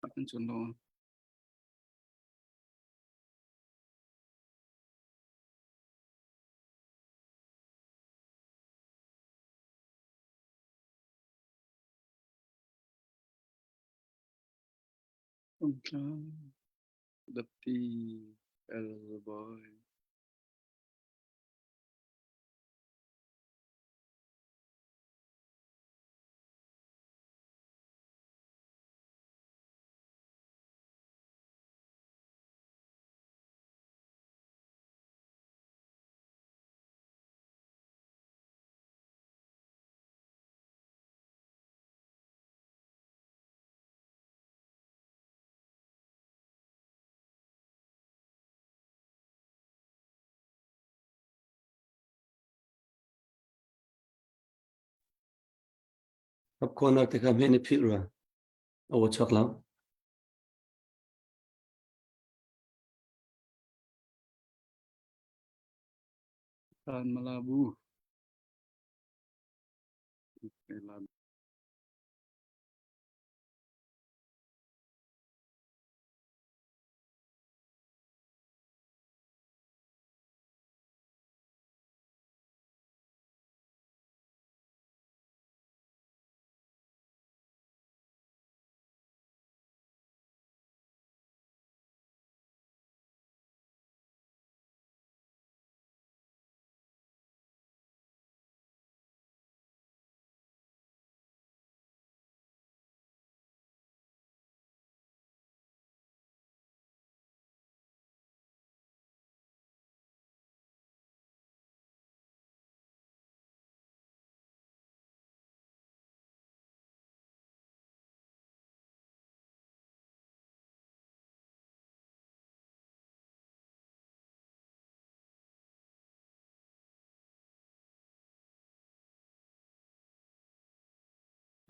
Kan chun lo. Umtlang, dapti, elboy. Hapkhuanak te kha hme na philh rua. Aw chuak lo. Tan malabu.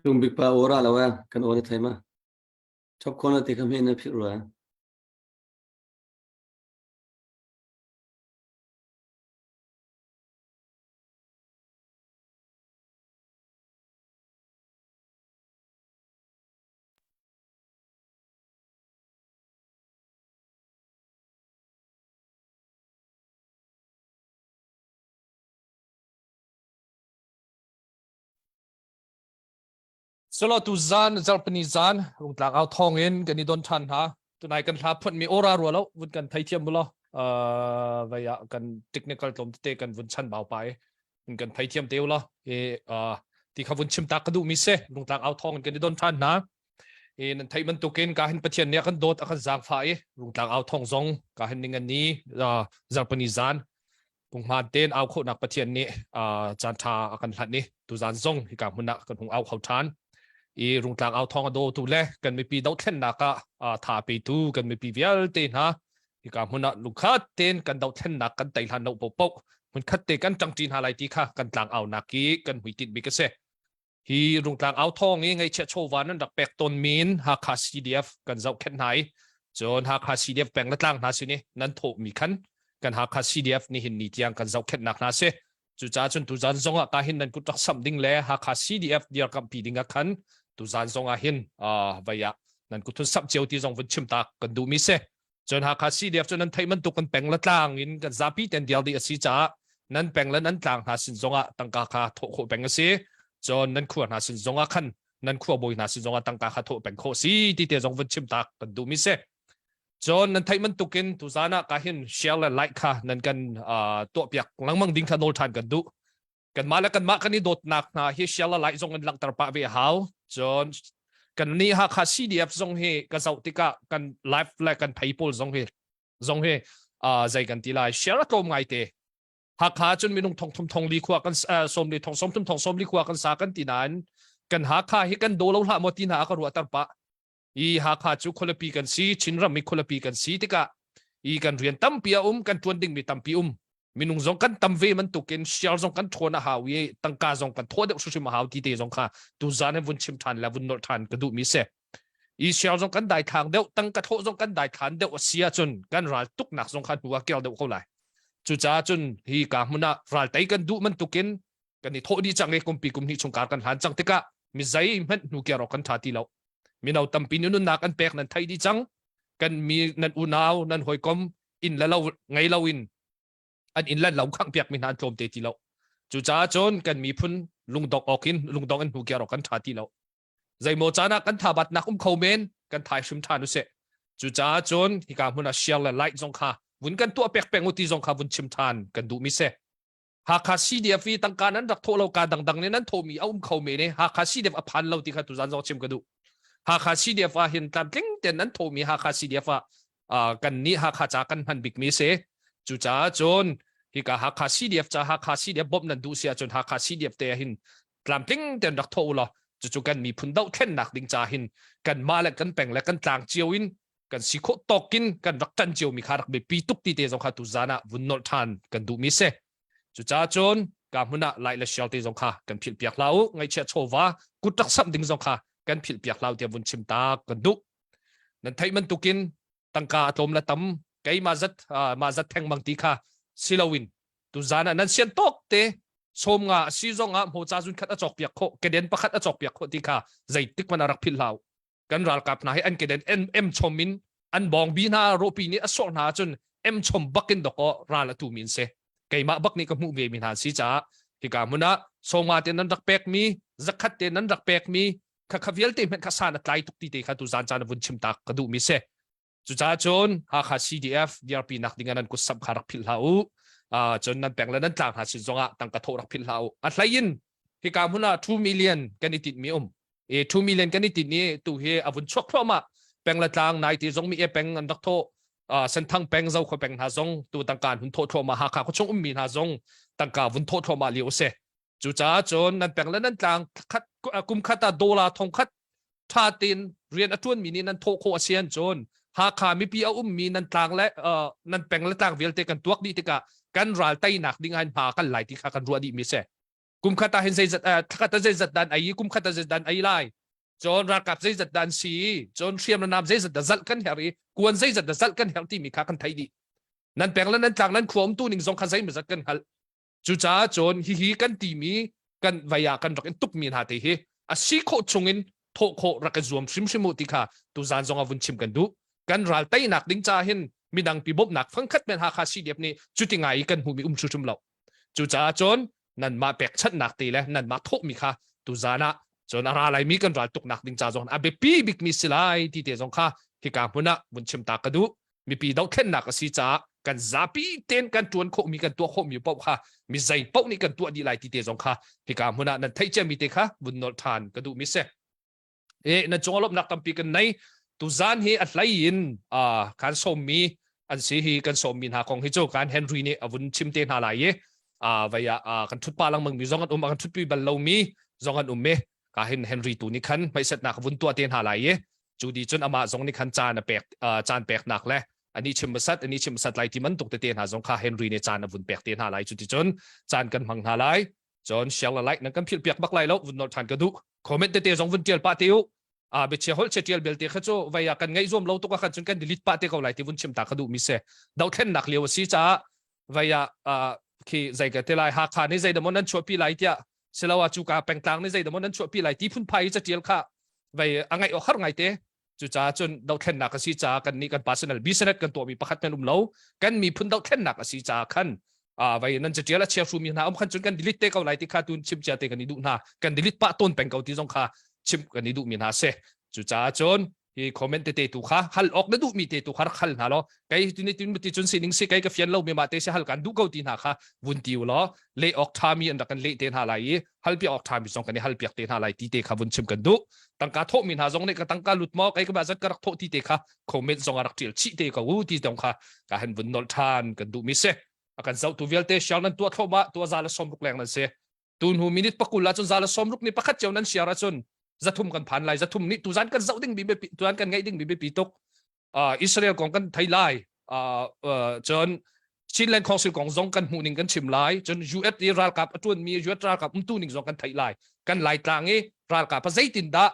Lungbik pa aw ra lo eh kan aw na thei ma. Chop khon na te kha hme na philh rua. Solo tu zan zarpani zan rungtlang au thong in kan i don than hna tunai kan hla phun mi ora rua lo vun kan thei thiam lo uh vaya kan technical tlom te kan vun chan bau pai kan thei thiam te lo e uh ti kha vun chim ta ka du mi se rungtlang au thong in kan i don than hna e nan thei bantukin ka hin pathian nih a kan dawt a kan zaangfah i rungtlang au thong zong ka hin ning an ni zarpani zan punghman ten au khonak pathian nih caan tha a kan hlat ni tuzan zong hika hmun ah kan hung au kho than i rungtlang au thong a do tu le kan mipi dothlennak ah tha pe tu kan mipi vialte hna hika hmun ah lungkhat ten kan dothlennak kan tei hlan lo po po hmun khat te kan tangti hna lai ti kha kan tlang au nak i kan hmuitinh bik a si Hi Rungtlang au thawng i ngaihchiah chawva nan rak pek tawn min Hakha CDF kan zohkhenh hna i cun Hakha CDF peng le tlang hna sin i nan thawhmi khan kan Hakha CDF nihin ni tiang kan zohkhenhnak hna si. Cucaah cun tuzan zong ah ka hin nan kut rak samh ding le Hakha CDF dirkamhpi ding ah khan tuzan zong ah hin uh, vai ah nan kut thun samh cio ti zong vun chim ta kan duhmi si. Cun Hakha CDF cu nan theih bantuk kan peng le tlang in kan zapi ten dial dih a si caah nan peng le nan tlang hna sin zongah tangka kha thawh khawh peng a si. Cun nan khua hna sin zongah khan nan khua bawi hna sin zongah tangka kha thawh peng khawh si ti te zong vun chim tak kan duhmi si. Cun nan theih bantukin tuzan ah ka hin share le like kha nan kan uh, tuahpiak lengmang ding kha nawl ṭhan kan duh. Kanmah le kanmah kan i dawtnak hna hi share le like zong in langhter pah ve a hau. Cun kan nih Hakha CDF zong hi ka zoh tikah kan live le kan phei pawl zong hi zong hi uh, zei kan ti lai share a tlawm ngai te. Hakha cun minung thong thum thong li khua kan uh, som li thong som thum thong som li khua kan sa kan ti nain kan Hakha hi kan do lo hlah maw ti hna a ka ruahter pah. I Hakha cu khualipi kan si, Chinram i khualipi kan si tikah i kan rian tampi a um, kan ṭuan dingmi tampi um. Minung zong kan tam ve bantukin share zong kan ṭhawn a hau i tangka zong kan thawh deuh hrimhrim a hau ti te zong kha tuzan hin vun chim ṭhan le vun nolh ṭhan ka duhmi si. I share zong kan daithlang deuh, tangka thawh zong kan daithlan deuh a si ahcun kan ral tuknak zong kha hnu ah kel deuh ko lai. Cucaah cun hi ka hmun ah ral tei kan duh bantukin kan i thawh dih cang i kumpi kum hnih chung kar kan hlan cang tikah mi zei hmanh hnu kiar awk kan ṭha ti lo. Mino tampi nih nunnak an pek nan thei dih cang. Kan mi nan unau nan hawikom inn le lo ngei lo in an inn le lo khangh piak mi hna an tlawm te ti lo. Cucaah cun kan miphun lungdong awk in lungdong in hnu kiar awk kan tha ti lo. Zeimaw caan ah kan thabatnak um kho men kan thai hrim than usih. Cucaah cun hika hmun ah share le like zong kha vun kan tuah pek peng u ti zong kha vun chim than kan duh mi si. Hakha CDF i tangka nan rak thawh lo ka dangdang nih nan thawhmi a um kho men i Hakha CDF a phan lo ti kha tuzan zong chim ka duh. Hakha CDF ah hin tlamtling ten nan thawhmi Hakha CDF ah kan nih Hakha ca kan hman bikmi si. Cucaah cun hika Hakha CDF ca Hakha CDF bawmh nan duh si ahcun Hakha CDF te ah hin tlamtling ten rak thawh u law cucu kan miphun dohthlennak ding ca hin kanmah le kan peng le kan tlang cio in kan si khawh tawk in kan rak ṭan cio mi kha rak biapi tuk ti te zong kha tu zan ah vun nolh ṭhan kan duh mi si. Cucaah cun ka hmun ah lai le sial te zong kha kan philh piak hlah u ngaihchiah chawva kut rak samh ding zong kha kan philh piak hlah u tiah vun chim ta kan duh. Nan theih bantukin tangka a tlawm la tam keimah zat mah zat theng bang ti kha si loin tu zan ah nan sian tawk te sawm nga a si zong ah hmoca zun khat a cawk piak khawh keden pakhat a cawk piak khawh ti kha zeitik hmanh ah rak philh hlah u. Kan ralkap hna hi an keden em chom in an bawngbi hna rawpi nih a sawh hna ahcun em chom bak in dawkaw ral a tu mi an si. Keimah bak nih ka hmuh ve mi hna si caah hika hmun ah sawma te nan rak pek mi zakhat te nan rak pek mi kha kha vialte hmanh kha san a tlai tuk ti te kha tu zan caan vun chim tak ka duh mi si. Cucaah cun Hakha CDF DRP nak ding ah nan kut samh kha rak philh hlah u. Cun nan peng le nan tlang hna sin zongah tangka thawh rak philh hlah u. A hlei in hika hmun ah 2 million kan i tinh mi um. E 2 million kan i tinh i tu hi a vun chuak thluahmah. Peng le tlang nai ti zong mi e peng an rak thawh. Senthang peng Zokhua peng hna zong tu tangka an hun thawh thluahmah. Hakha khuachung ummi hna zong tangka vun thawh thluahmah lio a si. Cucaah cun nan peng le nan tlang khat kum khat ah dollar thong khat ṭha tein rian a ṭuanmi nih nan thawh khawh a si ahcun Hakha mipi a ummi nan tlang le nan peng le tlang vialte kan tuak dih tikah kan ral teinak ding ah hma kan lai ti kha kan ruah dih mi si. Kum khat ah hin zeizat thla khat ah zeizat dan ai kum khat ah zeizat dan ai lai. Cun ralkap zeizat dan si, cun hriam le nam zeizat dah zalh kan herh i kuan zeizat dah zalh kan herh timi kha kan theih dih. Nan peng le nan tlang nan khua umtu ning zong kha zeimawzat kan hngalh. Cucaah cun hihi kan timi kan vei ah kan rak in tukmi hna te hi a si khawh chungin thawh khawh rak i zuam hrimhrim u ti kha tuzan zong ah vun chim kan duh. Kan ral teinak ding ca hin midang pi bawmhnak fangkhat men Hakha CDF nih cuti ngai i kan hmuhmi um hrimhrim lo. Cucaah cun nanmah pekchanhnak te le nanmah thawhmi kha tuzan ah cun a ra laimi kan ral tuknak ding ca zong a biapi bikmi si lai ti te zong kha hika hmun ah vun chim ta ka duh. Mipi dohthlennak a si caah kan zapi tein kan ṭuan khawhmi kan tuah khawhmi paoh kha mi zei paoh nih kan tuah dih lai ti te zong kha hika hmun ah nan theih ciami te kha vun nolh ṭhan ka duhmi si. E nan cung lawmhnak tampi kan nei. Tuzan hi a hlei in kan sawmmi an si hi kan sawmmi hna kong hi cu kan Henry nih a vun chim te hna lai i vei ah kan ṭhut pa lengmang mi zong an um a kan ṭhutpi bal lomi zong an um i ka hin Henry tu nih khan hmaisetnak vun tuah te hna lai i cu di cun amah zong nih khan caan a pek caan peknak le ani chim masat ani chim masat lai ti man tuk tete hna zong kha Henry nih caan a vun pek te hna lai cu ti cun caan kan hmang hna lai cun share la like nan kan philh piak bak lai lo vun nol than ka duh comment tete zong vun tial pa te u a biachia holh che tial belte kha cu vei ah kan ngaih zuam lo tuk ah khan cun kan delete pa te ko lai ti vun chim ta ka duh mi se dothlennak lio a si caah vei ah khi zei ka te lai Hakha nih zei dah nan chuahpi lai tiah siloah cu ka pengtlang nih zei dah nan chuahpi lai ti phunphai i catial kha vei a ngaih awk har ngai te cucaah cun dothlennak a si caah kan nih kan personal business kan tuahmi pakhat kan um lo kan miphun dohthlennak a si caah khan vei nan catial a chia hrumi hna um khan cun kan delete te ko lai ti kha tun chim cia te kan i duh hna kan delete pah tawn peng ko ti zong kha chim kan i duhmi hna si cucaah cun hi comment tete tu kha hal awk na duhmi te tu kha rak hal hna law kei tuni tin ti cun sining si kei ka fian lo mi ma te si hal kan duh ko ti hna kha vun ti u law le awk tha mi an rak kan leh te hna lai i hal piak awk tha mi zong kan i hal piak te hna lai ti te kha vun chim kan duh tangka thawh mi hna zong nih ka tangka lut maw kei ka ba zat ka rak thawh ti te kha comment zong a rak tial chih te ko u ti zong kha ka han vun nolh than kan duh mi si a kan zoh tu vialte share nan tuah thlo ma tua za la som ruk leng nan si tu hnu minute pakul ah cun za le sawmruk ni pakhat cio nan share ahcun zathum kan phan lai zathum nih tuzan kan zoh ding mi biapi tuzan kan ngaih ding mi biapi tuk Israel kong kan thei lai cun Chinland Council kong zong kan hmuh ning kan chim lai cun US i ralkap a tuan mi US ralkap umtu ning zong kan theih lai kan lai tlang i ralkap a zeitin dah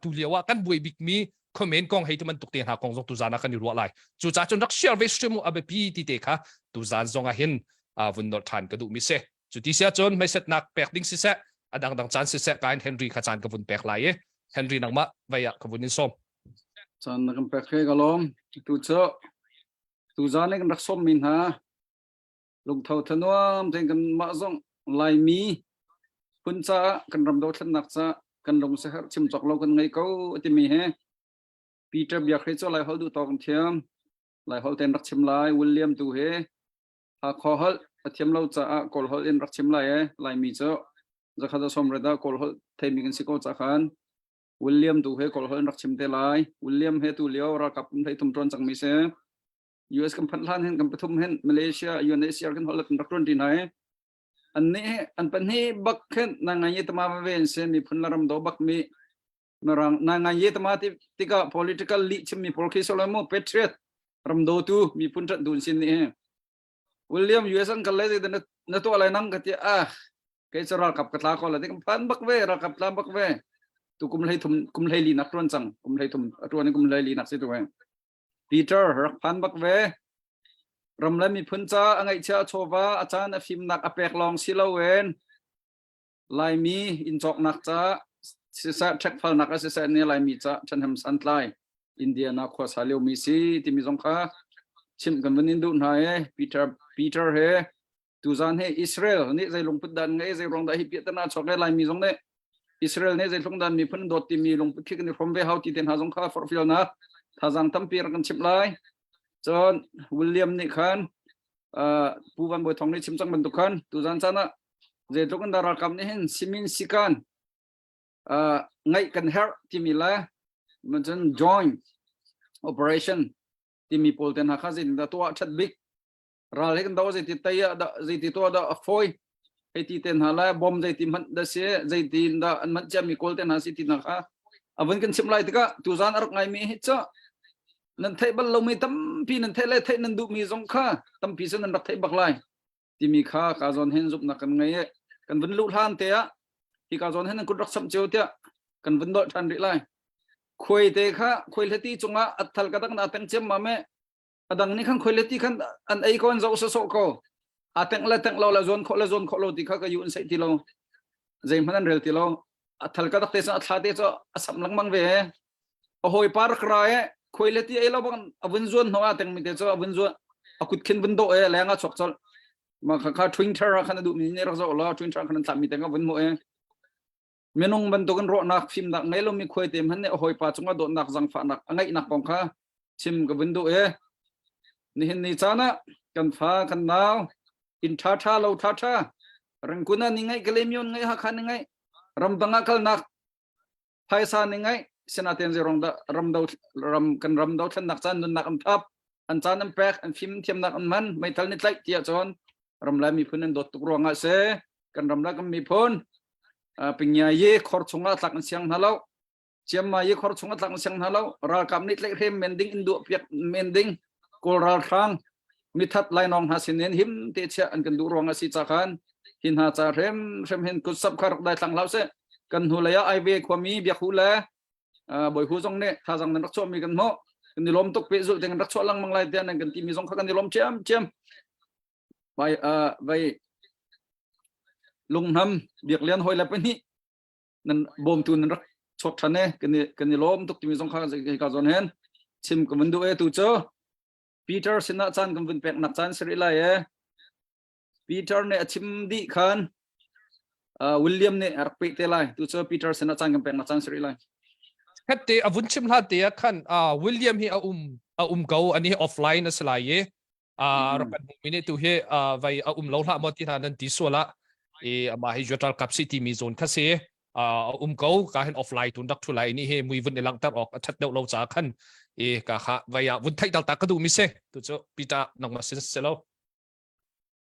tu lio ah kan buai bik mi comment kong hei tu man tuk te hna kong zong tuzan ah kan i ruah lai cu ca cun rak share ve stream a biapi ti te kha tuzan zong ah hin vun nolh than ka duh mi si Cu ti si ahcun hmaisetnak pek ding siseh, a dangdang caan siseh, kain Henry kha caan ka vun pek lai i. Henry nangmah vai ah ka vun in sawm. Caan na kan pek he ka lawm. Tu cu tu zan kan rak sawm mi hna lungtho thanuam tein kan mah zong Laimi phun caah kan ram dothlennak ca kan lung seher chim cawk lo kan ngei ko timi he Peter Biak he cu Lai holh duh tawk thiam Lai holh ten rak chim lai William tu he Hakha holh a thiam lo caah Kawl holh in rak chim lai e Laimi cu zakhat a som reda Kawl holh theimi kan si ko ca khan William tu he Kawl holh in rak chim te lai William he tu lio ralkap kum thei thum tuan cangmi si US kan phanh hlan hin kan pathum hin Malaysia UNHCR kan holh kan rak tuan ti hna i an nih an pahnih bak khin na ngai tama ven se miphun la ram do bak mi mirang na ngai ye tama ti tikah political li chim mi pawl khi solo patriot ram do tu miphun tat dun sin ni William US an kal le na na to lai nang ka ti ah kei cu ralkap ka tla ko la ti kan phan bak ve ralkap tla bak ve tu kum hlei thum kum hlei li nak tuan cang kum hlei thum atuan kum hlei li nak si tu he Peter rak phan bak ve ram le miphun ca a ngaihchia a chawva a caan a fimnak a pek lawng si loin Laimi inn cawknak ca siseh ṭhekfalnak a siseh ne Laimi ca ṭhahnem santlai Indiana khua sa liomi si timi zong kha chimh kan van in duh hna e Peter Peter he tuzan he Israel nih zei lungput dan ngei zei ruang dah hi piahtana chuak le Laimi zong nih Israel nih zeitluk dan miphun dawt timi lungput khi kan i hrawm ve hau ti te hna zong kha forhfialnak thazaang tampi rak kan chimh lai cun William nih khan Pu Van Bawi Thawng nih chim cang bantuk khan tuzan caan ah zeitluk in dah ralkap nih hin simin sikan ngaih kan herh timi le cun joint operation timi pawl te hna kha zeitindah tuah ṭhat bik ral he kan do zeiti tei ah dah zeiti tuah dah a fawi hei ti te hna le bom zeiti hmanh dah si zeiti dah an manh ciami kawl te hna si ti hna kha a vun kan chimh lai tikah tuzan a rak ngaimi hi cu nan theih bal lomi tampi nan theih le theih nan duhmi zong kha tampi cu nan rak theih bak lai timi kha ka zawn hin zumhnak kan ngei i kan vun luh hlan te ah hi ka zawn hin nan kut rak samh cio tiah kan vun dolh ṭhan rih lai khuai te kha khuai hleti cungah a thal ka dak na teng ciam ma me adang nih khan khuaileti khan an ei ko an zoh sawsawh ko a tengh le tengh lo le zawn khawh le zawn khawh lo ti kha ka yu an seih ti lo zeihmanh an rel ti lo a thal ka dak te a thla te cu a sam lengmang ve a hawi pa rak ra e khuaileti ei lo bang a vun zuan hno a teng mi te cu a vun zuan a kut khin vun do e leng a chok chol ma kha kha twin thar khan a duh mi ne rak zo lo twin thar khan an thlah mi te ka vun mu e minung bantukin ruahnak fimnak ngei lomi khuaite hmanh nih a hawipa cungah dawtnak zangfahnak a ngeihnak kong kha chim ka vun duh i nihin ni caan ah kan fa kan nau inn ṭha ṭha lo ṭha ṭha rangkun ah ni ngeih Kalemion ngeih Hakha ni ngeih ramdang ah kalnak phaisa ni ngeih sinaten zeirong dah ramdo ram kan ram dothlennak caan nunnak an thap an caan an pek an fim thiamnak an hman meithal ni tlaih tiah cun ram lai miphun an dawt tuk ruangah si kan ram le kan miphun pingya ye khor chungah tlak an siang hna lo chiamma ye khor chungah tlak an siang hna lo ralkap nih tlaihhrem men ding in duah piak men ding kawl ralhrang mithat lainawng hna sinin him te chia an kan duh ruang a si ca khan hi hna ca hrem hrem hin kut sap kha rak dai thlang hlau se kan hnu lei ah aive khuami biak hu le boi hu zong nih thazang nan rak chuah mi kan hmuh kan i lawm tuk pe zul te kan rak chuah lengmang lai tiah nan kan ti mi zong kha kan i lawm ṭhiam ṭhiam vai vai lungnam biaklian hoi le pahnih nan bawmtu nan rak chuak ṭhan e kan i kan i lawm tuk timi zong kha ka zawn hen chim ka vun duh e tu cu Peter sinah caan kan vun pek nak caan si rih lai e Peter nih a chim dih khan William nih a rak peh te lai tu cu Peter sinah caan kan pek nak caan si rih lai Khatte a vun chim hlan te ah khan William hi a um a um ko ani offline a si lai i rak kan hmuhmi nih tu hi vai a um lo hlah maw ti hna nan ti sual ah i amah hi juatal kap si timi zawn kha si a um ko ka hin offline tun rak thu lai ni hi mui vun i langhter awk a that deuh lo ca khan i ka kha vai ah vun theih dal ta ka duh mi si tu cu Peter nangmah sin si lo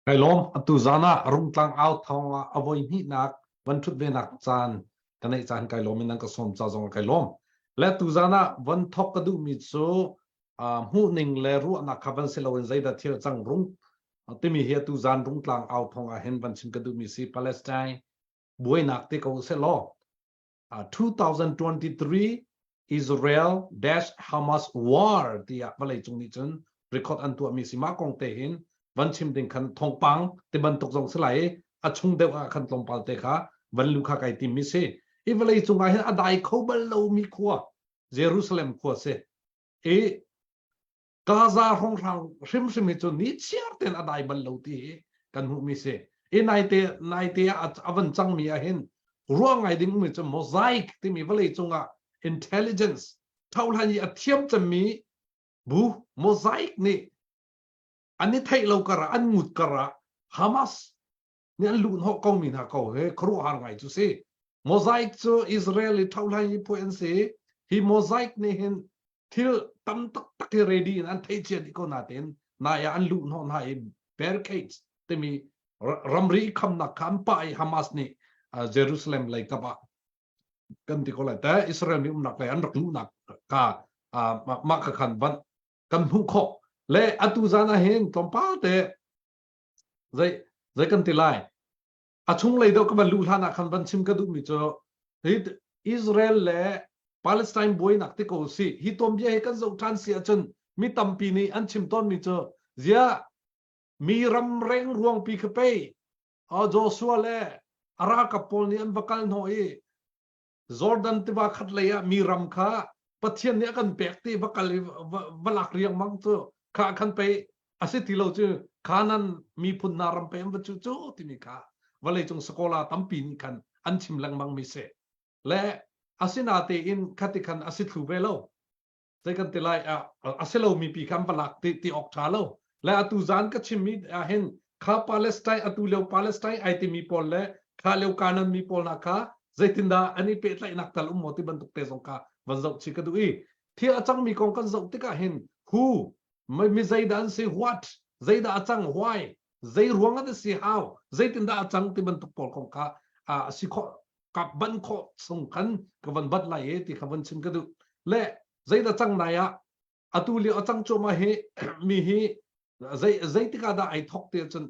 Kai lawm atu zan ah rungtlang au thawng ah a voi hnihnak van thut ve nak caan ka neih caan kai lawm in nan ka sawm ca zong kai lawm le tu zan ah von thok ka duh mi cu hmuhning le ruahnak kha van si loin zeidah thil cang rung timi hi atu zan rungtlang au thawng ah hin van chim ka duhmi si Palestine buainak te ko se law 2023 Israel dash Hamas war tiah vawlei cung nih cun record an tuahmi si mah kong te hin van chim ding khan thawngpang ti bantuk zong si lai a chung deuh ah khan tlawmpal te kha van lu kha kai tim mi si. I vawlei cungah hin a dai kho bal lomi khua Jerusalem khua si. I Gaza hrawnghrang hrimhrim hi cu ni chiar tein a dai bal lo ti hi kan hmuhmi si. I naite naite ah a van cangmi ah hin ruah ngai ding mi cu mosaic timi vawlei cungah intelligence thohlan i a thiam cemmi bu mosaic nih an i theih lo kar ah an ngut kar ah Hamas nih an luh hnawh ko mi hna ko he khuaruahhar ngai cu si. Mosaic cu Israel i thohlan i phuai an si. Hi mosaic nih hin thil tam taktak hi ready in an theih cia dih ko natein nai ah an luh hnawh hna i barricades timi ramri khamnak kha an pah i Hamas nih Jerusalem lei kap ah kan ti ko lai te Israel mi umnak lei an rak luhnak ka mah kha khan van kan hmuh khawh le atu zan ah hin tlawmpal te zei zei kan ti lai a chunglei deuh ka van luh hlan ah khan van chim ka duhmi cu hi Israel le Palestine buainak ti ko si hi tuanbia hi kan zoh ṭhan si ahcun mi tampi nih an chim tawnmi cu ziah mi ram reng ruangpi kha pei Joshua le a ralkap pawl nih an va kal hnawh i Jordan tiva khat lei ah mi ram kha Pathian nih a kan pek ti va kal i va lak riangmang cu kha khan pei a si ti lo cu Canaan miphun hna ram pei an va cu cu timi kha vawleicung sakola tampi nih khan an chim lengmang mi si le asinatein khati khan a si thlu ve lo zei kan ti lai a si lomi pi kha an va lak ti ti awk ṭha lo le atu zan ka chimmi ah hin kha Palestine atu lio Palestine ai timi pawl le kha lio Canaan mi pawl hna kha zeitindah an i pehtlaihnak tal um maw ti bantuk te zong kha van zoh chih ka duh i thil a cangmi kong kan zoh tikah hin who mi zeidah an si what zeidah a cang why zei ruang ah si how zeitindah a cang ti bantuk pawl kong kha a si khawh ka ban khawh chung khan ka van bat lai e ti kha van chim ka duh le zeidah cang nai ah atu lio a cang cuahmah hi mi hi zei zeitik ah dah ai thok ti cun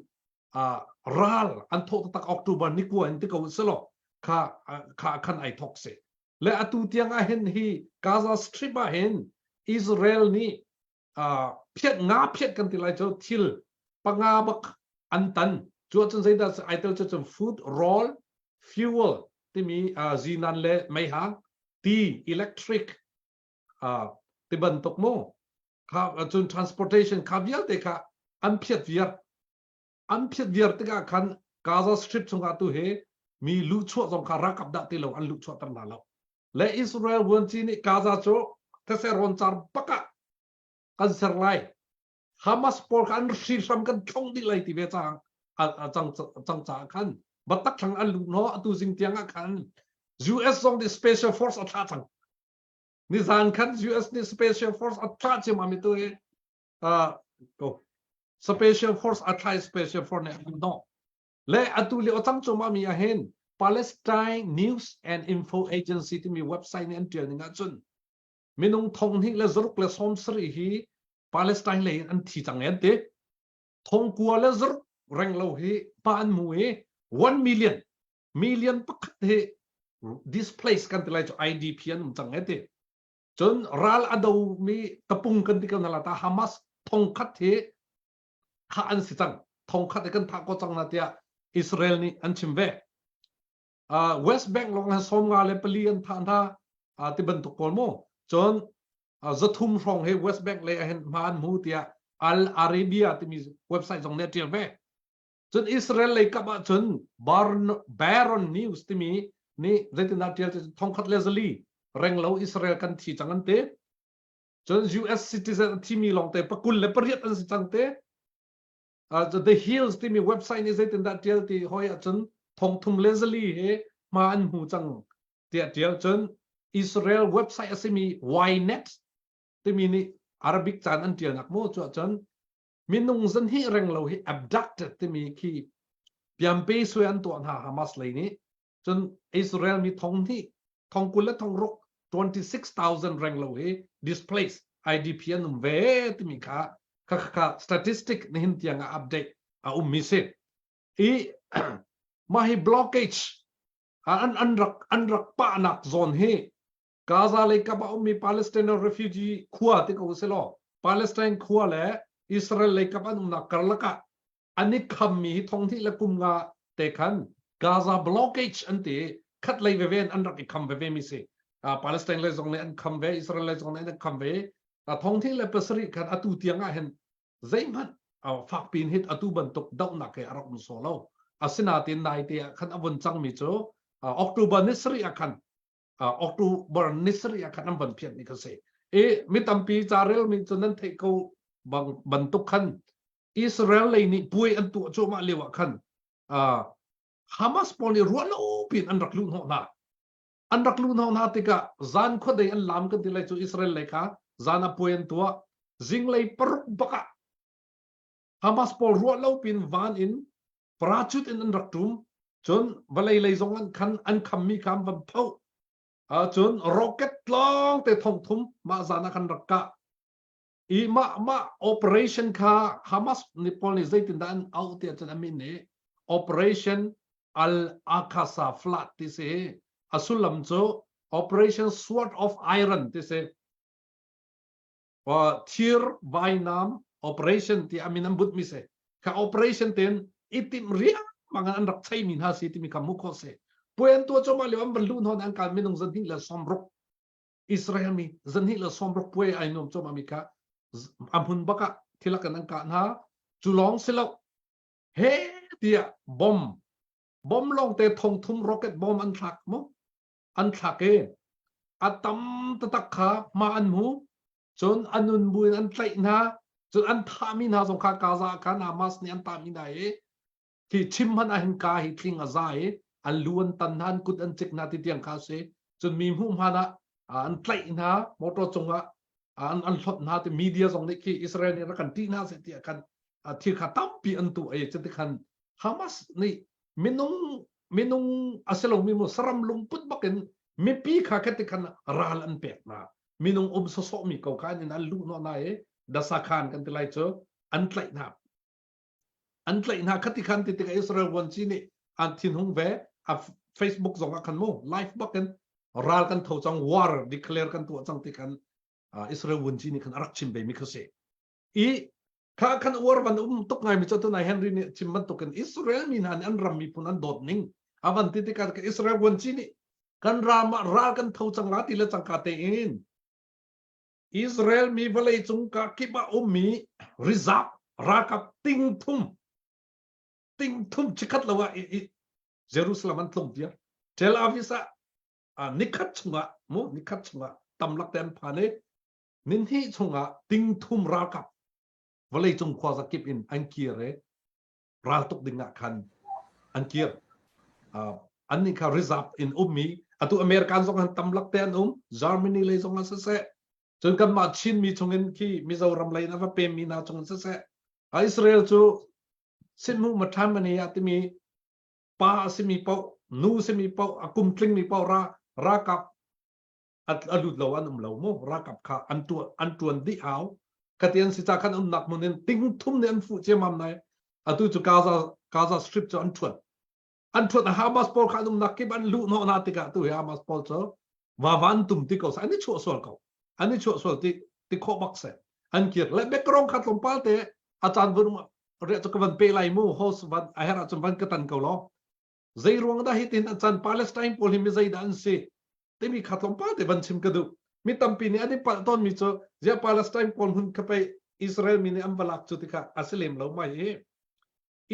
ral an thawh tak October ni kua in ti ko selo kha kha khan ai thok se le atu tiang ah hin hi Gaza Strip ah hin Israel nih phiat nga phiat kan ti lai cu thil panga bak an tan cu ahcun zeidah ai tel cu cun food roll fuel timi zinan le meihang ti electric ti bantuk mu kha cun transportation kha vialte kha an phiat viar an phiat viar tikah khan Gaza Strip chungah tu hi mi luhchuah zong kha ralkap dah ti lo an luhchuah ter hna lo le Israel vuanci nih Gaza cu these rawn car bak ah kan ser lai Hamas pawl kha an hrihram kan thlong dih lai ti ve cang cang cang caah khan batak thlang an luh no atu zing tiang ah khan US zong nih special force a thlah cang nizan khan US nih special force a thlah cim ami tu hi ko special force a thlai special force nih an no Le atu lio a cang cuahmah mi ah hin Palestine News and Info Agency timi website nih an tial ning ahcun minung thong hnih le zaruk le sawm sarih hi Palestine lei in an thi cang an ti. Thong kua le zaruk reng lo hi pa an mu i 1 million million pakhat hi displace kan ti lai cu IDP an um cang an ti. Cun ral a do mi tapung kan ti ko hna la ta Hamas thong khat hi thah an si cang thongkhat i kan thah ko cang na tiah Israel nih an chim ve uh, West Bank lawng han 54 an thah hna uh, ti bantuk pawl mu cun uh, zathum hrawng hi West Bank le hin hma an hmu tiah Al Arabia timi website zong nih a tial ve cun Israel lei kap ah cun Baron News timi nih zeitindah tial thongkhat le zali renglo Israel kan thi cang an ti Cun US citizen a thimi lawngte pakul le pariat an si cang te. Uh, The Hills timi website nih zeitindah tial ti hoi ahcun thongthum le zali he hma an hmu cang tiah tial. Cun Israel website a simi Ynet timi nih Arabic caan an tialnak mu cu ahcun minung zanhnih reng lo hi abducted timi khi piampe sui an tuah hna Hamas lei nih cun Israel mi thong hnih thong kul le thong ruk 26,000 reng lo hi displaced IDP an um ve timi kha kha kha statistic nihin tiang ah update a um mi si i mah hi blockage an an rak an rak pahnak zone hi Gaza lei kap a ummi Palestinian refugee khua ti ko selaw Palestine khua le Israel lei kap an umnak karlak ah an i khammi hi thong hnih le kum nga te khan Gaza blockage an ti. Khat lei veve in an rak i kham veve mi si. Palestine lei zong nih an kham ve, Israel lei zong nih an kham ve. Thong le pasarih khan atu tiang ah hin zeihmanh fakpi in hit atu bantuk dohnak he a rak um so lo. Asinain naite ah khan a vun cangmi cu October ni sarih ah khan October ni sarih ah khan an van phiat ni kha si. I mi tampi carel mi cu nan theih ko bang bantuk khan Israel lei nih puai an tuah cuahmah lio ah khan Hamas pawl nih ruah lo piin an rak luh hnawh hna. An rak luh hnawh hna tikah zan khuadei an lam kan ti lai cu Israel lei kha zan ah puai an tuah. Zinglei paruk bak ah Hamas pawl ruah lo piin van in parachute in an rak ṭum. Cun vawlei lei zong an khan an khammi kha an van phoh. Cun rocket lawng te thong thum mah zan ah khan rak kah. I mah mah operation kha Hamas nih pawl nih zeitindah an auh tiah cun a min nih Operation Al-Aqsa Flood ti si. A sullam cu Operation Sword of Iron ti si. Thir vainam operation ti a min an but mi si. Kha operation ten i timh riangmang an rak cheimi hna si timi kha hmuh khawh si. Puai an tuah cuahmah lio an van luh hnawn an kal minung zan le 60 Israel mi zanhnih le 60 puai ai nuam cuahmah mi kha a hmun bak ah thilak in an kah hna. Cu lawng si lo he tiah bom bom lawng te thong thum rocket bomb an thlak mu an thlak i a tam taktak kha hma an hmu cun a nun buin an tlaih hna cun an thahmi hna zong kha Gaza khan Hamas nih an tahmi hna i Hi chim hmanh ah hin ka hi tling a za i an lu an tan hna, an kut an cik hna ti tiang kha a si. Cun mi hmuh hmanh ah an tlaih hna, motor cungah an an hlot hna ti media zong nih khi Israel nih rak kan ṭih hna seh tiah khan thil kha tampi an tuah i cuti khan Hamas nih minung minung a si lomi mu saram lungput bakin mipi kha khati khan ral an pek hna. Minung um sawsawhmi ko kha an in an luh hnawh hna i dasa khan kan ti lai cu an tlaih hna. An tlaih hna khati khan ti tikah Israel vuanci nih an thinhung ve. A Facebook zong ah khan mu live bak in ral kan tho cang war declare kan tuah cang ti khan Israel vuanci nih khan a rak chim ve mi kha si. I kha khan war van um tuk ngai mi cu tunai Henry nih chim bantukin Israel mi hna nih an ram miphun an dawt ning a van ti tikah Israel vuanci nih kan ram ah ral kan tho cang la ti le cangka tein Israel mi vawleicung ka kip ah ummi reserve ralkap ting thum ting thum chikhat lo ah Jerusalem an tlung tiah Tel Aviv ah nikhat chungah mu nikhat chungah tamlak te an phan i ninhnih chungah ting thum ralkap vawleicung khua zakip in an kir i raltuk ding ah khan an kir. An nih kha reserve in ummi atu American zong an tamlak te an um Germany lei zong ah siseh cun kanmah Chinmi chungin khi Mizoram lei in a va pemmi hna chungin siseh Israel cu sitmu mathamani ah timi pa a simi paoh nu simi paoh a kum tlingmi paoh ra ralkap a lut lo an um lo mu ralkap kha an tuan an tuan dih hau khati an si ca khan umnak hmun in ting thum nih an fuh ciamam nai atu cu Gaza Gaza Strip cu an thuat an thuat Hamas pawl kha an umnak kip an luh hnawh hna tikah tu hi Hamas pawl cu vava an tum ti ko an i chuah sual ko an i chuah sual ti ti khawh bak se an kir le background kha tlawmpal te a caan vun ria cu ka van pe lai mu host van a herh ahcun van ka tan ko law zei ruang dah hi tin a can Palestine pawl hi mi zei dah an si timi kha tlawmpal te van chim ka duh. Mi tampi nih an i palh tawnmi cu ziah Palestine pawl hmun kha pei Israel mi nih an va lak cu ti kha a si lem lo mai hi.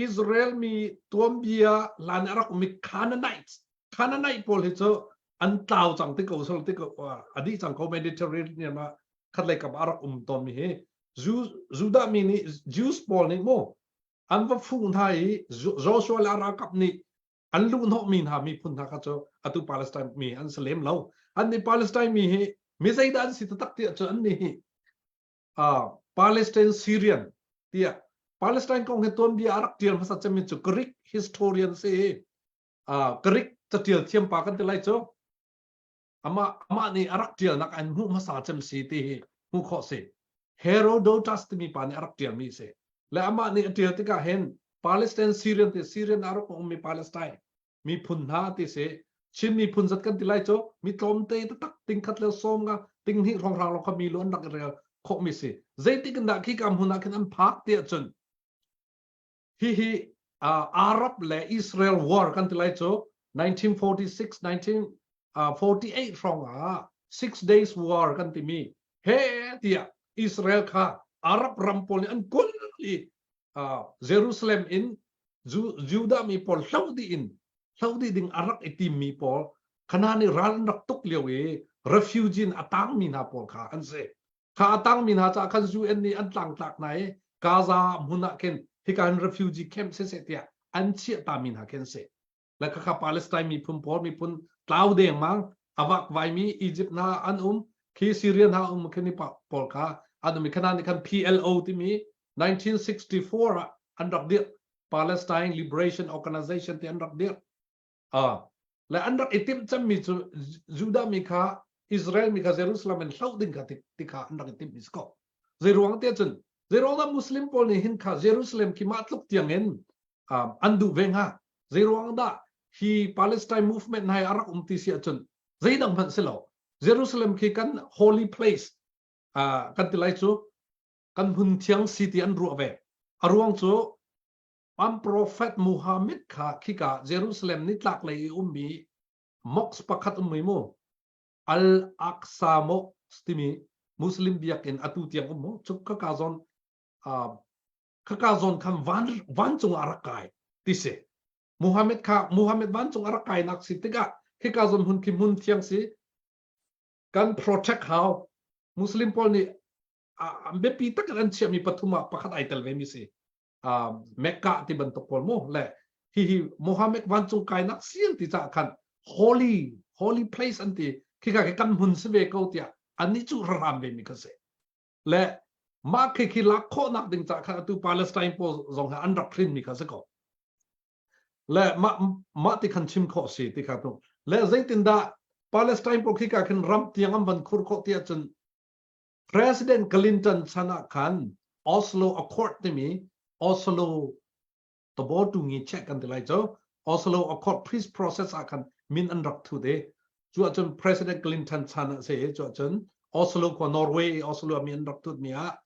Israel mi tuanbia lan a rak ummi Canaanites Canaanite pawl hi cu an tlau cang ti ko sol ti ko a dih cang ko Mediterranean ah khatlei kam a rak um tawnmi hi Judah mi nih Jews pawl nih mu an va fuh hna i Joshua le a ralkap nih an luhhnawhmi hna miphun hna kha cu atu Palestine mi an si lem lo. An nih Palestine mi hi mi zeidah an si taktak tiah cun an nih hi uh, Palestine Syrian tiah Palestine kong hi tuanbia a rak tial hmasa cemmi cu Greek historian si uh, Greek catial thiam pa kan ti lai cu amah amah nih a rak tialnak an hmuh hmasa cem si ti hi hmuh khawh si Herodotus timi pa nih a rak tialmi si le amah nih a tial tikah hin Palestine Syrian ti Syrian a rak ummi Palestine miphun hna ti si Chin miphun zat kan ti lai cu mi tlawmte taktak ting khat le sawm nga ting hnih hrawnghrang lawng kha mi lu an rak i rel khawhmi si zeitik in dah khi ka hmun ah khin an phak tiah cun hihi Arab le Israel war kan ti lai cu. 1946 1948 hrawng ah Six Days War kan timi he tiah Israel kha Arab ram pawl nih an kul i Jerusalem in Judah mi pawl hlo dih in hlo dih ding a rak i timmi pawl khana nih ral an rak tuk lio i refugee in a tangmi hna pawl kha an si. Kha a tangmi hna caah khan UN nih an tlangtlak hna i Gaza hmun ah khin hika hin refugee camp siseh tiah an chiah tami hna khi an si. Le khakha Palestine miphun pawl miphun tlau dengmang a vakvaimi Egypt hna an um khi Syria hna um khi ni pawl kha an um i khana nih khan PLO timi 1964 ah an rak dirh Palestine Liberation Organization ti an rak dirh. Le an rak i timh cemmi cu Judah mi kha Israel mi kha Jerusalem in hloh ding kha ti kha an rak i timh mi si ko. Zei ruang te cun zei ruang dah Muslim pawl nih hin kha Jerusalem khi mah tluk tiang in an duh ve hnga? Zei ruang dah hi Palestine movement hna hi a rak um ti si ahcun zeidang hmanh si lo. Jerusalem khi kan holy place kan ti lai cu kan hmun thiang si ti an ruah ve. A ruang cu An profet Muhammad kha khika Jerusalem nitlak lei i ummi mosque pakhat ummi mu Al-Aqsa Mosque timi Muslim biakinn atu tiang um mu cu khaka zawn khaka zawn khan van vancung ah rak kai ti si Muhammad kha Muhammad vancung a rak kainak si tikah khika zawn hmun khi hmun thiang si kan protect hau Muslim pawl nih biapi tak in an chiahmi pathum ah pakhat ai tel ve mi si Mecca ti bantuk pawl mu le hihi Muhammad vancung kainak si an ti caah khan holy holy place an ti khika khi kan hmun si ve ko tiah annih cu raram ve mi kha si le mah khi khi lak khawhnak ding caah khan atu Palestine pawl zong he an rak hrin mi kha si ko le mah mah ti khan chim khawh si ti kha tu le zeitindah Palestine pawl khika khin ram tiang an van khur khawh ti ahcun President Clinton chan ah khan Oslo Accord timi Oslo tabotungi check kan ti lai cu Oslo Accord peace process ah khan min an rak thut i cu ahcun President Clinton chan ah si cu ahcun Oslo khua Norway Oslo mi an rak thut mi ah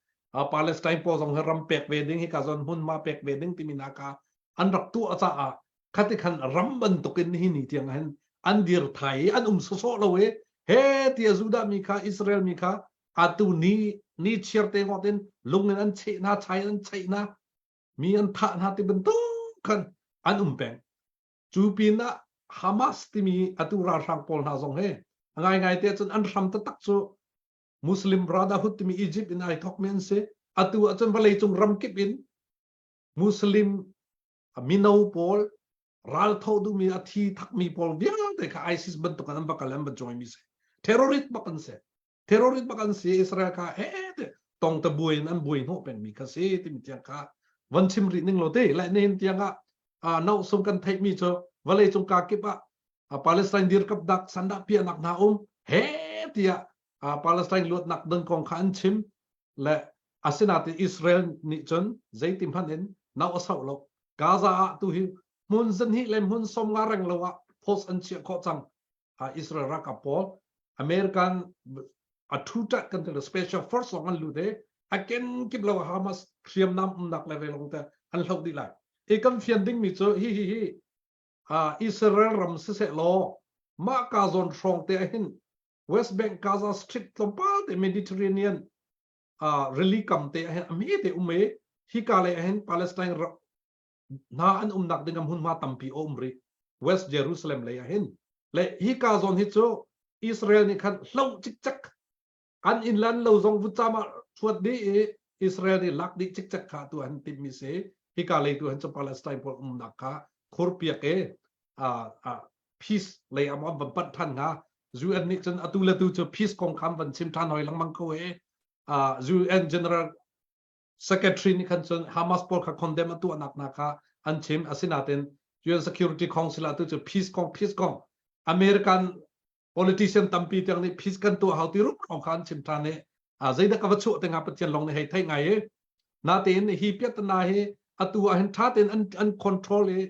Palestine pawl zong hi ram pek ve ding hi ka zon hmun ma pek ve ding timi na ka an rak tuah caah khati khan ram bantukin hi ni tiang hin an dir thai i an um sawsawh lo i he tia Judah mi kha Israel mi kha atu ni ni chiar te ngot in lung in an cheh hna chai an cheih hna mi an thah hna ti bantuk khan an um peng cu pin ah Hamas timi atu ralhrang pawl hna zong he ngai ngai te cun an hram taktak cu Muslim Brotherhood timi Egypt in ai thok mi an si atu ahcun vawlei cung ram kip in Muslim mino pawl raltho duhmi a thi thakmi pawl vialte kha ISIS bantuk an va kal an va join mi si terrorist bak an si terrorist bak an si Israel kha he te tong te buai in an buai hnawh peng mi kha si timi tiang kha van chim rih ning lo te le nihin tiang ah no sung kan theih mi cu vawlei cung ka kip ah Palestine dirkap dak sandah piahnak hna um he tiah Palestine luatnak ding kong kha an chim le asinain Israel nih cun zeiti hmanh in nau a sauh lo Gaza ah tu hi hmun zanhnih le hmun 50 reng lo ah post an chiah khawh cang Israel ralkap pawl American a thu tat kan ti special force zong an lut i a ken kip lo Hamas hriamnam umnak le relong te an hloh dih lai i kan fian ding mi cu hi hi hi Israel ram siseh law mah ka zawn hrawng te ah hin West Bank Gaza Strip tlawmpal te Mediterranean rili kam te ah hin a hme te um i hika lei ah hin Palestine hna an umnak ding hmunhma tampi a um rih West Jerusalem lei ah hin le hika zawn hi cu Israel nih khan hlo cikcek an inn lan lo zong vutcam ah thuat dih i Israel nih lak dih cikcek kha tu an timmi si hika lei tu han cu Palestine pawl umnak kha khurpiak i peace lei am van panh than hnga UN nih cun atu le tu cu peace kong kha van chim than hoi lengmang ko i UN General Secretary nih khan cun Hamas pawl kha condemn a tuahnak hna kha an chim asinain UN Security Council ah tu cu peace kong peace kong American politician tampi tiang nih peace kan tuah hau ti rup kong kha an chim than i zeidah ka va chuah te nga Pathian lawng nih hei theih ngai i natein hi piahtana hi atu ah hin tha tein an an control i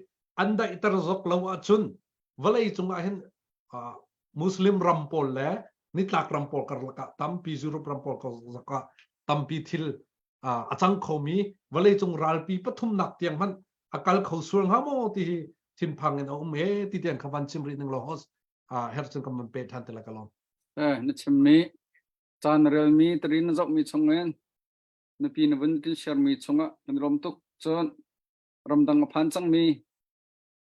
an daihter zok lo ahcun vawlei cungah hin Muslim ram pawl le nitlak ram pawl karlak ah tampi Europe ram pawl karlak ah tampi thil a cang khomi vawlei cung ralpi pathumnak tiang hmanh a kal kho sual hnga maw ti hi. Thinphang in a um he ti tiang kha van chim rih ning law host her cun kan van pe than te la ka lawm. Eh na chimmi caan relmi tarin na zohmi chungin nupi na vun kin share mi chungah kan rom tuk cun ramdang a phan cangmi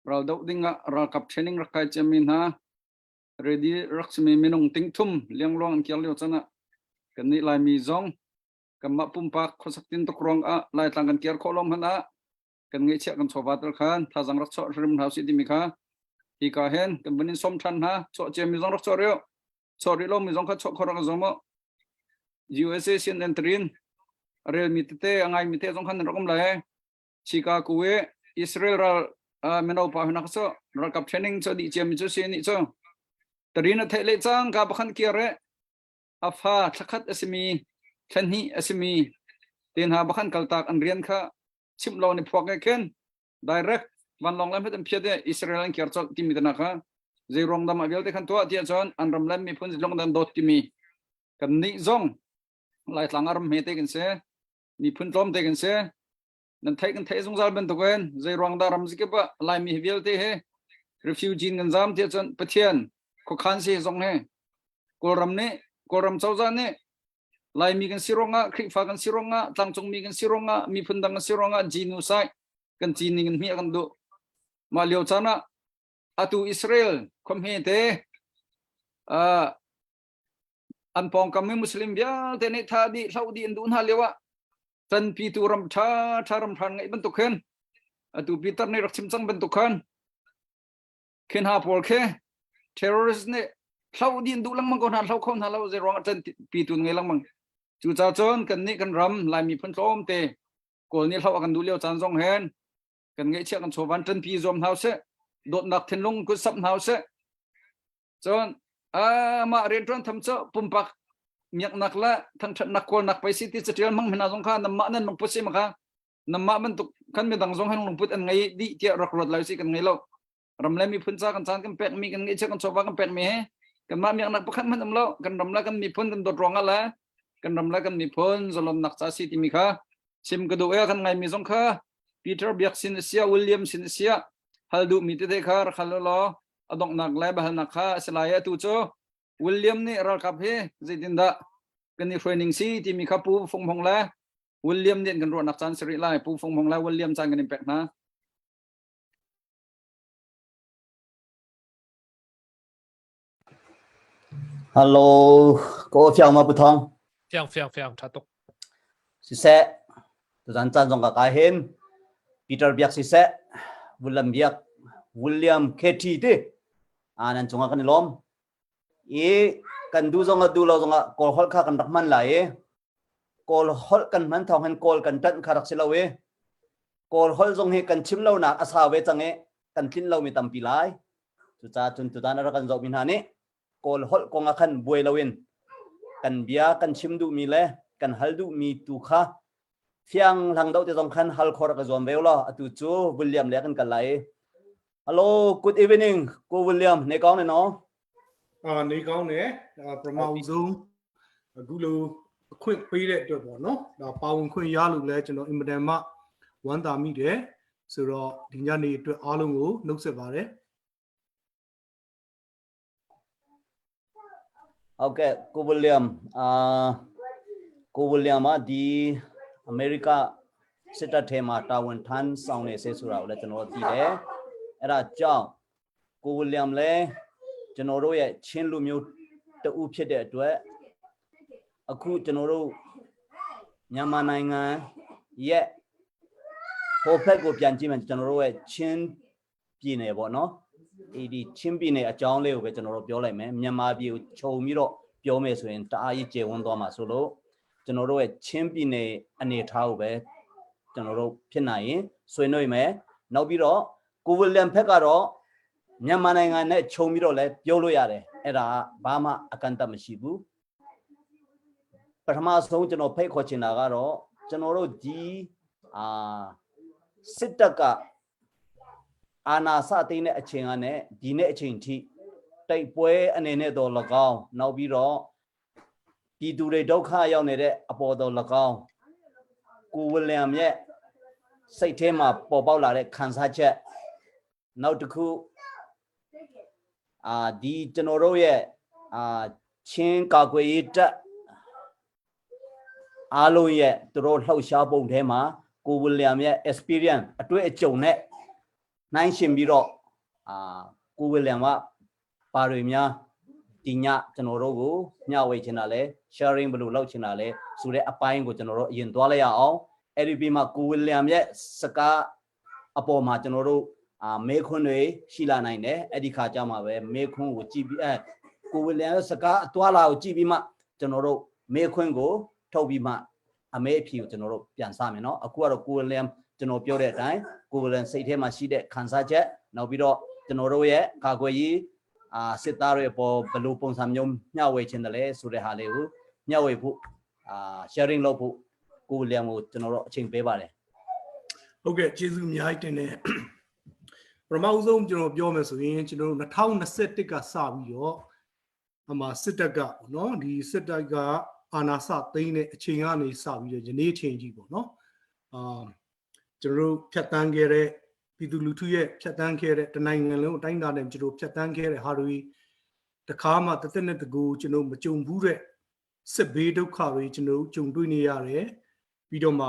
raldoh dingah ralkap training rak kai ciami hna ready rak simi minung tingthum liangluang an kiar lio chan ah kannih Laimi zong kanmah pumpak khuasak tin tuk ruang ah Laitlang kan kiar khawh lo hmanh ah kan ngeihchiah kan chawva tel khan thazang rak chuah hrim hna usih timi kha hi ka hen kan vun in som than hna chuah ciami zong rak chuah rih chuah rih lo mi zong kha chuah khawh rak zong mo USA CNN trin rel mi tete a ngai mi te zong khan rak um lai Chicago i Israel ral mino pa hna cu ralkap training cu dih ciami cu si nih cu tarin a theih le cang ka pakhan kiar e a fa thlakhat a simi thlanhnih a simi te hna bakhan kaltak an rian kha chimh lo ni phuak e khen direct vanlawng lam het an phiat e Israel an kiar colh timi tana kha zei ruang dam ah vialte khan tuah tiah cun an ram le miphun zilong dan dawt timi kan nih zong Laitlang a ram hme te kan si miphun tlawm te kan si nan theih kan theih zungzal bantukin zei ruang dah ram zikip ah Laimi hi vialte hi refugee kan zam tiah cun Pathian khuakhan si zong hi Kawlram nih Kawlram cozah nih Laimi kan si ruangah Khrihfa kan si ruangah tlangcungmi kan si ruangah miphun dang kan si ruangah genocide kan ci ning in hmiah kan duh mah lio caan ah atu Israel khuamhe te uh, an pawngkam i Muslim vialte nih tha dih hloh dih an duh hna lio ah canpitu ram ṭha ṭha ram hran ngeih bantuk khin atu Peter nih rak chim cang bantuk khan khin ha pawl khi terrorist nih hloh dih an duh lengmang ko hna hloh kho hna lo zei ruang ah canpitu ngei lengmang cucaah cun kan nih kan ram Laimi phun tlawmte Kawl nih hloh a kan duh lio caan zong hen kan ngeihchiah kan chawvan ṭanpi zuam hna usih dawtnak thinlung kut sap hna usih Cun mah rianṭuan tham cu pumpak miaknak le thangṭhatnak kawlnak pei si ti catial hmang hna zong kha namah nan lungput si ma kha namah bantuk kan midang zong hin lungput an ngei dih tiah rak ruat lai si kan ngei lo ram le miphun ca kan caan kan pek mi kan ngeihchiah kan chawva kan pek mi he kanmah miaknak pakhat hmanh um lo kan ram le kan miphun kan dawt ruangah le kan ram le kan miphun zalonnak ca si timi kha chim ka duh e kan ngai mi zong kha Peter Biak sin sia William sin sia hal duh mi tete kha rak hal law a donghnak le biahalnak kha a si lai. Atu cu William nih ralkap hi zeitindah kan i hruai ning si timi kha Pu Fung Hmung le William nih an kan ruahnak caan si rih lai. Pu Fung Hmung le William caan kan in pek hna. Hello, ko fiang ma Pu Thong? Fiang fiang fiang tha tuk. Siseh, tuzan caan zong ka kai hin Peter biak siseh, William biak, William KT ti a nan cungah kan i lawm. I kan du zong ah du lo zong ah Kawl holh kha kan rak hman lai i Kawl holh kan hman thawng hin Kawl kan ṭanh kha rak si lo i Kawl holh zong hi kan chim lonak a sau ve cang i kan tlinh lomi tampi lai. Cucaah cun tutan a rak kan zohmi hna nih Kawl holh kong ah khan buai loin kan bia kan chim duhmi le kan hal duhmi tu kha fiang hlang deuh te zong khan hal khawh rak i zuam ve law atu cu William le kan kal lai. Hello, good evening, ko William, ne kaung ne no? အာနေကောင်းတယ်ဒါပထမဦးဆုံးအခုလိုအခွင့်ပေးတဲ့အတွက်ပေါ့နော်ဒါပါဝင်ခွင့်ရလို့လဲကျွန်တော်အင်မတန်မှဝမ်းသာမိတယ်ဆိုတော့ဒီညနေအတွက်အားလုံးကိုနှုတ်ဆက်ပါတယ် ဟုတ်ကဲ့ကိုဝီလျံအာကိုဝီလျံမှာဒီအမေရိကစစ်တပ်ထဲမှာတာဝန်ထမ်းဆောင်နေစေဆိုတာကိုလည်းကျွန်တော်သိတယ်အဲ့ဒါကြောင့်ကိုဝီလျံလည်းကျွန်တော်တို့ရဲ့ချင်းလူမျိုးတဦးဖြစ်တဲ့အတွက်အခုကျွန်တော်တို့မြန်မာနိုင်ငံရဲ့ဟိုဖက်ကိုပြန်ကြည့်မယ်ကျွန်တော်တို့ရဲ့ချင်း ပြည်နယ်ပေါ့နော်ဒီဒီချင်းပြည်နယ်အကြောင်းလေးကိုပဲကျွန်တော်တို့ပြောလိုက်မယ်မြန်မာပြည်ကိုခြုံပြီးတော့ပြောမယ်ဆိုရင်တအားကြီးကျေဝန်းသွားမှာဆိုလို့ကျွန်တော်တို့ရဲ့ချင်းပြည်နယ်အနေထားကိုပဲကျွန်တော်တို့ဖြစ်နိုင်ရင်ဆွေးနွေးမယ်နောက်ပြီးတော့ကိုဝီလျံဖက်ကတော့မြန်မာနိုင်ငံနဲ့ခြုံပြီးတော့လည်းပြောလို့ရတယ်အဲ့ဒါဘာမှအကန့်အသတ်မရှိဘူးပထမဆုံးကျွန်တော်ဖိတ်ခေါ်ချင်တာကတော့ကျွန်တော်တို့ဒီအာစစ်တပ်က အာနာစသိမ်းတဲ့အချိန်ကနေဒီနေ့အချိန်ထိတိုက်ပွဲအနေနဲ့တော့၎င်းနောက်ပြီးတော့ပြည်သူတွေဒုက္ခရောက်နေတဲ့အပေါ်တော့၎င်းကိုဝီလျံရဲ့စိတ်ထဲမှာပေါ်ပေါက်လာတဲ့ခံစားချက် နောက်တစ်ခုအာဒီကျွန်တော်တို့ရဲ့အာချင်းကာကွယ်ရေးတပ်အားလုံးရဲ့သူတို့လှုပ်ရှားပုံထဲမှာကိုဝီလျံရဲ့ experience အတွေ့အကြုံနဲ့နှိုင်းယှဉ်ပြီးတော့အာကိုဝီလျံကပါတွေများဒီညကျွန်တော်တို့ကိုမျှဝေချင်တာလဲ sharing ဘယ်လိုလုပ်ချင်တာလဲဆိုတဲ့အပိုင်းကိုကျွန်တော်တို့အရင်သွားလိုက်ရအောင်အဲ့ဒီပြီးမှကိုဝီလျံရဲ့စကားအပေါ်မှာကျွန်တော်တို့အာမေခွန်းတွေရှိလာနိုင်တယ်အဲ့ဒီခါကျမှပဲမေခွန်းကိုကြည့်ပြီးအဲကိုဝီလျံရဲ့စကားအသွားလာကိုကြည့်ပြီးမှကျွန်တော်တို့မေခွန်းကိုထုတ်ပြီးမှအမေအဖြေကိုကျွန်တော်တို့ပြန်စမယ်နော်အခုကတော့ကိုဝီလျံကျွန်တော်ပြောတဲ့အတိုင်းကိုဝီလျံစိတ်ထဲမှာရှိတဲ့ခံစားချက်နောက်ပြီးတော့ကျွန်တော်တို့ရဲ့ကာကွယ်ရေးအာစစ်သားတွေအပေါ်ဘယ်လိုပုံစံမျိုးမျှဝေခြင်းတယ်လဲဆိုတဲ့ဟာလေးကိုမျှဝေဖို့အာ sharing လုပ်ဖို့ကိုဝီလျံကိုကျွန်တော်တို့အချိန်ပေးပါတယ် ဟုတ်ကဲ့ကျေးဇူးအများကြီးတင်တယ်ပထမဦးဆုံးကျွန်တော်ပြောမယ်ဆိုရင်ကျွန်တော်တို့2021ကစပြီးတော့အမှစစ်တပ်ကပေါ့နော်ဒီစစ်တပ်ကအာဏာစသိမ်းတဲ့အချိန်ကနေစပြီးတော့ယနေ့အချိန်ကြီးပေါ့နော်အာကျွန်တော်တို့ဖြတ်တန်းခဲ့တဲ့ပြည်သူလူထုရဲ့ဖြတ်တန်းခဲ့တဲ့တနိုင်ငံလုံးအတိုင်းအတာနဲ့ကျွန်တော်ဖြတ်တန်းခဲ့တဲ့ဟာတွေတခါမှတစ်သက်နဲ့တကူကျွန်တော်မကြုံဘူးတဲ့စစ်ဘေးဒုက္ခတွေကျွန်တော်ကြုံတွေ့နေရတယ်ပြီးတော့မှ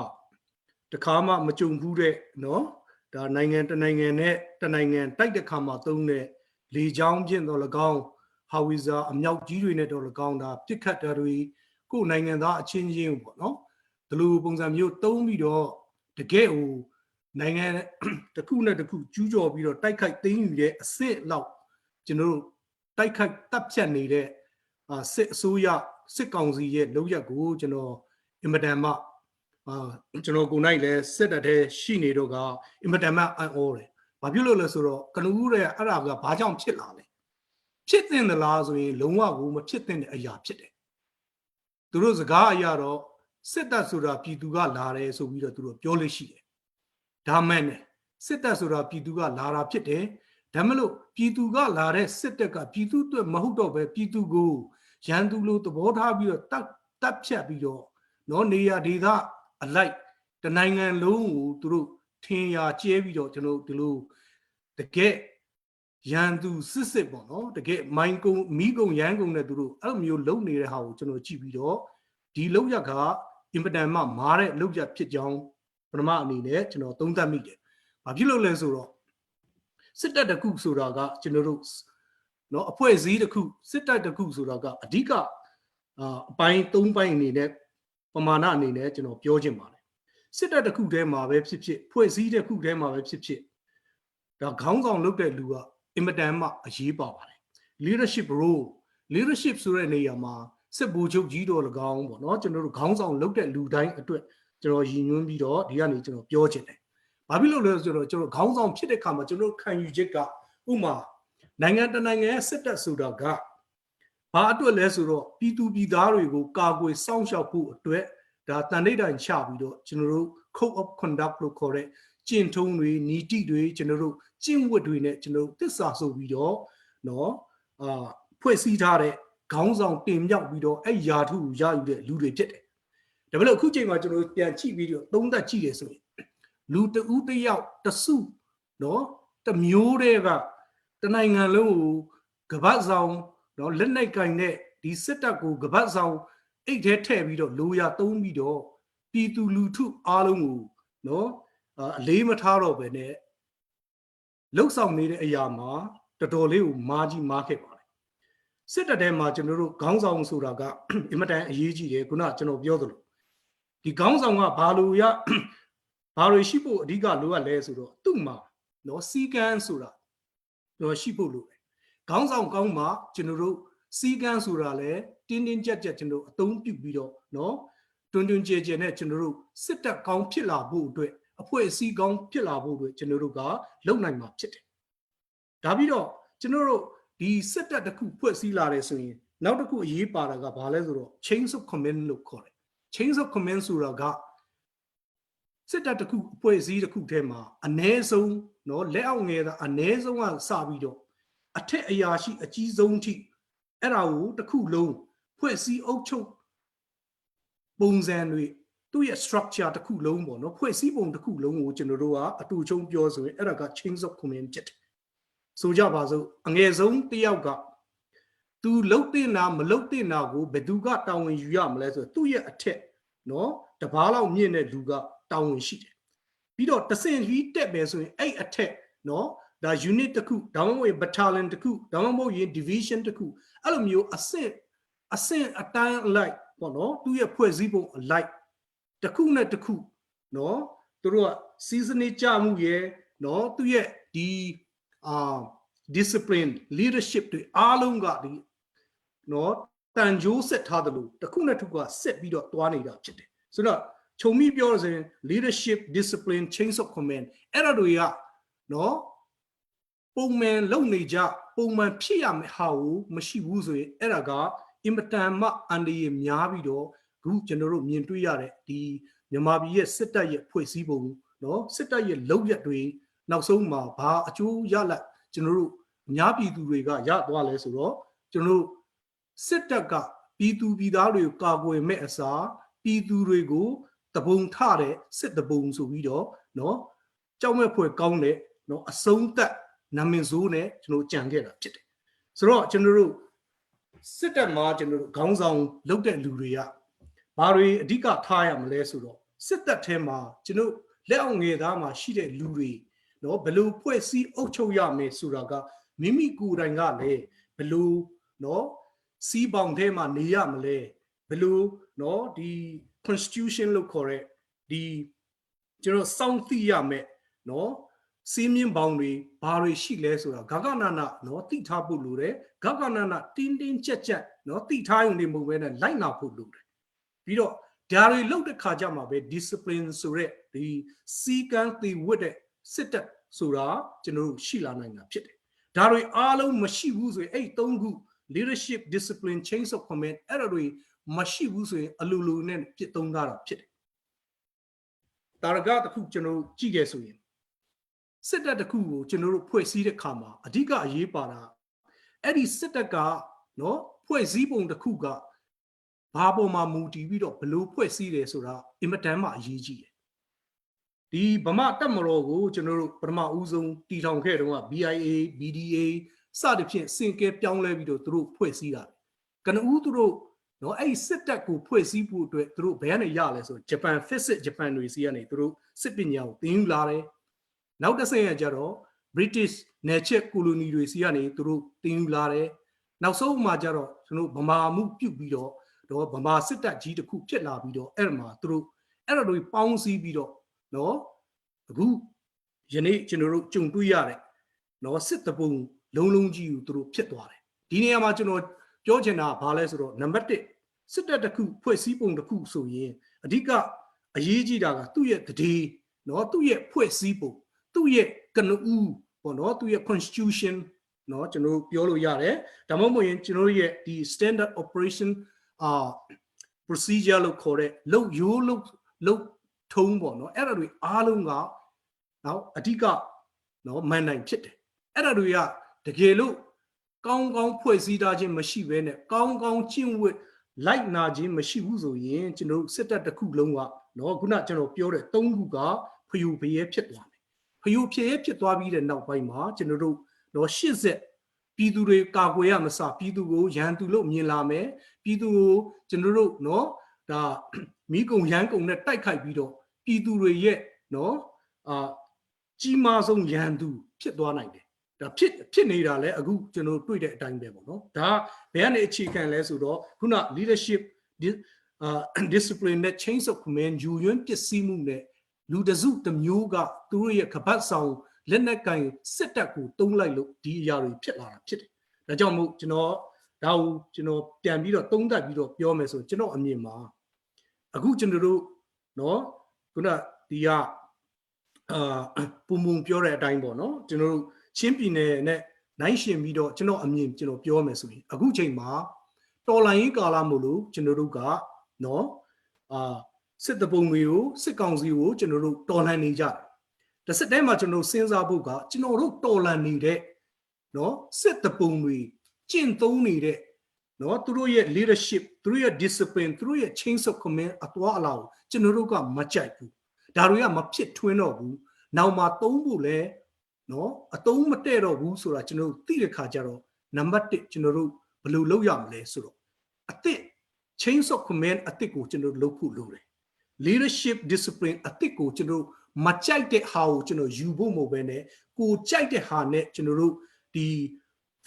တခါမှမကြုံဘူးတဲ့နော်ဒါနိုင်ငံတနိုင်ငံနဲ့တနိုင်ငံတိုက်တဲ့ခါမှာသုံးတဲ့လေချောင်းဖြင့်တော့၎င်းဟာဝီဇာအမြောက်ကြီးတွေနဲ့တော့၎င်းဒါပြစ်ခတ်တာတွေကိုယ်နိုင်ငံသားအချင်းချင်းပေါ့နော်ဒီလိုပုံစံမျိုးသုံးပြီးတော့တကယ်ဟိုနိုင်ငံတစ်ခုနဲ့တစ်ခုကျူးကျော်ပြီးတော့တိုက်ခိုက်သိမ်းယူတဲ့အစ်စ်လောက်ကျွန်တော်တို့တိုက်ခိုက်တပ်ဖြတ်နေတဲ့အာစစ်အစိုးရစစ်ကောင်စီရဲ့လုပ်ရက်ကိုကျွန်တော်အင်မတန်မှ အာကျွန်တော်ကိုယ်နိုင်လဲစစ်တပ်တဲ့ရှိနေတော့ကအင်မတန်မှအံ့ဩတယ်။ဘာဖြစ်လို့လဲဆိုတော့ကနဦးတဲ့အဲ့ဒါကဘာကြောင့်ဖြစ်လာလဲ။ဖြစ်တင်သလားဆိုရင်လုံးဝကိုမဖြစ်တင်တဲ့အရာဖြစ်တယ်။သူတို့စကားအရာတော့စစ်တပ်ဆိုတာပြည်သူကလာတယ်ဆိုပြီးတော့သူတို့ပြောလို့ရှိတယ်။ဒါမှန်တယ်စစ်တပ်ဆိုတာပြည်သူကလာတာဖြစ်တယ်။ဒါမလို့ပြည်သူကလာတဲ့စစ်တပ်ကပြည်သူအတွက်မဟုတ်တော့ပဲပြည်သူကိုရန်သူလိုသဘောထားပြီးတော့တတ်တတ်ဖြတ်ပြီးတော့နော်နေရာဒေသ အလိုက်တနိုင်ငံလုံးကိုသူတို့ထင်ရာကျဲပြီးတော့ကျွန်တော်တို့ဒီလိုတကယ်ရန်သူစစ်စစ်ပေါ့နော်တကယ်မိုင်းကုံမီးကုံရန်ကုံနဲ့သူတို့အဲ့လိုမျိုးလုံနေတဲ့ဟာကိုကျွန်တော်ကြည့်ပြီးတော့ဒီလောက်ရကအင်ပတန်မှမားတဲ့လောက်ရဖြစ်ကြောင်းပထမအနေနဲ့ကျွန်တော်သုံးသပ်မိတယ်။ဘာဖြစ်လို့လဲဆိုတော့စစ်တပ်တစ်ခုဆိုတာကကျွန်တော်တို့နော်အဖွဲ့အစည်းတစ်ခုစစ်တပ်တစ်ခုဆိုတာကအဓိကအာအပိုင်း၃ပိုင်းအနေနဲ့ ပမာဏအနေနဲ့ကျွန်တော်ပြောချင်ပါတယ်စစ်တပ်တစ်ခုတည်းမှာပဲဖြစ်ဖြစ်ဖွဲ့စည်းတစ်ခုတည်းမှာပဲဖြစ်ဖြစ်ဒါခေါင်းဆောင်လုပ်တဲ့လူကအင်မတန်မှအရေးပါပါတယ် leadership role leadership ဆိုတဲ့နေရာမှာစစ်ဗိုလ်ချုပ်ကြီးတော်၎င်းပေါ့နော်ကျွန်တော်တို့ခေါင်းဆောင်လုပ်တဲ့လူတိုင်းအတွက်ကျွန်တော်ရည်ညွှန်းပြီးတော့ဒီကနေကျွန်တော်ပြောချင်တယ်။ဘာဖြစ်လို့လဲဆိုတော့ကျွန်တော်ခေါင်းဆောင်ဖြစ်တဲ့ခါမှာကျွန်တော်ခံယူချက်ကဥမာနိုင်ငံတနိုင်ငံရဲ့စစ်တပ်ဆိုတာကဘာအတွက်လဲဆိုတော့ပြည်သူပြည်သားတွေကိုကာကွယ်စောင့်ရှောက်ဖို့အတွက်ဒါတန်ဋိဌာန်ချပြီးတော့ကျွန်တော်တို့ code of conduct လို့ခေါ်တဲ့ကျင့်ထုံးတွေနီတိတွေကျွန်တော်တို့ကျင့်ဝတ်တွေနဲ့ကျွန်တော်တို့တစ္ဆာဆိုပြီးတော့နော်အာဖွဲ့စည်းထားတဲ့ခေါင်းဆောင်တင်မြောက်ပြီးတော့အဲ့ယာထုကိုရယူတဲ့လူတွေဖြစ်တယ်။ဒါပေမဲ့အခုချိန်မှာကျွန်တော်တို့ပြန်ကြည့်ပြီးတော့သုံးသပ်ကြည့်ရဆိုရင်လူတဦးတယောက်တစုနော်တမျိုးတည်းကတနိုင်ငံလုံးကိုကပတ်ဆောင်နော်လက်နှိုက်ကင်တဲ့ဒီစစ်တပ်ကိုကပတ်ဆောင်အိတ်ထဲထည့်ပြီးတော့လိုရာသုံးပြီးတော့ပြည်သူလူထုအားလုံးကိုနော်အလေးမထားတော့ပဲနဲ့လှုပ်ဆောင်နေတဲ့အရာမှာတော်တော်လေးကိုမာကြီးမားခဲ့ပါတယ်စစ်တပ်ထဲမှာကျွန်တော်တို့ခေါင်းဆောင်ဆိုတာကအင်မတန်အရေးကြီးတယ်ခုနကျွန်တော်ပြောသလိုဒီခေါင်းဆောင်ကဘာလို့ရဘာတွေရှိဖို့အဓိကလိုအပ်လဲဆိုတော့သူ့မှာနော်စီကန်းဆိုတာတော့ရှိဖို့လိုတယ်ခေါင်းဆောင်ကောင်းမှကျွန်တော်တို့စီကန်းဆိုတာလဲတင်းတင်းကြပ်ကြပ်ကျွန်တော်အသုံးပြုပြီးတော့နော်တွန်းတွန်းကြဲကြဲနဲ့ကျွန်တော်တို့စစ်တပ်ကောင်းဖြစ်လာဖို့အတွက်အဖွဲ့အစည်းကောင်းဖြစ်လာဖို့အတွက်ကျွန်တော်တို့ကလုပ်နိုင်မှာဖြစ်တယ်ဒါပြီးတော့ကျွန်တော်တို့ဒီစစ်တပ်တစ်ခုဖွဲ့စည်းလာတယ်ဆိုရင်နောက်တစ်ခုအရေးပါတာကဘာလဲဆိုတော့ chains of command လို့ခေါ်တယ် chains of command ဆိုတာကစစ်တပ်တစ်ခုအဖွဲ့အစည်းတစ်ခုထဲမှာအ ਨੇ ဆုံးနော်လက်အောက်ငယ်တာအ ਨੇ ဆုံးကစပြီးတော့အထက်အရာရှိအကြီးဆုံးထိအဲ့ဒါကိုတစ်ခုလုံးဖွဲ့စည်းအုပ်ချုပ်ပုံစံတွေသူ့ရဲ့ structure တစ်ခုလုံးပေါ့နော်ဖွဲ့စည်းပုံတစ်ခုလုံးကိုကျွန်တော်တို့ကအတူချုံပြောဆိုရင်အဲ့ဒါက chains of command ဖြစ်တယ်။ ဆိုကြပါစို့အငယ်ဆုံးတယောက်ကသူလှုပ်တဲ့နာမလှုပ်တဲ့နာကိုဘယ်သူကတာဝန်ယူရမလဲဆိုသူ့ရဲ့အထက်နော်တပားလောက်မြင့်တဲ့လူကတာဝန်ရှိတယ်ပြီးတော့တဆင့်လီးတက်မယ်ဆိုရင်အဲ့အထက်နော်ဒါ unit တစ်ခုဒါမှမဟုတ်ရင် battalion တစ်ခုဒါမှမဟုတ်ရင် division တစ်ခုအဲ့လိုမျိုးအဆင့်အဆင့်အတန်းအလိုက်ပေါ့နော်သူ့ရဲ့ဖွဲ့စည်းပုံအလိုက်တစ်ခုနဲ့တစ်ခုနော်သူတို့က season ကြမှုရယ်နော်သူ့ရဲ့ဒီအာ discipline leadership တွေအားလုံးကဒီနော်တန်ကြိုးဆက်ထားတယ်လို့တစ်ခုနဲ့တစ်ခုကဆက်ပြီးတော့တွားနေတာဖြစ်တယ်ဆိုတော့ခြုံမိပြောရရင် leadership discipline chains of command အဲ့ဒါတွေကနော်ပုံမှန်လုပ်နေကြပုံမှန်ဖြစ်ရမယ့်ဟာကိုမရှိဘူးဆိုရင်အဲ့ဒါကအင်မတန်မှအန္တရာယ်များပြီးတော့အခုကျွန်တော်တို့မြင်တွေ့ရတဲ့ဒီမြန်မာပြည်ရဲ့စစ်တပ်ရဲ့ဖွဲ့စည်းပုံနော်စစ်တပ်ရဲ့လုပ်ရက်တွေနောက်ဆုံးမှာဘာအကျိုးရလဒ်ကျွန်တော်တို့အများပြည်သူတွေကရသွားလဲဆိုတော့ကျွန်တော်တို့စစ်တပ်ကပြည်သူပြည်သားတွေကိုကာကွယ်မဲ့အစားပြည်သူတွေကိုတပုံထတဲ့စစ်တပုံဆိုပြီးတော့နော်ကြောက်မဲ့ဖွယ်ကောင်းတဲ့နော်အဆုံးသက်နာမည်ဆိုးနဲ့ကျွန်တော်ကြံခဲ့တာဖြစ်တယ်ဆိုတော့ကျွန်တော်တို့စစ်တပ်မှာကျွန်တော်တို့ခေါင်းဆောင်လုပ်တဲ့လူတွေကဘာတွေအဓိကထားရမလဲဆိုတော့စစ်တပ်ထဲမှာကျွန်တော်လက်အောင်ငယ်သားမှာရှိတဲ့လူတွေနော်ဘယ်လိုဖွဲ့စည်းအုပ်ချုပ်ရမယ်ဆိုတာကမိမိကိုယ်တိုင်ကလည်းဘယ်လိုနော်စီးပေါင်ထဲမှာနေရမလဲဘယ်လိုနော်ဒီ constitution လို့ခေါ်တဲ့ဒီကျွန်တော်စောင့်သိရမယ်နော်စီးမြင့်ပေါင်တွေဘာတွေရှိလဲဆိုတာဂဂနနနော်သိထားဖို့လိုတယ်ဂဂနနတင်းတင်းကြပ်ကြပ်နော်သိထားရုံနေမဟုတ်ဘဲနဲ့လိုက်နာဖို့လိုတယ်ပြီးတော့ဒါတွေလုပ်တဲ့ခါကျမှပဲ discipline ဆိုရက်ဒီစီကံတည်ဝတ်တဲ့စစ်တပ်ဆိုတာကျွန်တော်တို့ရှိလာနိုင်တာဖြစ်တယ်ဒါတွေအားလုံးမရှိဘူးဆိုရင်အဲ့သုံးခု leadership discipline chains of command အဲ့ဒါတွေမရှိဘူးဆိုရင်အလူလူနဲ့ပြစ်သုံးတာဖြစ်တယ်တာရကတစ်ခုကျွန်တော်တို့ကြည့်ခဲ့ဆိုရင်စစ်တပ်တစ်ခုကိုကျွန်တော်တို့ဖွဲ့စည်းတဲ့ခါမှာအဓိကအရေးပါတာအဲ့ဒီစစ်တပ်ကနော်ဖွဲ့စည်းပုံတစ်ခုကဘာပေါ်မှာမူတည်ပြီးတော့ဘလို့ဖွဲ့စည်းတယ်ဆိုတာအင်မတန်မှအရေးကြီးတယ်ဒီဗမာတက်မတော်ကိုကျွန်တော်တို့ပထမဦးဆုံးတည်ထောင်ခဲ့တုန်းက BIA BDA စသဖြင့်စင်ကဲပြောင်းလဲပြီးတော့သူတို့ဖွဲ့စည်းတာကနဦးသူတို့နော်အဲ့ဒီစစ်တပ်ကိုဖွဲ့စည်းဖို့အတွက်သူတို့ဘယ်ကနေရလဲဆိုဂျပန်ဖက်စစ်ဂျပန်တွေစီကနေသူတို့စစ်ပညာကိုသင်ယူလာတယ်နောက်တစ်ဆင့်ကကြတော့ British နယ်ချက်ကိုလိုနီတွေစီကနေသူတို့သင်ယူလာတယ်နောက်ဆုံးမှာကြတော့ကျွန်တော်ဗမာမှုပြုတ်ပြီးတော့တော့ဗမာစစ်တပ်ကြီးတစ်ခုဖြစ်လာပြီးတော့အဲ့မှာသူတို့အဲ့ဒါတွေပေါင်းစည်းပြီးတော့နော်အခုယနေ့ကျွန်တော်တို့ကြုံတွေ့ရတဲ့နော်စစ်တပုံလုံးလုံးကြီးကိုသူတို့ဖြစ်သွားတယ်ဒီနေရာမှာကျွန်တော်ပြောချင်တာကဘာလဲဆိုတော့နံပါတ်1စစ်တပ်တစ်ခုဖွဲ့စည်းပုံတစ်ခုဆိုရင်အဓိကအရေးကြီးတာကသူ့ရဲ့တည်နော်သူ့ရဲ့ဖွဲ့စည်းပုံသူ့ရဲ့ကနဦးပေါ့နော်သူ့ရဲ့ constitution နော်ကျွန်တော်တို့ပြောလို့ရတယ်ဒါမှမဟုတ်ရင်ကျွန်တော်တို့ရဲ့ဒီ standard operation အာ procedure လို့ခေါ်တဲ့လုတ်ရိုးလုတ်လုတ်ထုံးပေါ့နော်အဲ့ဒါတွေအားလုံးကနော်အဓိကနော်မန်နိုင်ဖြစ်တယ်အဲ့ဒါတွေကတကယ်လို့ကောင်းကောင်းဖွဲ့စည်းထားခြင်းမရှိဘဲနဲ့ကောင်းကောင်းကျင့်ဝတ်လိုက်နာခြင်းမရှိဘူးဆိုရင်ကျွန်တော်တို့စစ်တပ်တစ်ခုလုံးကနော်ခုနကျွန်တော်ပြောတဲ့၃ခုကဖျူဖျဲဖြစ်သွားမယ်ဖျူဖျဲဖြစ်သွားပြီးတဲ့နောက်ပိုင်းမှာကျွန်တော်တို့နော်ရှစ်ဆက်ပြည်သူတွေကာကွယ်ရမစပြည်သူကိုရန်သူလို့မြင်လာမယ်ပြည်သူကိုကျွန်တော်တို့နော်ဒါမိကုံရန်ကုံနဲ့တိုက်ခိုက်ပြီးတော့ပြည်သူတွေရဲ့နော်အာကြီးမားဆုံးရန်သူဖြစ်သွားနိုင်တယ်ဒါဖြစ်ဖြစ်နေတာလဲအခုကျွန်တော်တွေ့တဲ့အတိုင်းပဲပေါ့နော်ဒါဘယ်ကနေအခြေခံလဲဆိုတော့ခုန leadership အာ discipline နဲ့ chains of command ယူရင်းပစ္စည်းမှုနဲ့လူတစုတစ်မျိုးကသူတို့ရဲ့ကပတ်ဆောင်လက်နက်ကင်စစ်တပ်ကိုတုံးလိုက်လို့ဒီအရာတွေဖြစ်လာတာဖြစ်တယ်။ဒါကြောင့်မို့ကျွန်တော်ဒါကိုကျွန်တော်ပြန်ပြီးတော့သုံးသပ်ပြီးတော့ပြောမယ်ဆိုကျွန်တော်အမြင်မှာအခုကျွန်တော်တို့နော်ခုနဒီကအာပုံပုံပြောတဲ့အတိုင်းပေါ့နော်ကျွန်တော်တို့ချင်းပြည်နယ်နဲ့နိုင်ရှင်ပြီးတော့ကျွန်တော်အမြင်ကျွန်တော်ပြောမယ်ဆိုရင်အခုချိန်မှာတော်လိုင်းရေးကာလမို့လို့ကျွန်တော်တို့ကနော်အာစစ်တပုံတွေကိုစစ်ကောင်စီကိုကျွန်တော်တို့တော်လှန်နေကြတယ်။တစ်စစ်တည်းမှာကျွန်တော်စဉ်းစားဖို့ကကျွန်တော်တို့တော်လှန်နေတဲ့နော်စစ်တပုံတွေကျင့်သုံးနေတဲ့နော်သူတို့ရဲ့ leadership သူတို့ရဲ့ discipline သူတို့ရဲ့ chains of command အသွားအလာကိုကျွန်တော်တို့ကမကြိုက်ဘူး။ဒါတွေကမဖြစ်ထွင်းတော့ဘူး။နောက်မှာသုံးဖို့လဲ နော်အတုံးမတဲ့တော့ဘူးဆိုတာကျွန်တော်တို့သိတဲ့ခါကျတော့နံပါတ်1ကျွန်တော်တို့ဘယ်လိုလုပ်ရမလဲဆိုတော့အသစ် chain of command အသစ်ကိုကျွန်တော်တို့လုပ်ဖို့လိုတယ် leadership discipline အသစ်ကိုကျွန်တော်တို့မကြိုက်တဲ့ဟာကိုကျွန်တော်ယူဖို့မဟုတ်ဘဲနဲ့ကိုကြိုက်တဲ့ဟာနဲ့ကျွန်တော်တို့ဒီ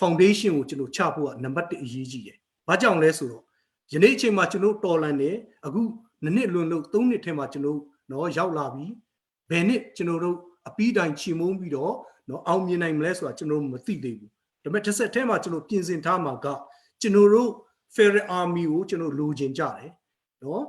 foundation ကိုကျွန်တော်ချဖို့ကနံပါတ်1အရေးကြီးတယ်။ဘာကြောင့်လဲဆိုတော့ယနေ့အချိန်မှာကျွန်တော်တော်လန်နေအခုနှစ်နှစ်လွန်လို့၃နှစ်ထဲမှာကျွန်တော်နော်ရောက်လာပြီဘယ်နှစ်ကျွန်တော်တို့အပီးတိုင်ချီမုန်းပြီးတော့နော်အောင်မြင်နိုင်မလဲဆိုတာကျွန်တော်တို့မသိသေးဘူး။ဒါပေမဲ့တစ်ဆက်ထဲမှာကျွန်တော်ပြင်ဆင်ထားမှာကကျွန်တော်တို့ Federal Army ကိုကျွန်တော်လိုချင်ကြတယ်နော်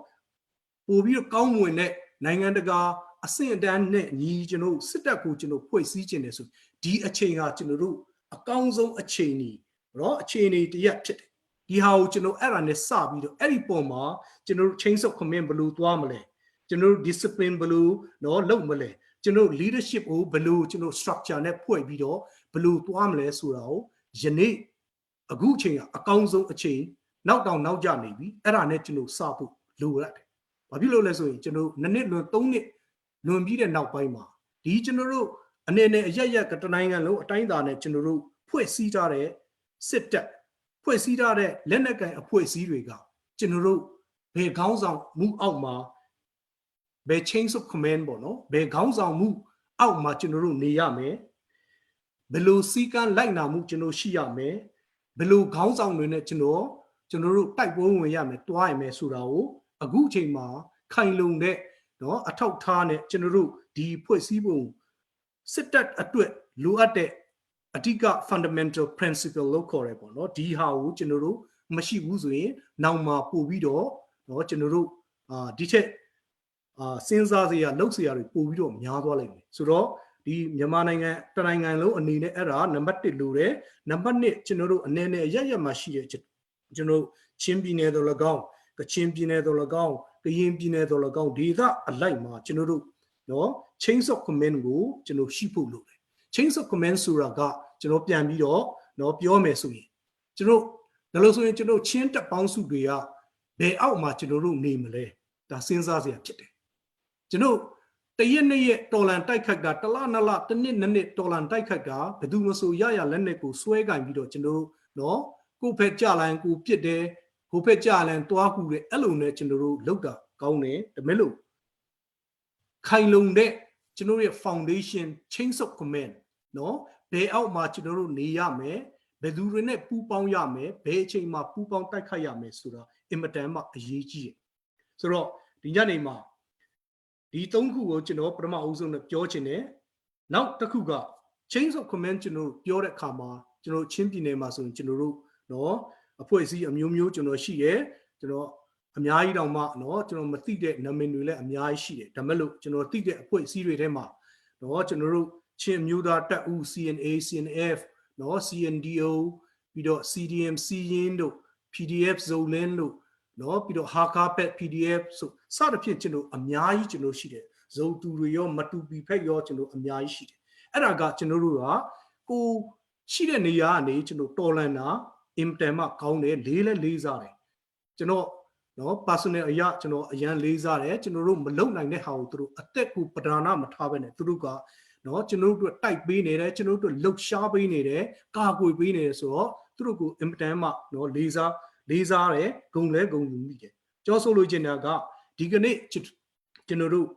ပို့ပြီးတော့ကောင်းမွန်တဲ့နိုင်ငံတကာအဆင့်အတန်းနဲ့ညီကျွန်တော်စစ်တပ်ကိုကျွန်တော်ဖွဲ့စည်းခြင်းတယ်ဆိုဒီအချိန်ကကျွန်တော်တို့အကောင်းဆုံးအချိန်ကြီးနော်အချိန်ကြီးတရက်ဖြစ်တယ်ဒီဟာကိုကျွန်တော်အဲ့ဒါနဲ့စပြီးတော့အဲ့ဒီပုံမှာကျွန်တော်တို့ chain of command ဘယ်လိုသွားမလဲကျွန်တော်တို့ discipline ဘယ်လိုနော်လုပ်မလဲကျွန်တော် leadership ကိုဘယ်လိုကျွန်တော် structure နဲ့ဖွဲ့ပြီးတော့ဘယ်လိုသွားမလဲဆိုတာကိုယနေ့အခုအချိန်ကအကောင်းဆုံးအချိန်နောက်တောင်နောက်ကျနေပြီအဲ့ဒါနဲ့ကျွန်တော်စဖို့လိုရတယ်။ဘာဖြစ်လို့လဲဆိုရင်ကျွန်တော်နှစ်နှစ်လွန်သုံးနှစ်လွန်ပြီးတဲ့နောက်ပိုင်းမှာဒီကျွန်တော်တို့အနေနဲ့အရက်ရက်ကတနိုင်ငံလုံးအတိုင်းအတာနဲ့ကျွန်တော်တို့ဖွဲ့စည်းထားတဲ့စစ်တပ်ဖွဲ့စည်းထားတဲ့လက်နက်ကိုင်အဖွဲ့အစည်းတွေကကျွန်တော်တို့ဘယ်ခေါင်းဆောင်မှုအောက်မှာဘယ် chain of command ပေါ့နော်ဘယ်ခေါင်းဆောင်မှုအောက်မှာကျွန်တော်တို့နေရမယ်ဘယ်လိုစီကံလိုက်နာမှုကျွန်တော်ရှိရမယ်ဘယ်လိုခေါင်းဆောင်တွေနဲ့ကျွန်တော်ကျွန်တော်တို့တိုက်ပွဲဝင်ရမယ်တွားရမယ်ဆိုတာကိုအခုအချိန်မှာခိုင်လုံတဲ့နော်အထောက်ထားနဲ့ကျွန်တော်တို့ဒီဖွဲ့စည်းပုံစစ်တပ်အတွက်လိုအပ်တဲ့အဓိက fundamental principle လို့ခေါ်ရဲပေါ့နော်ဒီဟာကိုကျွန်တော်တို့မရှိဘူးဆိုရင်နောက်မှာပို့ပြီးတော့နော်ကျွန်တော်တို့အာဒီချက်အာစဉ်းစားစရာလုပ်စရာတွေပို့ပြီးတော့များသွားလိမ့်မယ်ဆိုတော့ဒီမြန်မာနိုင်ငံတနိုင်ငံလုံးအနေနဲ့အဲ့ဒါနံပါတ်1လိုတယ်နံပါတ်2ကျွန်တော်တို့အနေနဲ့ရက်ရက်မှာရှိတဲ့ကျွန်တော်ချင်းပြည်နယ်တော်၎င်းကချင်ပြည်နယ်တော်၎င်းကရင်ပြည်နယ်တော်၎င်းဒေသအလိုက်မှာကျွန်တော်တို့နော် chain of command ကိုကျွန်တော်ရှိဖို့လိုတယ် chain of command ဆိုတာကကျွန်တော်ပြန်ပြီးတော့နော်ပြောမယ်ဆိုရင်ကျွန်တော်ဒါလို့ဆိုရင်ကျွန်တော်ချင်းတပ်ပေါင်းစုတွေကဘယ်အောက်မှာကျွန်တော်တို့နေမလဲဒါစဉ်းစားစရာဖြစ်တယ်ကျွန်တော်တရက်နှစ်ရက်တော်လန်တိုက်ခတ်တာတစ်လနှစ်လတစ်နှစ်နှစ်နှစ်တော်လန်တိုက်ခတ်တာဘယ်သူမဆိုရရလက်နဲ့ကိုစွဲကင်ပြီးတော့ကျွန်တော်တို့နော်ကိုဖက်ကြလန်ကိုပြစ်တယ်ကိုဖက်ကြလန်တွားကူတယ်အဲ့လိုနဲ့ကျွန်တော်တို့လောက်တာကောင်းတယ်ဒါမဲ့လို့ခိုင်လုံတဲ့ကျွန်တော်ရဲ့ foundation chain of command နော်ဘယ်အောက်မှာကျွန်တော်တို့နေရမယ်ဘယ်သူတွေနဲ့ပူးပေါင်းရမယ်ဘယ်အချိန်မှာပူးပေါင်းတိုက်ခိုက်ရမယ်ဆိုတာအင်မတန်မှအရေးကြီးတယ်ဆိုတော့ဒီညနေမှာဒီသုံးခုကိုကျွန်တော်ပထမအဦးဆုံးနဲ့ပြောချင်တယ်နောက်တစ်ခုက chain of command ကျွန်တော်ပြောတဲ့အခါမှာကျွန်တော်ချင်းပြည်နယ်မှာဆိုရင်ကျွန်တော်တို့နော်အဖွဲ့အစည်းအမျိုးမျိုးကျွန်တော်ရှိရဲကျွန်တော်အများကြီးတောင်မှနော်ကျွန်တော်မသိတဲ့နာမည်တွေလည်းအများကြီးရှိတယ်ဒါမဲ့လို့ကျွန်တော်သိတဲ့အဖွဲ့အစည်းတွေထဲမှာနော်ကျွန်တော်တို့ချင်းမျိုးသားတပ်ဦး CNA CNF နော် CNDO ပြီးတော့ CDM စီရင်တို့ PDF ဇိုလင်းတို့နော်ပြီးတော့ Hakha Pet PDF ဆိုစသဖြင့်ကျွန်တော်အများကြီးကျွန်တော်ရှိတယ်ဇုံတူတွေရောမတူပီဖက်ရောကျွန်တော်အများကြီးရှိတယ်အဲ့ဒါကကျွန်တော်တို့ကကိုရှိတဲ့နေရာကနေကျွန်တော်တော်လန်တာအင်တန်မှကောင်းတယ်လေးလဲလေးစားတယ်ကျွန်တော်နော် personal အရာကျွန်တော်အရန်လေးစားတယ်ကျွန်တော်တို့မလုံနိုင်တဲ့ဟာကိုသူတို့အသက်ကိုပဓာနာမထားဘဲနဲ့သူတို့ကနော်ကျွန်တော်တို့တိုက်ပေးနေတယ်ကျွန်တော်တို့လှုပ်ရှားပေးနေတယ်ကာကွယ်ပေးနေတယ်ဆိုတော့သူတို့ကိုအင်တန်မှနော်လေးစားလေးစားတယ်ဂုံလဲဂုံယူမိတယ်ကြောဆိုလိုချင်တာကဒီကနေ့ကျွန်တော်တို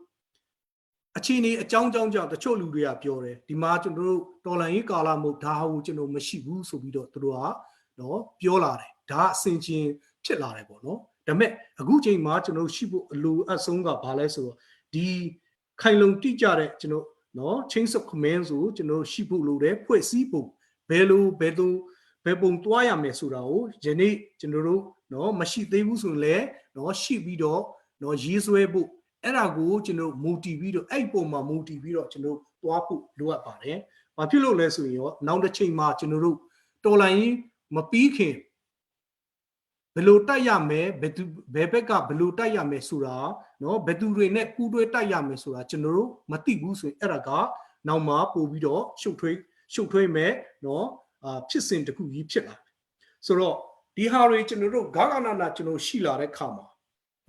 ့အချင်းဒီအကြောင်းကြောင်းကြောင့်တချို့လူတွေကပြောတယ်ဒီမှာကျွန်တော်တို့တော်လန်ရေးကာလမို့ဒါဟိုကျွန်တော်မရှိဘူးဆိုပြီးတော့သူတို့ကနော်ပြောလာတယ်ဒါအစင်ချင်းဖြစ်လာတယ်ပေါ့နော်ဒါပေမဲ့အခုချိန်မှာကျွန်တော်ရှိဖို့အလိုအဆုံးကဘာလဲဆိုတော့ဒီခိုင်လုံတိကျတဲ့ကျွန်တော်နော် chain of command ဆိုကျွန်တော်ရှိဖို့လိုတယ်ဖွဲ့စည်းပုံဘယ်လိုဘယ်လိုဘယ်ပုံတွားရမယ်ဆိုတာကိုယနေ့ကျွန်တော်တို့နော်မရှိသေးဘူးဆိုရင်လည်းနော်ရှိပြီးတော့နော်ရေးဆွဲဖို့အဲ့ဒါကိုကျွန်တော်မူတည်ပြီးတော့အဲ့ပုံမှာမူတည်ပြီးတော့ကျွန်တော်တွားဖို့လိုအပ်ပါတယ်။ဘာဖြစ်လို့လဲဆိုရင်ရောနောက်တစ်ချိန်မှာကျွန်တော်တို့တော်လိုင်းရင်မပြီးခင်ဘယ်လိုတိုက်ရမယ်ဘယ်သူဘယ်ဘက်ကဘယ်လိုတိုက်ရမယ်ဆိုတာနော်ဘယ်သူတွေနဲ့ပူးတွဲတိုက်ရမယ်ဆိုတာကျွန်တော်တို့မသိဘူးဆိုရင်အဲ့ဒါကနောက်မှာပို့ပြီးတော့ရှုပ်ထွေးရှုပ်ထွေးမယ်နော်အာဖြစ်စဉ်တစ်ခုကြီးဖြစ်လာတယ်ဆိုတော့ဒီဟာတွေကျွန်တော်တို့ဂါဂနာနာကျွန်တော်ရှိလာတဲ့ခါမှာ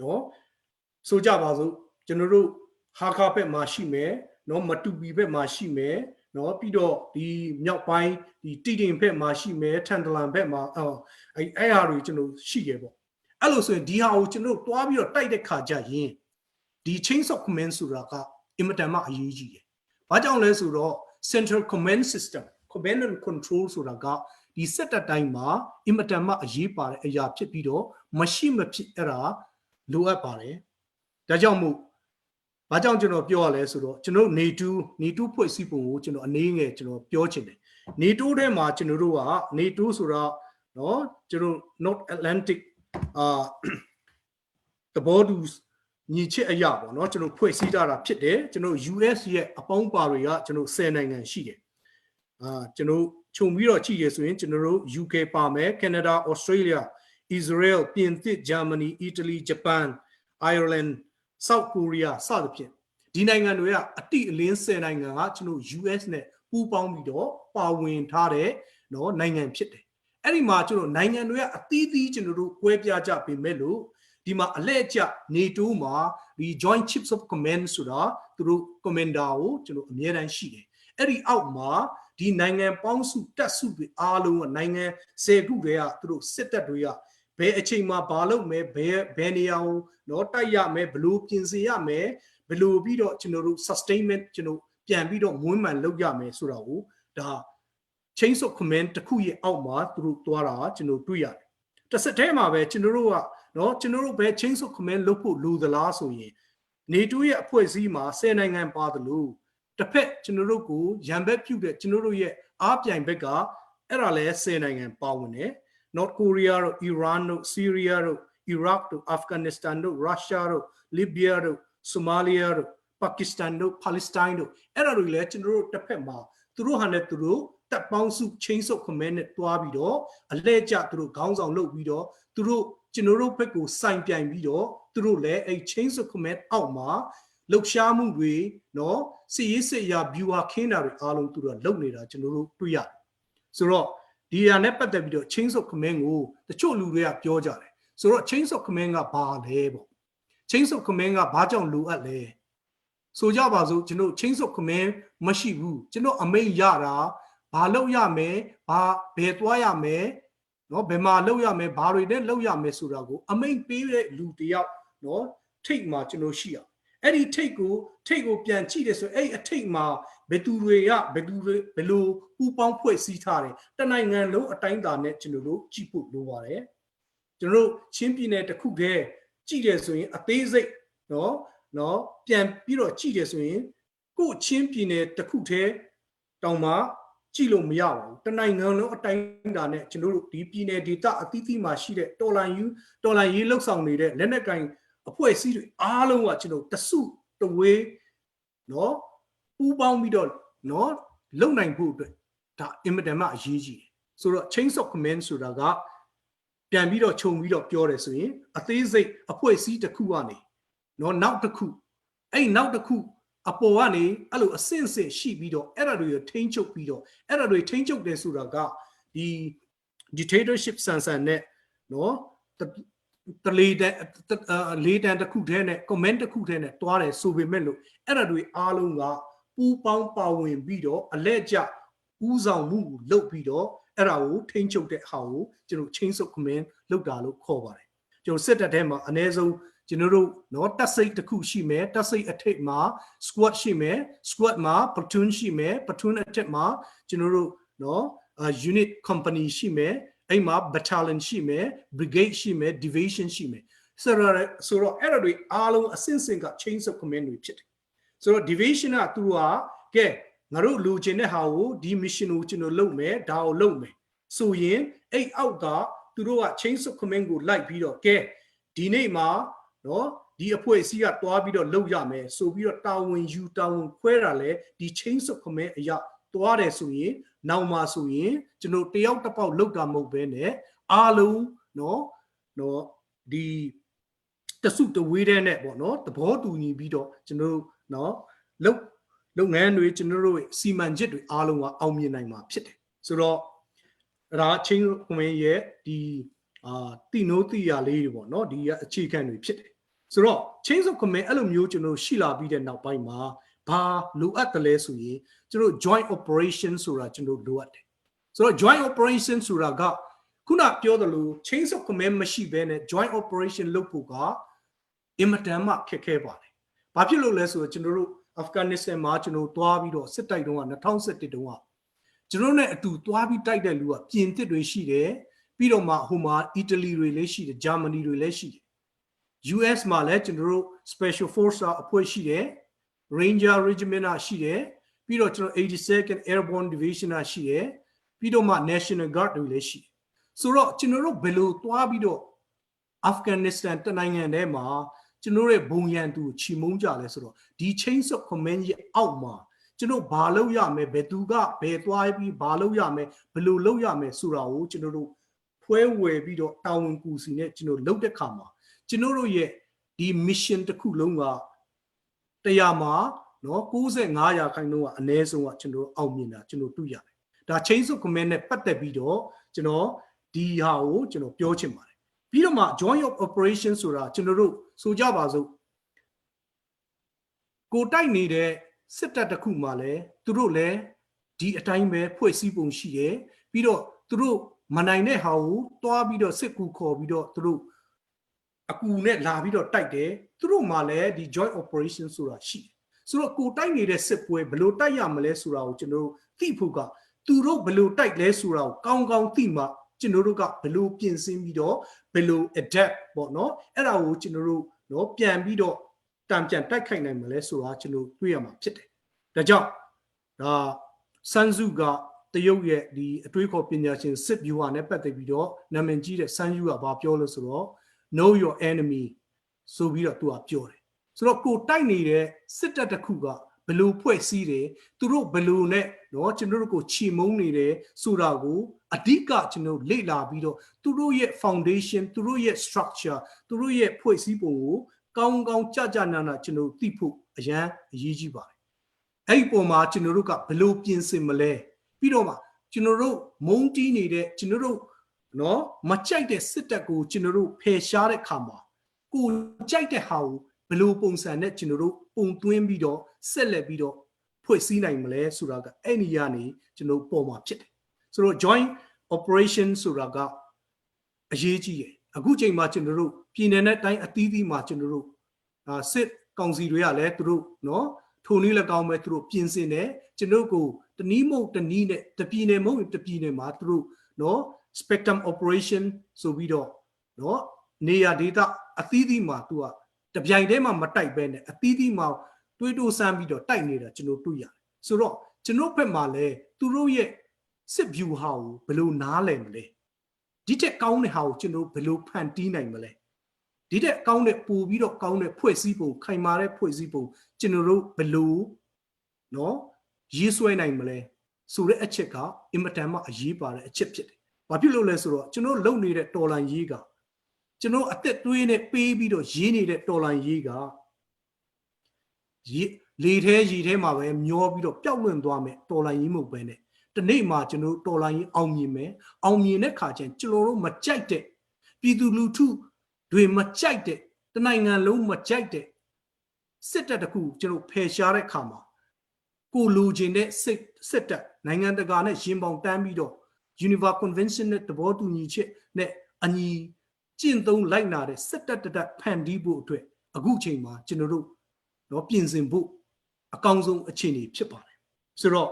နော်ဆိုကြပါစို့ကျွန်တော်တို့ဟာခါဘက်မှာရှိမယ်နော်မတူပီဘက်မှာရှိမယ် နော်ပြီးတော့ဒီမြောက်ပိုင်းဒီတီတင်ဘက်မှာရှိမယ်ထန်တလန်ဘက်မှာအဲ့အဲ့ဟာတွေကျွန်တော်ရှိတယ်ပေါ့အဲ့လိုဆိုရင်ဒီဟာကိုကျွန်တော်တို့တွားပြီးတော့တိုက်တဲ့ခါကျရင်ဒီ chain of command ဆိုတာကအင်မတန်မှအရေးကြီးတယ်။ဘာကြောင့်လဲဆိုတော့ central command system command and control ဆိုတာကဒီစစ်တပ်တိုင်းမှာအင်မတန်မှအရေးပါတဲ့အရာဖြစ်ပြီးတော့မရှိမဖြစ်အဲ့ဒါလိုအပ်ပါတယ်။ဒါကြောင့်မို့ဘာကြောင့်ကျွန်တော်ပြောရလဲဆိုတော့ကျွန်တော် NATO NATO ဖွဲ့စည်းပုံကိုကျွန်တော်အနေငယ်ကျွန်တော်ပြောချင်တယ်။ NATO ထဲမှာကျွန်တော်တို့က NATO ဆိုတော့နော်ကျွန်တော် North Atlantic အာသဘောတူညီချက်အရာပေါ့နော်ကျွန်တော်ဖွဲ့စည်းကြတာဖြစ်တယ်ကျွန်တော် US ရဲ့အပေါင်းပါတွေကကျွန်တော်10နိုင်ငံရှိတယ်အာကျွန်တော်ခြုံပြီးတော့ကြည့်ရဆိုရင်ကျွန်တော်တို့ UK ပါမယ် Canada Australia Israel ပြင်သစ် Germany Italy Japan Ireland South Korea စသဖြင့်ဒီနိုင်ငံတွေကအတိအလင်း10နိုင်ငံကကျွန်တော် US နဲ့ပူးပေါင်းပြီးတော့ပါဝင်ထားတဲ့နော်နိုင်ငံဖြစ်တယ်အဲ့ဒီမှာကျွန်တော်နိုင်ငံတွေကအသီးသီးကျွန်တော်တို့ကွဲပြားကြပေမဲ့လို့ဒီမှာအလှည့်ကျ NATO မှာဒီ Joint Chiefs of Command ဆိုတာသူတို့ commander ကိုကျွန်တော်အမြဲတမ်းရှိတယ်အဲ့ဒီအောက်မှာဒီနိုင်ငံပေါင်းစုတပ်စုတွေအားလုံးကနိုင်ငံ10ခုတည်းကသူတို့စစ်တပ်တွေကဘယ်အချိန်မှာဘာလုပ်မယ်ဘယ်ဘယ်နေရာကိုနော်တိုက်ရမယ်ဘလို့ပြင်ဆင်ရမယ်ဘလို့ပြီးတော့ကျွန်တော်တို့ sustainment ကျွန်တော်ပြန်ပြီးတော့မွန်းမှန်လုပ်ရမယ်ဆိုတာကိုဒါ chain of command တစ်ခုရဲ့အောက်မှာသူတို့သွားတာကျွန်တော်တွေ့ရတယ်။တစ်ဆက်တည်းမှာပဲကျွန်တော်တို့ကနော်ကျွန်တော်တို့ဘယ် chain of command လုပ်ဖို့လိုသလားဆိုရင် NATO ရဲ့အဖွဲ့အစည်းမှာ10နိုင်ငံပါတယ်လို့တစ်ဖက်ကျွန်တော်တို့ကိုရန်ဘက်ပြုတဲ့ကျွန်တော်တို့ရဲ့အားပြိုင်ဘက်ကအဲ့ဒါလဲ10နိုင်ငံပါဝင်တယ် North Korea တို့ Iran တို့ Syria တို့ Iraq တို့ Afghanistan တို့ Russia တို့ Libya တို့ Somalia တို့ Pakistan တို့ Palestine တို့အဲ့ဒါတွေလည်းကျွန်တော်တို့တစ်ဖက်မှာသူတို့ဟာနဲ့သူတို့တပ်ပေါင်းစု chain of command နဲ့တွားပြီးတော့အလဲကျသူတို့ခေါင်းဆောင်လုပ်ပြီးတော့သူတို့ကျွန်တော်တို့ဘက်ကိုစိုင်ပြိုင်ပြီးတော့သူတို့လည်းအဲ့ chain of command အောက်မှာလှုပ်ရှားမှုတွေနော်စစ်ရေးစစ်ရာ viewer ခင်းတာတွေအားလုံးသူတို့လုပ်နေတာကျွန်တော်တို့တွေ့ရတယ်ဆိုတော့ဒီဟာနဲ့ပတ်သက်ပြီးတော့ chain of command ကိုတချို့လူတွေကပြောကြတယ်ဆိုတော့ chain of command ကဘာလဲပေါ့ chain of command ကဘာကြောင့်လိုအပ်လဲဆိုကြပါစို့ကျွန်တော် chain of command မရှိဘူးကျွန်တော်အမိန့်ရတာဘာလုပ်ရမယ်ဘာဘယ်သွားရမယ်နော်ဘယ်မှာလုပ်ရမယ်ဘာတွေနဲ့လုပ်ရမယ်ဆိုတာကိုအမိန့်ပေးတဲ့လူတယောက်နော်ထိတ်မှာကျွန်တော်ရှိအောင်အဲ့ဒီထိတ်ကိုထိတ်ကိုပြန်ကြည့်တယ်ဆိုအဲ့ဒီအထိတ်မှာဘယ်သူတွေကဘယ်သူတွေဘယ်လိုပူပေါင်းဖွဲ့စည်းထားတယ်တနိုင်ငံလုံးအတိုင်းအတာနဲ့ကျွန်တော်တို့ကြည့်ဖို့လိုပါတယ်ကျွန်တော်တို့ချင်းပြည်နယ်တစ်ခုတည်းကြည့်တယ်ဆိုရင်အသေးစိတ်နော်နော်ပြန်ပြီးတော့ကြည့်တယ်ဆိုရင်ကို့ချင်းပြည်နယ်တစ်ခုတည်းတောင်မှကြည့်လို့မရပါဘူးတနိုင်ငံလုံးအတိုင်းအတာနဲ့ကျွန်တော်တို့ဒီပြည်နယ်ဒေသအသီးသီးမှာရှိတဲ့တော်လန်ယူတော်လန်ရေးလှုပ်ဆောင်နေတဲ့လက်နက်ကင်အဖွဲ့အစည်းတွေအားလုံးကကျွန်တော်တစုတဝေးနော်ပူးပေါင်းပြီးတော့နော်လုံနိုင်ဖို့အတွက်ဒါအင်မတန်မှအရေးကြီးတယ်ဆိုတော့ chain of command ဆိုတာကပြန်ပြီးတော့ခြုံပြီးတော့ပြောတယ်ဆိုရင်အသေးစိတ်အဖွဲ့အစည်းတစ်ခုကနေနော်နောက်တစ်ခုအဲ့နောက်တစ်ခုအပေါ်ကနေအဲ့လိုအဆင့်ဆင့်ရှိပြီးတော့အဲ့ဒါတွေထိန်းချုပ်ပြီးတော့အဲ့ဒါတွေထိန်းချုပ်တယ်ဆိုတာကဒီ dictatorship ဆန်ဆန်နဲ့နော်တလေတန်လေးတန်တစ်ခုတည်းနဲ့ command တစ်ခုတည်းနဲ့တွားတယ်ဆိုပေမဲ့လို့အဲ့ဒါတွေအားလုံးကပူးပေါင်းပါဝင်ပြီးတော့အလဲကျဥဆောင်မှုကိုလုပ်ပြီးတော့အဲ့ဒါကိုထိန်းချုပ်တဲ့ဟာကိုကျွန်တော် chain of command လုပ်တာလို့ခေါ်ပါတယ်ကျွန်တော်စစ်တပ်ထဲမှာအနည်းဆုံးကျွန်တော်တို့နော်တပ်စိတ်တစ်ခုရှိမယ်တပ်စိတ်အထက်မှာ squad ရှိမယ် squad မှာ platoon ရှိမယ် platoon အထက်မှာကျွန်တော်တို့နော် unit company ရှိမယ်အဲ့မှာ battalion ရှိမယ် brigade ရှိမယ် division ရှိမယ်ဆိုတော့ဆိုတော့အဲ့ဒါတွေအားလုံးအဆင့်ဆင့်က chain of command တွေဖြစ်တယ်ဆိုတော့ division ကသူကကဲငါတို့လူချင်တဲ့ဟာကိုဒီ mission ကိုကျွန်တော်လုပ်မယ်ဒါကိုလုပ်မယ်ဆိုရင်အဲ့အောက်ကသူတို့က chain of command ကိုလိုက်ပြီးတော့ကဲဒီနေ့မှာနော်ဒီအဖွဲ့အစည်းကတွားပြီးတော့လုပ်ရမယ်ဆိုပြီးတော့တာဝန်ယူတာဝန်ခွဲတာလဲဒီ chain of command အရာတွားတယ်ဆိုရင်နောက်မှာဆိုရင်ကျွန်တော်တယောက်တစ်ပေါက်လုပ်တာမဟုတ်ဘဲနဲ့အားလုံးနော်နော်ဒီတစုတဝေးတဲ့နဲ့ပေါ့နော်သဘောတူညီပြီးတော့ကျွန်တော်တို့နော်လုပ်လုပ်ငန်းတွေကျွန်တော်တို့စီမံချက်တွေအားလုံးကအောင်မြင်နိုင်မှာဖြစ်တယ်ဆိုတော့ဒါ chain command ရဲ့ဒီအာတိနိုးတိရလေးတွေပေါ့နော်ဒီအခြေခံတွေဖြစ်တယ်ဆိုတော့ chain of command အဲ့လိုမျိုးကျွန်တော်ရှိလာပြီးတဲ့နောက်ပိုင်းမှာ ဘာလိုအပ်တယ်လဲဆိုရင်ကျွန်တော် joint operation ဆိုတာကျွန်တော်လိုအပ်တယ်ဆိုတော့ joint operation ဆိုတာကခုနပြောသလို chain of command မရှိဘဲနဲ့ joint operation လုပ်ဖို့ကအင်မတန်မှခက်ခဲပါတယ်။ဘာဖြစ်လို့လဲဆိုတော့ကျွန်တော်တို့အာဖဂန်နစ္စတန်မှာကျွန်တော်သွားပြီးတော့စစ်တိုက်တုန်းက2011တုန်းကကျွန်တော်နဲ့အတူသွားပြီးတိုက်တဲ့လူကပြင်သစ်တွေရှိတယ်ပြီးတော့မှဟိုမှာအီတလီတွေလည်းရှိတယ်ဂျာမနီတွေလည်းရှိတယ် US မှာလည်းကျွန်တော်တို့ Special Force အဖွဲ့ရှိတယ် Ranger Regiment ရှိတယ်ပြီးတော့ကျွန်တော် 82nd Airborne Division ရှိတယ်ပြီးတော့မှ National Guard တွေလည်းရှိတယ်ဆိုတော့ကျွန်တော်တို့ဘယ်လိုသွားပြီးတော့အာဖဂန်နစ္စတန်တနိုင်ငံထဲမှာကျွန်တော်ရဲ့ဘုံရန်သူချီမုန်းကြလဲဆိုတော့ဒီ chain of command ရဲ့အောက်မှာကျွန်တော်ဘာလုပ်ရမလဲဘယ်သူကဘယ်သွားပြီးဘာလုပ်ရမလဲဘယ်လိုလုပ်ရမလဲဆိုတာကိုကျွန်တော်တို့ဖွဲဝယ်ပြီးတော့တာဝန်ကူစီနဲ့ကျွန်တော်လုပ်တဲ့ခါမှာကျွန်တော်တို့ရဲ့ဒီ mission တစ်ခုလုံးကတရားမှာနော်65ရာခိုင်နှုန်းကအနည်းဆုံးကကျွန်တော်အောင်မြင်တာကျွန်တော်တွေ့ရတယ်ဒါ chain of command နဲ့ပတ်သက်ပြီးတော့ကျွန်တော်ဒီဟာကိုကျွန်တော်ပြောချင်ပါတယ်ပြီးတော့မှ joint operation ဆိုတာကျွန်တော်တို့ဆိုကြပါစို့ကိုတိုက်နေတဲ့စစ်တပ်တစ်ခုမှလည်းသူတို့လည်းဒီအတိုင်းပဲဖွဲ့စည်းပုံရှိတယ်ပြီးတော့သူတို့မနိုင်တဲ့ဟာကိုတွားပြီးတော့စစ်ကူခေါ်ပြီးတော့သူတို့အကူနဲ့လာပြီးတော့တိုက်တယ်သူတို့မှလည်းဒီ joint operation ဆိုတာရှိတယ်ဆိုတော့ကိုတိုက်နေတဲ့စစ်ပွဲဘယ်လိုတိုက်ရမလဲဆိုတာကိုကျွန်တော်တို့သိဖို့ကသူတို့ဘယ်လိုတိုက်လဲဆိုတာကိုကောင်းကောင်းသိမှကျွန်တော်တို့ကဘယ်လိုပြင်ဆင်ပြီးတော့ဘယ်လို adapt ပေါ့နော်အဲ့ဒါကိုကျွန်တော်တို့နော်ပြန်ပြီးတော့တံပြန်တိုက်ခိုက်နိုင်မလဲဆိုတာကျွန်တော်တွေ့ရမှာဖြစ်တယ်ဒါကြောင့်ဒါစန်းစုကတရုတ်ရဲ့ဒီအတွေးခေါ်ပညာရှင်စစ်ဗျူဟာနဲ့ပတ်သက်ပြီးတော့နာမည်ကြီးတဲ့စန်းယူကဘာပြောလို့ဆိုတော့ know your enemy ဆိုပြီးတော့သူကပြောတယ်ဆိုတော့ကိုတိုက်နေတဲ့စစ်တပ်တစ်ခုကဘလို့ဖွဲ့စည်းတယ်သူတို့ဘလို့နဲ့နော်ကျွန်တော်တို့ကိုချီမုန်းနေတယ်ဆိုတာကိုအဓိကကျွန်တော်လေ့လာပြီးတော့သူတို့ရဲ့ foundation သူတို့ရဲ့ structure သူတို့ရဲ့ဖွဲ့စည်းပုံကိုကောင်းကောင်းကြကြနာနာကျွန်တော်သိဖို့အရန်အရေးကြီးပါတယ်အဲ့ဒီပုံမှာကျွန်တော်တို့ကဘလို့ပြင်ဆင်မလဲပြီးတော့မှကျွန်တော်တို့မုန်းတီးနေတဲ့ကျွန်တော်တို့နော်မကြိုက်တဲ့စစ်တပ်ကိုကျွန်တော်တို့ဖယ်ရှားတဲ့ခါမှာကိုကြိုက်တဲ့ဟာကိုဘလို့ပုံစံနဲ့ကျွန်တော်တို့ပုံသွင်းပြီးတော့ဆက်လက်ပြီးတော့ဖွဲ့စည်းနိုင်မလဲဆိုတာကအဲ့ဒီကနေကျွန်တော်ပေါ်မှာဖြစ်တယ်ဆိုတော့ joint operation ဆိုတာကအရေးကြီးတယ်အခုချိန်မှာကျွန်တော်တို့ပြည်နယ်နဲ့တိုင်းအသီးသီးမှာကျွန်တော်တို့အာစစ်ကောင်စီတွေကလည်းသူတို့နော်ထိုနည်း၎င်းပဲသူတို့ပြင်ဆင်တယ်ကျွန်တော်ကိုတနည်းမဟုတ်တနည်းနဲ့တပြည်နယ်မဟုတ်တပြည်နယ်မှာသူတို့နော် spectrum operation ဆိုပြီးတော့နော်နေရာဒေတာအသီးသီးမှာသူကတပြိုင်တည်းမှာမတိုက်ပဲနဲ့အသီးသီးမှာတွေးတိုးဆန်းပြီးတော့တိုက်နေတာကျွန်တော်တွေ့ရတယ်ဆိုတော့ကျွန်တော်ဘက်မှာလည်းသူတို့ရဲ့စစ်ဗျူဟာကိုဘယ်လိုနားလည်မလဲဒီတက်ကောင်းတဲ့ဟာကိုကျွန်တော်ဘယ်လိုဖန်တီးနိုင်မလဲဒီတက်ကောင်းတဲ့ပို့ပြီးတော့ကောင်းတဲ့ဖွဲ့စည်းပုံခိုင်မာတဲ့ဖွဲ့စည်းပုံကျွန်တော်တို့ဘယ်လိုနော်ရေးဆွဲနိုင်မလဲဆိုတဲ့အချက်ကအင်မတန်မှအရေးပါတဲ့အချက်ဖြစ်တယ်။ဘာဖြစ်လို့လဲဆိုတော့ကျွန်တော်လုပ်နေတဲ့တော်လန်ရေးကကျွန်တော်အသက်သွေးနဲ့ပေးပြီးတော့ရေးနေတဲ့တော်လန်ရေးကရေးလေထဲရေထဲမှာပဲမျောပြီးတော့ပျောက်လွင့်သွားမယ်တော်လန်ရေးမဟုတ်ပဲနဲ့တနေ့မှကျွန်တော်တော်လန်ရေးအောင်မြင်မယ်အောင်မြင်တဲ့ခါကျရင်ကျွန်တော်တို့မကြိုက်တဲ့ပြည်သူလူထုတွေမကြိုက်တဲ့တနိုင်ငံလုံးမကြိုက်တဲ့စစ်တပ်တခုကျွန်တော်ဖယ်ရှားတဲ့ခါမှာကိုလူချင်းတဲ့စစ်စစ်တပ်နိုင်ငံတကာနဲ့ရင်ပေါင်တန်းပြီးတော့ Universal Convention နဲ့တဘောတူညီချက်နဲ့အညီကျင့်သုံးလိုက်နာတဲ့စစ်တပ်တတပ်ဖန်တီးဖို့အတွက်အခုချိန်မှာကျွန်တော်တို့တော့ပြင်ဆင်ဖို့အကောင်းဆုံးအခြေအနေဖြစ်ပါတယ်ဆိုတော့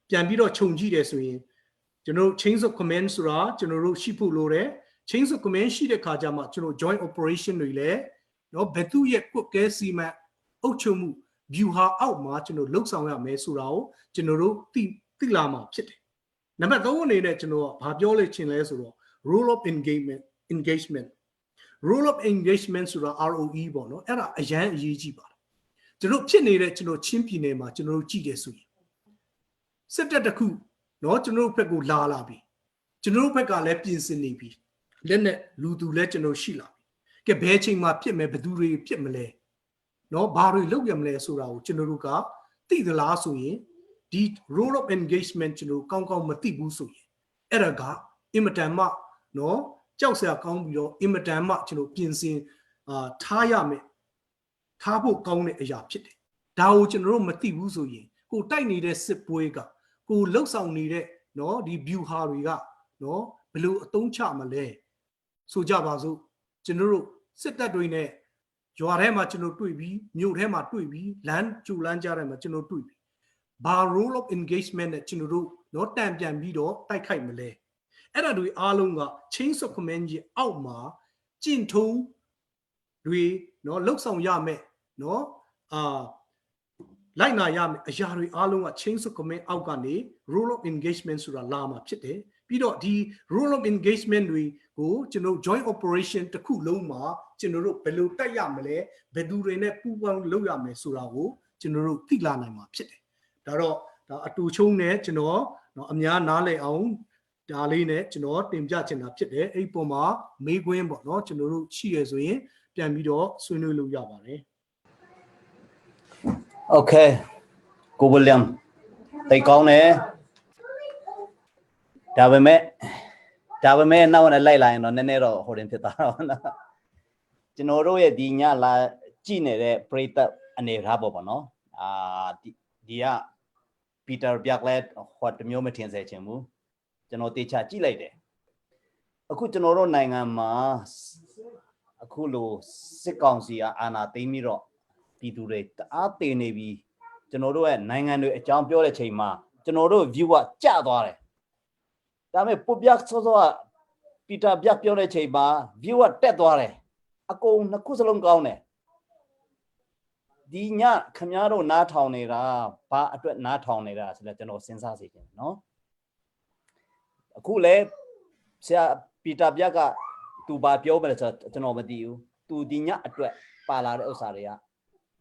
ပြန်ပြီးတော့ခြုံကြည့်တယ်ဆိုရင်ကျွန်တော်တို့ chains of command ဆိုတာကျွန်တော်တို့ရှိဖို့လိုတယ် chains of command ရှိတဲ့ခါကျမှကျွန်တော် joint operation တွေလည်းနော်ဘယ်သူရဲ့ကွက်ကဲစီမံအုပ်ချုပ်မှု view ဟာအောက်မှာကျွန်တော်လှုပ်ဆောင်ရမယ်ဆိုတာကိုကျွန်တော်တို့သိသိလာမှာဖြစ်တယ်နံပါတ်3အနေနဲ့ကျွန်တော်ကဘာပြောလဲချင်လဲဆိုတော့ role of engagement engagement role of engagement ဆိုတာ ROE ပေါ့နော်အဲ့ဒါအရန်အရေးကြီးပါတယ်ကျွန်တော်ဖြစ်နေတဲ့ကျွန်တော်ချင်းပြည်နယ်မှာကျွန်တော်တို့ကြည့်တယ်ဆိုရင်စစ်တပ်တစ်ခုနော်ကျွန်တော်တို့ဘက်ကိုလာလာပြီကျွန်တော်တို့ဘက်ကလည်းပြင်ဆင်နေပြီလက်နဲ့လူသူလည်းကျွန်တော်ရှိလာပြီကဲဘယ်ချိန်မှာဖြစ်မယ်ဘယ်သူတွေဖြစ်မလဲနော်ဘာတွေလုပ်ရမလဲဆိုတာကိုကျွန်တော်တို့ကသိသလားဆိုရင်ဒီ role of engagement ကျွန်တော်ကောင်းကောင်းမသိဘူးဆိုရင်အဲ့ဒါကအင်မတန်မှနော်ကြောက်စရာကောင်းပြီးတော့အင်မတန်မှကျွန်တော်ပြင်ဆင်အာထားရမယ်ထားဖို့ကောင်းတဲ့အရာဖြစ်တယ်။ ဒါကိုကျွန်တော်တို့မသိဘူးဆိုရင်ကိုတိုက်နေတဲ့စစ်ပွဲကကိုလှုပ်ဆောင်နေတဲ့နော်ဒီ view ဟာတွေကနော်ဘယ်လိုအသုံးချမလဲဆိုကြပါစို့ကျွန်တော်တို့စစ်တပ်တွေနဲ့ရွာထဲမှာကျွန်တော်တွေ့ပြီးမြို့ထဲမှာတွေ့ပြီးလမ်းကြိုလမ်းကြားထဲမှာကျွန်တော်တွေ့ပြီးဘာ role of engagement နဲ့ကျွန်တော်တို့နော်တန်ပြန်ပြီးတော့တိုက်ခိုက်မလဲအဲ့ဒါတွေအားလုံးက chain of command ကြီးအောက်မှာကျင့်ထုံးတွေနော်လှုပ်ဆောင်ရမယ်နော်အာလိုက်နာရမယ်အရာတွေအားလုံးက chain of command အောက်ကနေ role of engagement ဆိုတာလာမှာဖြစ်တယ်ပြီးတော့ဒီ role of engagement တွေကိုကျွန်တော် joint operation တစ်ခုလုံးမှာကျွန်တော်တို့ဘယ်လိုတက်ရမလဲဘယ်သူတွေနဲ့ပူးပေါင်းလုပ်ရမယ်ဆိုတာကိုကျွန်တော်တို့သိလာနိုင်မှာဖြစ်တယ်ဒါတော့ဒါအတူချုံနဲ့ကျွန်တော်နော်အများနားလည်အောင်ဒါလေးနဲ့ကျွန်တော်တင်ပြချင်တာဖြစ်တယ်အဲ့ဒီပုံမှာမေးခွန်းပေါ့နော်ကျွန်တော်တို့ရှိရဆိုရင်ပြန်ပြီးတော့ဆွေးနွေးလို့ရပါတယ် Okay ကိုဝီလျံတိတ်ကောင်းတယ်ဒါပေမဲ့ဒါပေမဲ့နောက်နဲ့လိုက်လာရင်တော့နည်းနည်းတော့ဟိုတင်ဖြစ်သွားတော့နော်ကျွန်တော်တို့ရဲ့ဒီညလာကြည့်နေတဲ့ပရိသတ်အနေထားပေါ့ပေါ့နော်အာဒီဒီကပီတာဗျက်လက်ဟိုတမျိုးမထင်စေချင်ဘူးကျွန်တော်တေချာကြည့်လိုက်တယ်အခုကျွန်တော်တို့နိုင်ငံမှာအခုလိုစစ်ကောင်စီကအာဏာသိမ်းပြီးတော့ပြည်သူတွေတအားတည်နေပြီကျွန်တော်တို့ရဲ့နိုင်ငံတွေအကြောင်းပြောတဲ့ချိန်မှာကျွန်တော်တို့ view ကကျသွားတယ်ဒါပေမဲ့ပုပြတ်စောစောကပီတာပြတ်ပြောတဲ့ချိန်မှာ view ကတက်သွားတယ်အကုန်နှစ်ခုစလုံးကောင်းတယ်ဒီညခမည်းတော်နားထောင်နေတာဘာအတွက်နားထောင်နေတာဆိုတော့ကျွန်တော်စဉ်းစားစီခြင်းနော်အခုလဲဆရာပီတာပြတ်ကသူဘာပြောမလဲဆိုတော့ကျွန်တော်မသိဘူးသူဒီညအတွက်ပါလာတဲ့ဥစ္စာတွေက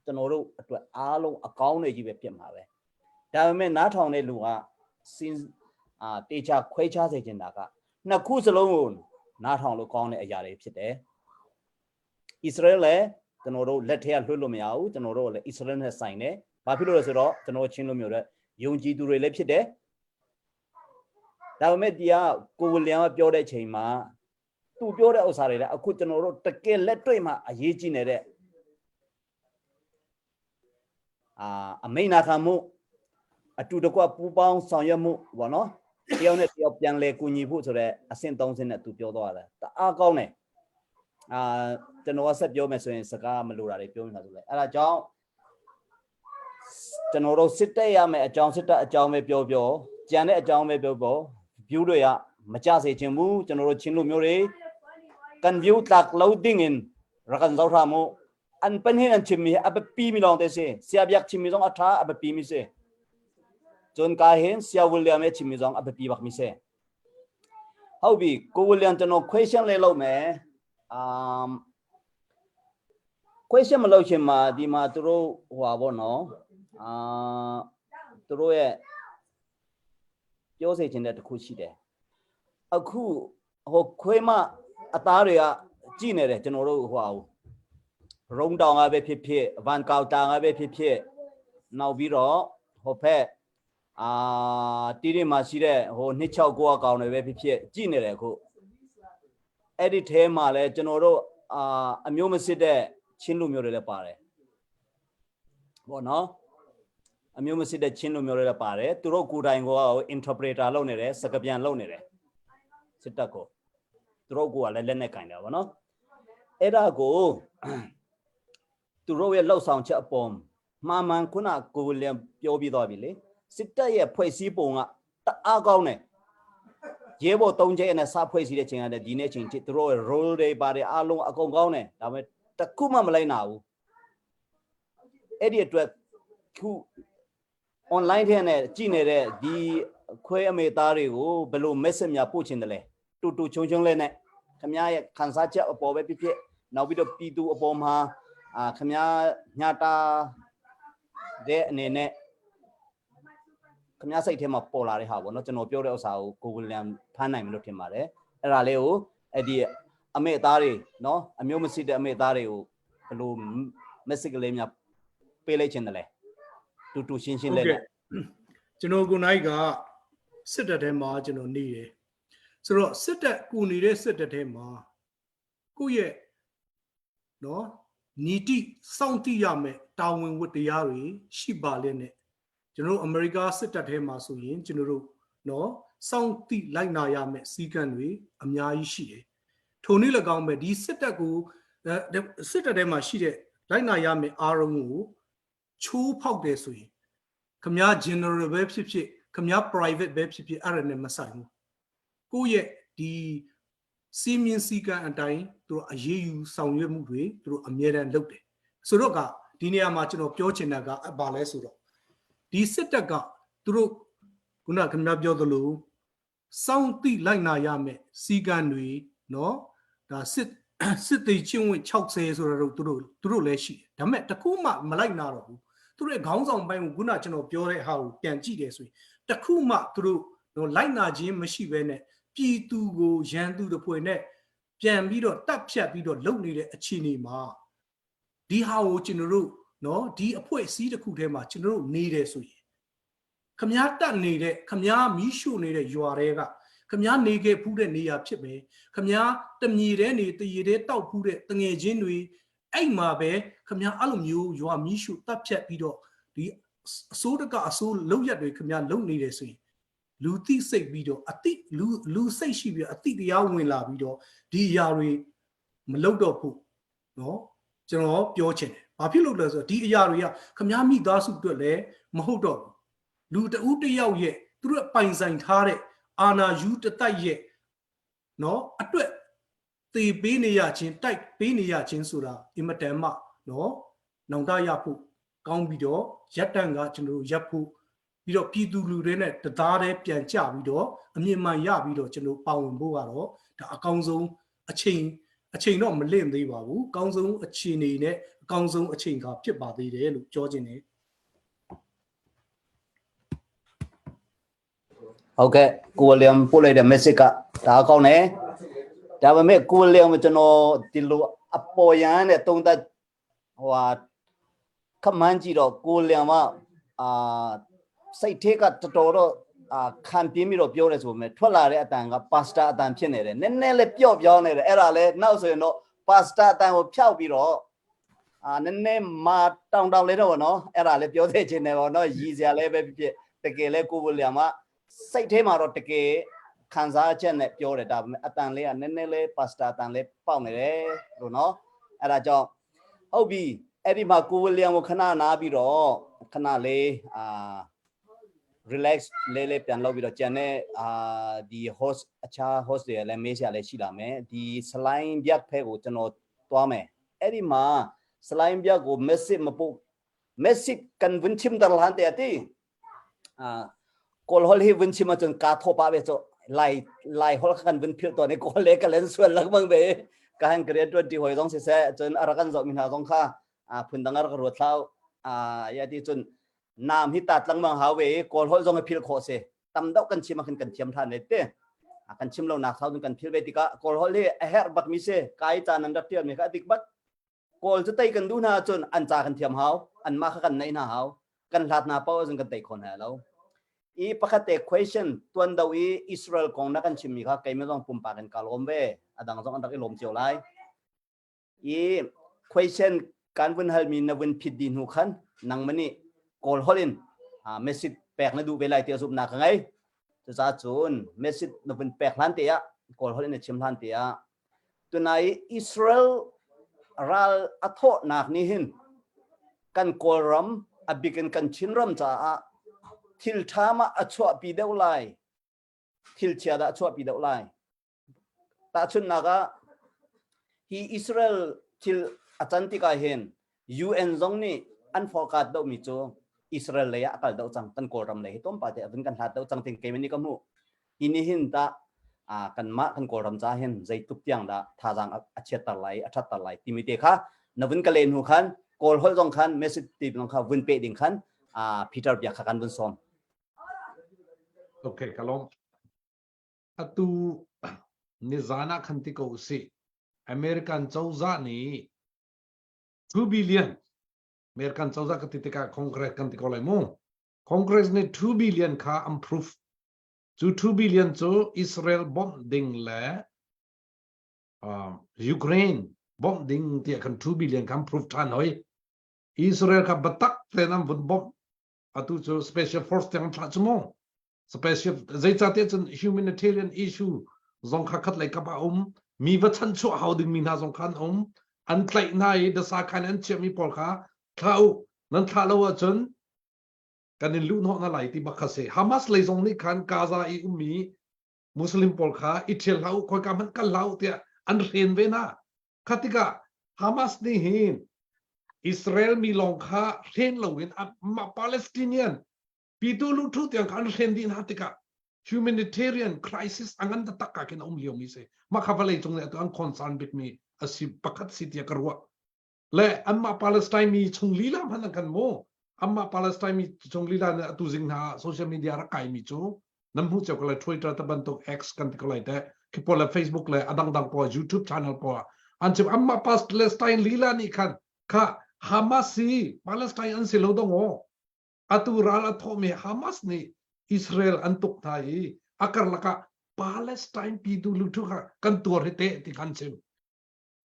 ကျွန်တော်တို့အတွက်အားလုံးအကောင်းတွေကြီးပဲဖြစ်မှာပဲဒါပေမဲ့နားထောင်တဲ့လူကစင်အာတေချာခွဲခြားစေချင်တာကနှစ်ခုစလုံးကိုနားထောင်လို့ကောင်းတဲ့အရာတွေဖြစ်တယ်ဣသရေလလည်းကျွန်တော်တို့လက်ထက်ကလွှတ်လို့မရဘူးကျွန်တော်တို့လည်းဣသရေလနဲ့ဆိုင်တယ်ဘာဖြစ်လို့လဲဆိုတော့ကျွန်တော်ချင်းလို့မျိုးတဲ့ယုံကြည်သူတွေလည်းဖြစ်တယ်ဒါပေမဲ့ဒီကကိုဝီလျံကပြောတဲ့အချိန်မှာသူပြောတဲ့ဥစ္စာတွေလည်းအခုကျွန်တော်တို့တကယ်လက်တွေ့မှာအရေးကြီးနေတဲ့ အာအမိန့်နာခံမှုအတူတကွပူးပေါင်းဆောင်ရွက်မှုပေါ့နော်တယောက်နဲ့တယောက်ပြန်လဲကူညီဖို့ဆိုတော့အဆင့်၃ဆင့်နဲ့သူပြောသွားတယ်တအားကောင်းတယ်အာကျွန်တော်ကဆက်ပြောမယ်ဆိုရင်စကားမလိုတာတွေပြောနေတာဆိုလဲအဲ့ဒါကြောင့်ကျွန်တော်တို့စစ်တက်ရမယ်အကြောင်းစစ်တက်အကြောင်းပဲပြောပြောကြံတဲ့အကြောင်းပဲပြောပြော view တွေကမကြစေချင်ဘူးကျွန်တော်တို့ချင်းလူမျိုးတွေကန် view ตัก lo ding in rakan zau tha mu an pan hin an chim mi a pi mi long te se sia biak chim mi zong a tha a pi mi se chon ka hin sia William ရဲ့chim mi zong a pi bak mi se ဟုတ်ပြီကို William ကျွန်တော် question လေးလုပ်မယ် um question မလုပ်ချင်မှာဒီမှာသူတို့ဟိုပါဗောနော်အာသူတို့ရဲ့ပြောစေချင်တဲ့တစ်ခုရှိတယ်အခုဟိုခွေးမအသားတွေကကြည်နေတယ်ကျွန်တော်တို့ဟိုဟာရုံတောင်ကပဲဖြစ်ဖြစ်ဗန်ကောက်တာကပဲဖြစ်ဖြစ်နောက်ပြီးတော့ဟိုဖက်အာတီးတွေမှာရှိတဲ့ဟို269အကောင်တွေပဲဖြစ်ဖြစ်ကြည်နေတယ်အခုအဲ့ဒီထဲမှာလဲကျွန်တော်တို့အာအမျိုးမစစ်တဲ့ချင်းလူမျိုးတွေလည်းပါတယ်ပေါ့နော်အမျိုးမစစ်တဲ့ချင်းလူမျိုးတွေလည်းပါတယ်သူတို့ကိုယ်တိုင်က interpreter လုပ်နေတယ်စကားပြန်လုပ်နေတယ်စစ်တပ်ကိုသူတို့ကိုကလည်းလက်နဲ့ကင်တယ်ဗောနော်အဲ့ဒါကိုသူတို့ရဲ့လှုပ်ဆောင်ချက်အပေါ်မှားမှန်ခုနကိုလျံပြောပြီးသွားပြီလေစစ်တပ်ရဲ့ဖွဲ့စည်းပုံကတအားကောင်းတယ်ရဲဘော်၃ချက်နဲ့စဖွဲ့စည်းတဲ့ချိန်ကတည်းဒီနေ့ချိန်ထိသူတို့ရဲ့ role တွေပါတယ်အားလုံးအကုန်ကောင်းတယ်ဒါပေမဲ့တခုမှမလိုက်နာဘူးအဲ့ဒီအတွက်ခု online ထဲနဲ့ကြည့်နေတဲ့ဒီခွဲအမေသားတွေကိုဘယ်လို message များပို့ချင်တယ်လဲတူတူချုံချုံလေးနဲ့ခမရဲ့ခန်းစားချက်အပေါ်ပဲဖြစ်ဖြစ်နောက်ပြီးတော့ပြည်သူအပေါ်မှာအာခမညတာတဲ့အနေနဲ့ခမစိတ်ထဲမှာပေါ်လာတဲ့ဟာပေါ့နော်ကျွန်တော်ပြောတဲ့ဥစ္စာကိုကိုဝီလျံဖမ်းနိုင်မလို့ထင်ပါတယ်အဲ့ဒါလေးကိုအဲ့ဒီအမေသားတွေနော်အမျိုးမရှိတဲ့အမေသားတွေကိုဘယ်လို message ကလေးများပေးလိုက်ချင်တယ်လဲတူတူရှင်းရှင်းလေးနဲ့ ကျွန်တော်ကိုနိုင်ကစစ်တပ်ထဲမှာကျွန်တော်နေတယ်ဆိုတော့စစ်တပ်ကိုနေတဲ့စစ်တပ်ထဲမှာကိုယ့်ရဲ့နော် နီတိစောင့်တိရမယ်တာဝန်ဝတ္တရားတွေရှိပါလဲနဲ့ကျွန်တော်တို့အမေရိကစစ်တပ်ထဲမှာဆိုရင်ကျွန်တော်တို့နော်စောင့်တိလိုက်နာရမယ်စီကံတွေအများကြီးရှိတယ်ထိုနည်း၎င်းပဲဒီစစ်တပ်ကိုစစ်တပ်ထဲမှာရှိတဲ့လိုက်နာရမယ်အားလုံးကိုချိုးဖောက်တယ်ဆိုရင်ခမား general ပဲဖြစ်ဖြစ်ခမား private ပဲဖြစ်ဖြစ်အဲ့ဒါနဲ့မဆိုင်ဘူးကိုယ့်ရဲ့ဒီစီမင်းစီကံအတိုင်းသူတို့အရေးယူဆောင်ရွက်မှုတွေသူတို့အမြဲတမ်းလုပ်တယ်ဆိုတော့ကဒီနေရာမှာကျွန်တော်ပြောချင်တာကဘာလဲဆိုတော့ဒီစစ်တပ်ကသူတို့ခုနခင်ဗျားပြောသလိုစောင့်တိလိုက်နာရမယ်စီကံတွေနော်ဒါစစ်စစ်သေးချင်းဝင်60ဆိုတော့သူတို့သူတို့လည်းရှိတယ်ဒါပေမဲ့တခုမှမလိုက်နာတော့ဘူးသူတို့ရဲ့ခေါင်းဆောင်ပိုင်းကိုခုနကျွန်တော်ပြောတဲ့ဟာကိုပြန်ကြည့်တယ်ဆိုရင်တခုမှသူတို့နော်လိုက်နာခြင်းမရှိဘဲနဲ့ပြည်သူကိုရန်သူတစ်ဖွဲ့နဲ့ပြန်ပြီးတော့တပ်ဖြတ်ပြီးတော့လုပ်နေတဲ့အခြေအနေမှာဒီဟာကိုကျွန်တော်တို့နော်ဒီအဖွဲ့အစည်းတစ်ခုထဲမှာကျွန်တော်တို့နေတယ်ဆိုရင်ခမားတက်နေတဲ့ခမားမီးရှို့နေတဲ့ရွာတွေကခမားနေခဲ့ဖူးတဲ့နေရာဖြစ်မယ်ခမားတမြေတဲ့နေတရေတဲ့တောက်ဖူးတဲ့တငယ်ချင်းတွေအဲ့မှာပဲခမားအဲ့လိုမျိုးရွာမီးရှို့တပ်ဖြတ်ပြီးတော့ဒီအစိုးတကအစိုးလောက်ရက်တွေခမားလုံနေတယ်ဆိုရင်လူသိစိတ်ပြီးတော့အတိလူလူစိတ်ရှိပြီးတော့အတိတရားဝင်လာပြီးတော့ဒီအရာတွေမလုပ်တော့ဘူးနော်ကျွန်တော်ပြောချင်တယ်။ဘာဖြစ်လို့လဲဆိုတော့ဒီအရာတွေကခမားမိသားစုအတွက်လည်းမဟုတ်တော့ဘူး။လူတဦးတယောက်ရဲ့သူတို့ပိုင်ဆိုင်ထားတဲ့အာနာယူတတိုက်ရဲ့နော်အတွက်သေပေးနေရခြင်းတိုက်ပေးနေရခြင်းဆိုတာအင်မတန်မှနော်နောင်တရဖို့ကောင်းပြီးတော့ရက်တန့်ကကျွန်တော်တို့ရက်ဖို့ပြီးတော့ပြည်သူလူတွေနဲ့တသားတည်းပြန်ကြပြီးတော့အမြင်မှန်ရပြီးတော့ကျွန်တော်ပါဝင်ဖို့ကတော့ဒါအကောင်းဆုံးအချိန်အချိန်တော့မလင့်သေးပါဘူးအကောင်းဆုံးအခြေအနေနဲ့အကောင်းဆုံးအချိန်ခါဖြစ်ပါသေးတယ်လို့ပြောခြင်းတယ် ဟုတ်ကဲ့ကိုဝီလျံပို့လိုက်တဲ့ message ကဒါကောင်းတယ်ဒါပေမဲ့ကိုဝီလျံကိုကျွန်တော်ဒီလိုအပေါ်ယံနဲ့တုံးသက်ဟိုဟာခမန်းကြည့်တော့ကိုဝီလျံကအာစိတ်ထဲကတော်တော်တော့အာခံပြင်းပြီးတော့ပြောတယ်ဆိုပေမဲ့ထွက်လာတဲ့အတန်ကပါစတာအတန်ဖြစ်နေတယ်နည်းနည်းလေးပျော့ပြောင်းနေတယ်အဲ့ဒါလဲနောက်ဆိုရင်တော့ပါစတာအတန်ကိုဖျောက်ပြီးတော့အာနည်းနည်းမာတောင်တောင်လေးတော့ဗောနော်အဲ့ဒါလဲပြောသေးချင်တယ်ဗောနော်ရည်စရာလဲပဲဖြစ်ဖြစ်တကယ်လဲကိုဝီလျံက စိတ်ထဲမှာတော့တကယ်ခံစားချက်နဲ့ပြောတယ်ဒါပေမဲ့အတန်လေးကနည်းနည်းလေးပါစတာအတန်လေးပေါက်နေတယ်လို့နော်အဲ့ဒါကြောင့်ဟုတ်ပြီအဲ့ဒီမှာကိုဝီလျံကိုခဏနားပြီးတော့ခဏလေးအာ relax လေးလေးပြန်လုပ်ပြီးတော့ကျန်တဲ့အာဒီ host အခြား host တွေလည်းမေးစရာလည်းရှိလာမယ်ဒီ slime ပြတ်ဖဲကိုကျွန်တော်သွားမယ်အဲ့ဒီမှာ slime ပြတ်ကို message မပို့ message กันวุนชิมตะลานแต่ติอ่า kol hol hi vun chima chun ka tho pa be cho lai lai hol kan vun phil to ne kol le ka len sual lak bang be ka han grade 20 hoi zong se se chun arakan zo min ha zong kha a phun dang ar ka ruat thlau a ya ti chun nam hi ta tlang mang ha we kol hol zong phil kho se tam dau kan chima khan kan thiam than ne te a kan chim lo nak thau kan phil ve tika kol hol hi a her bak mi se kai cha nan rak tial mi kha dik bak kawl cu tei kan duh hna ahcun an ca kan thiam hau an mah kha kan neih hna hau kan hlat hna paoh ahcun kan tei kho hna lo i pakhat te question tuan do i Israel kong na kan chimmi kha keimah zong pumpak in ka lawm ve adang zong an rak i lawm cio lai i question kan vun halmi na vun phit di hnu khan nang mani kawl holh in message pek na duh ve lai ti a zumhnak ka ngei cucaah cun message na vun pek hlan te ah kawl holh in na chim hlan te ah Tunai Israel ral a thawhnak nih hin kan Kawlram a bik in kan Chinram caah thil ṭha ma a chuahpi deuh lai thil chia dah a chuahpi deuh lai tahchunhnak ah hi Israel thil a can tikah hin UN zong nih an forecast deuhmi cu Israel lei ah a kal deuh cang kan Kawlram lei hi tlawmpal te a vun kan hlat deuh cang tin keimah nih ka hmuh Hi nih hin tah kanmah kan Kawlram ca hin zeitluk tiang dah thazaang a chiatter lai, a ṭhatter lai timi te kha na vun ka len hnu khan Kawl holh zong khan message ti zong kha vun peh ding khan Peter bia kha kan vun sawm. Okay, ka lawm. Atu nizan ah khan ti ko usih. American cozah nih 2 billion American cozah ka ti tikah Congress kan ti ko lai mu. Congress nih 2 billion kha an proof Cu 2 billion cu Israel bawmh ding le uh, Ukraine Bawmh ding tiah khan 2 billion khan proof ṭhan hoi. Israel kha biatak tein an vun bawmh. Atu cu special force tiang an thlah cu mu. Special zeicahtiah cun humanitarian issue zong kha khat lei kap ah um. Mi va chanchuah hau dingmi hna zong kha an um. An tlaih hna i dasa khan an chiahmi pawl kha thlah u. Nan thlah lo ahcun kan in luhhnawh hna lai ti bak kha si. Hamas lei zong nih khan Gaza i ummi Muslim pawl kha i ṭhial hlah u, khoika hmanh kal hlah u tiah an hren ve hna. Kha tikah Hamas nih hin Israel mi lawng kha hren loin mah Palestinian pitu luthu tiang kha an hren dih hna tikah humanitarian crisis a ngan taktak ah khin a um liomi si. Mah kha vawlei cung nih atu an concern bikmi a si pakhat si tiah ka ruah. Le anmah Palestine mi chung lila hmanh an kan mu. Anmah Palestine mi chung lila nih atu zing hna social media rak kaimi cu nan hmuh cio ko lai Twitter te bantuk X kan ti ko lai te khi pawl le Facebook le a dangdang pawl YouTube channel pawl an chim anmah Palestine lila nih khan kha Hamas si Palestine an si lo dong aw atu ral a thawhmi Hamas nih Israel an tuk hna i a karlak ah Palestine pitu luthu kha kan tuar hi te ti khan chim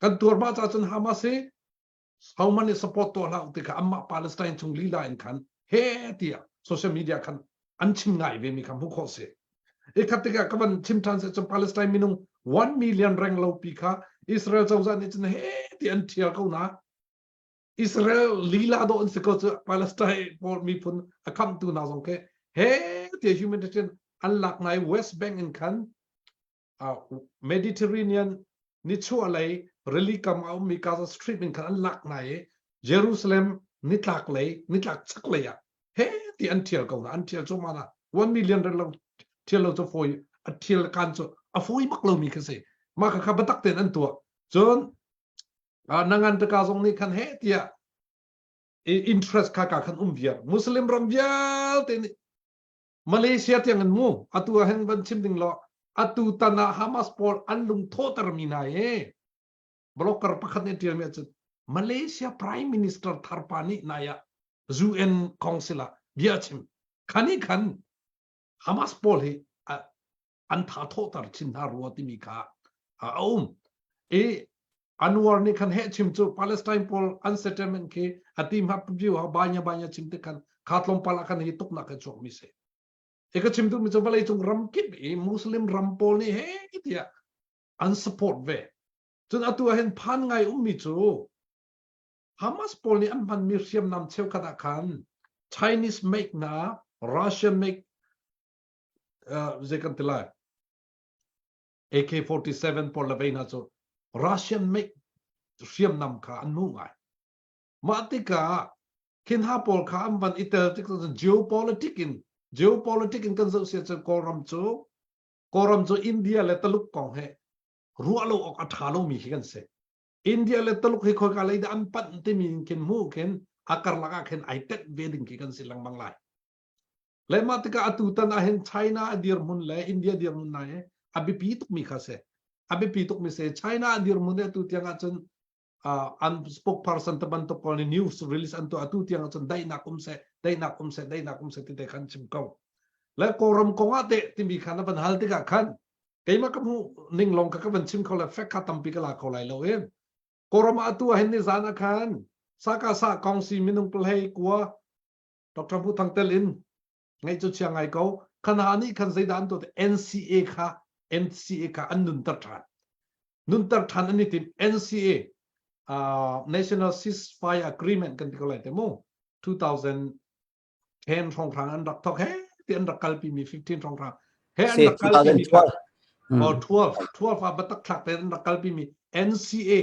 kan tuar ma ca cun Hamas hi homan nih support tuah hlah ti kha anmah Palestine chung lila in khan he tiah social media khan an chim ngai ve mi kha hmuh khawh si i khat tikah ka van chim ṭhan se cun Palestine minung 1 million reng lo pi kha Israel cozah nih cun he ti an ṭhial ko na Israel lila do an si ko cu Palestine pawl miphun a khamtu hna zong khi he ti humanitarian an lak nai West Bank in khan Mediterranean nichuahlei rili kam a ummi Gaza Strip in khan an lak hna i Jerusalem nitlak lei nitlak chaklei ah he ti an thial ko hna an thial cuahmah hna 1 million rel lo thial lo cu fawi a thial kan cu a fawi bak lomi kha si mah kha kha biatak tein an tuah cun nangan taka zong nih khan he tiah interest kha ka khan um viar Muslim ram vialte nih Malaysia tiang in mu atu ah hin van chim ding law atu tan ah Hamas pawl an lung thawhter mi hna hi blogger pakhat nih tial mi ahcun Malaysia Prime Minister thar pa nih nai ah UN Council ah bia chim khani khan Hamas pawl hi an tha thawhter chin hna rua timi kha a um i Anwar nih khan heh chim cu Palestine pawl an settlement khi a ti hma view ha banya banya chim te khan kha tlawmpal ah khan hi tuknak he chuak mi si e ka chim duh mi cu vawlei cung ram kip i Muslim ram pawl nih he tiah an support ve cun atu ah hin phan ngai ummi cu Hamas pawl nih an hmanmi hriamnam cheukhat ah khan Chinese make na Russian make zei kan ti lai AK-47 pawl le vei hna cu Russian make hriamnam kha an hmuh ngai. Mah tikah khi hna pawl kha an van i tel tik cun geopolitic in geopolitic in kan zoh sia cun Kawlram cu Kawlram cu India le Taluk kong he ruah lo awk a ṭha lomi khi kan si. India le Taluk hi khoika lei dah an panh timi in khin hmuh khin a karlak ah khin ai tenh ve ding khi kan si lengmang lai. Le mah tikah atu tan ah hin China a dirhmun le India dirhmun hna hi a biapi tukmi kha si. A biapi tukmi si. China a dirhmun hi atu tiang ahcun uh, an spokesperson te bantuk pawl nih news release an tuah atu tiang ahcun daihnak um seh, daihnak um seh, daihnak um seh ti te khan chim ko. Le Kawlram kong ah teh timi khan a van hal tikah khan keimah ka hmuh ning lawng kha ka van chim kho le fact kha tampi ka la kho lai lo i Kawlram ah atu ah hin ni zan ah khan saka sa kongsi minung palhei kua Dr. Pu Thang tel in ngaih cu chia ngai ko khana nih khan zeidah an tuah NCA kha NCA kha an nunter ṭhan nunter ṭhan an i tim NCA uh, National Ceasefire Agreement kan ti ko lai te mu 2010 hrawnghrang an rak thok he ti an rak kalpi mi 15 hrawnghrang he an rak kalpi mi kha or 12 12 ah batak thlak te an rak kalpi mi NCA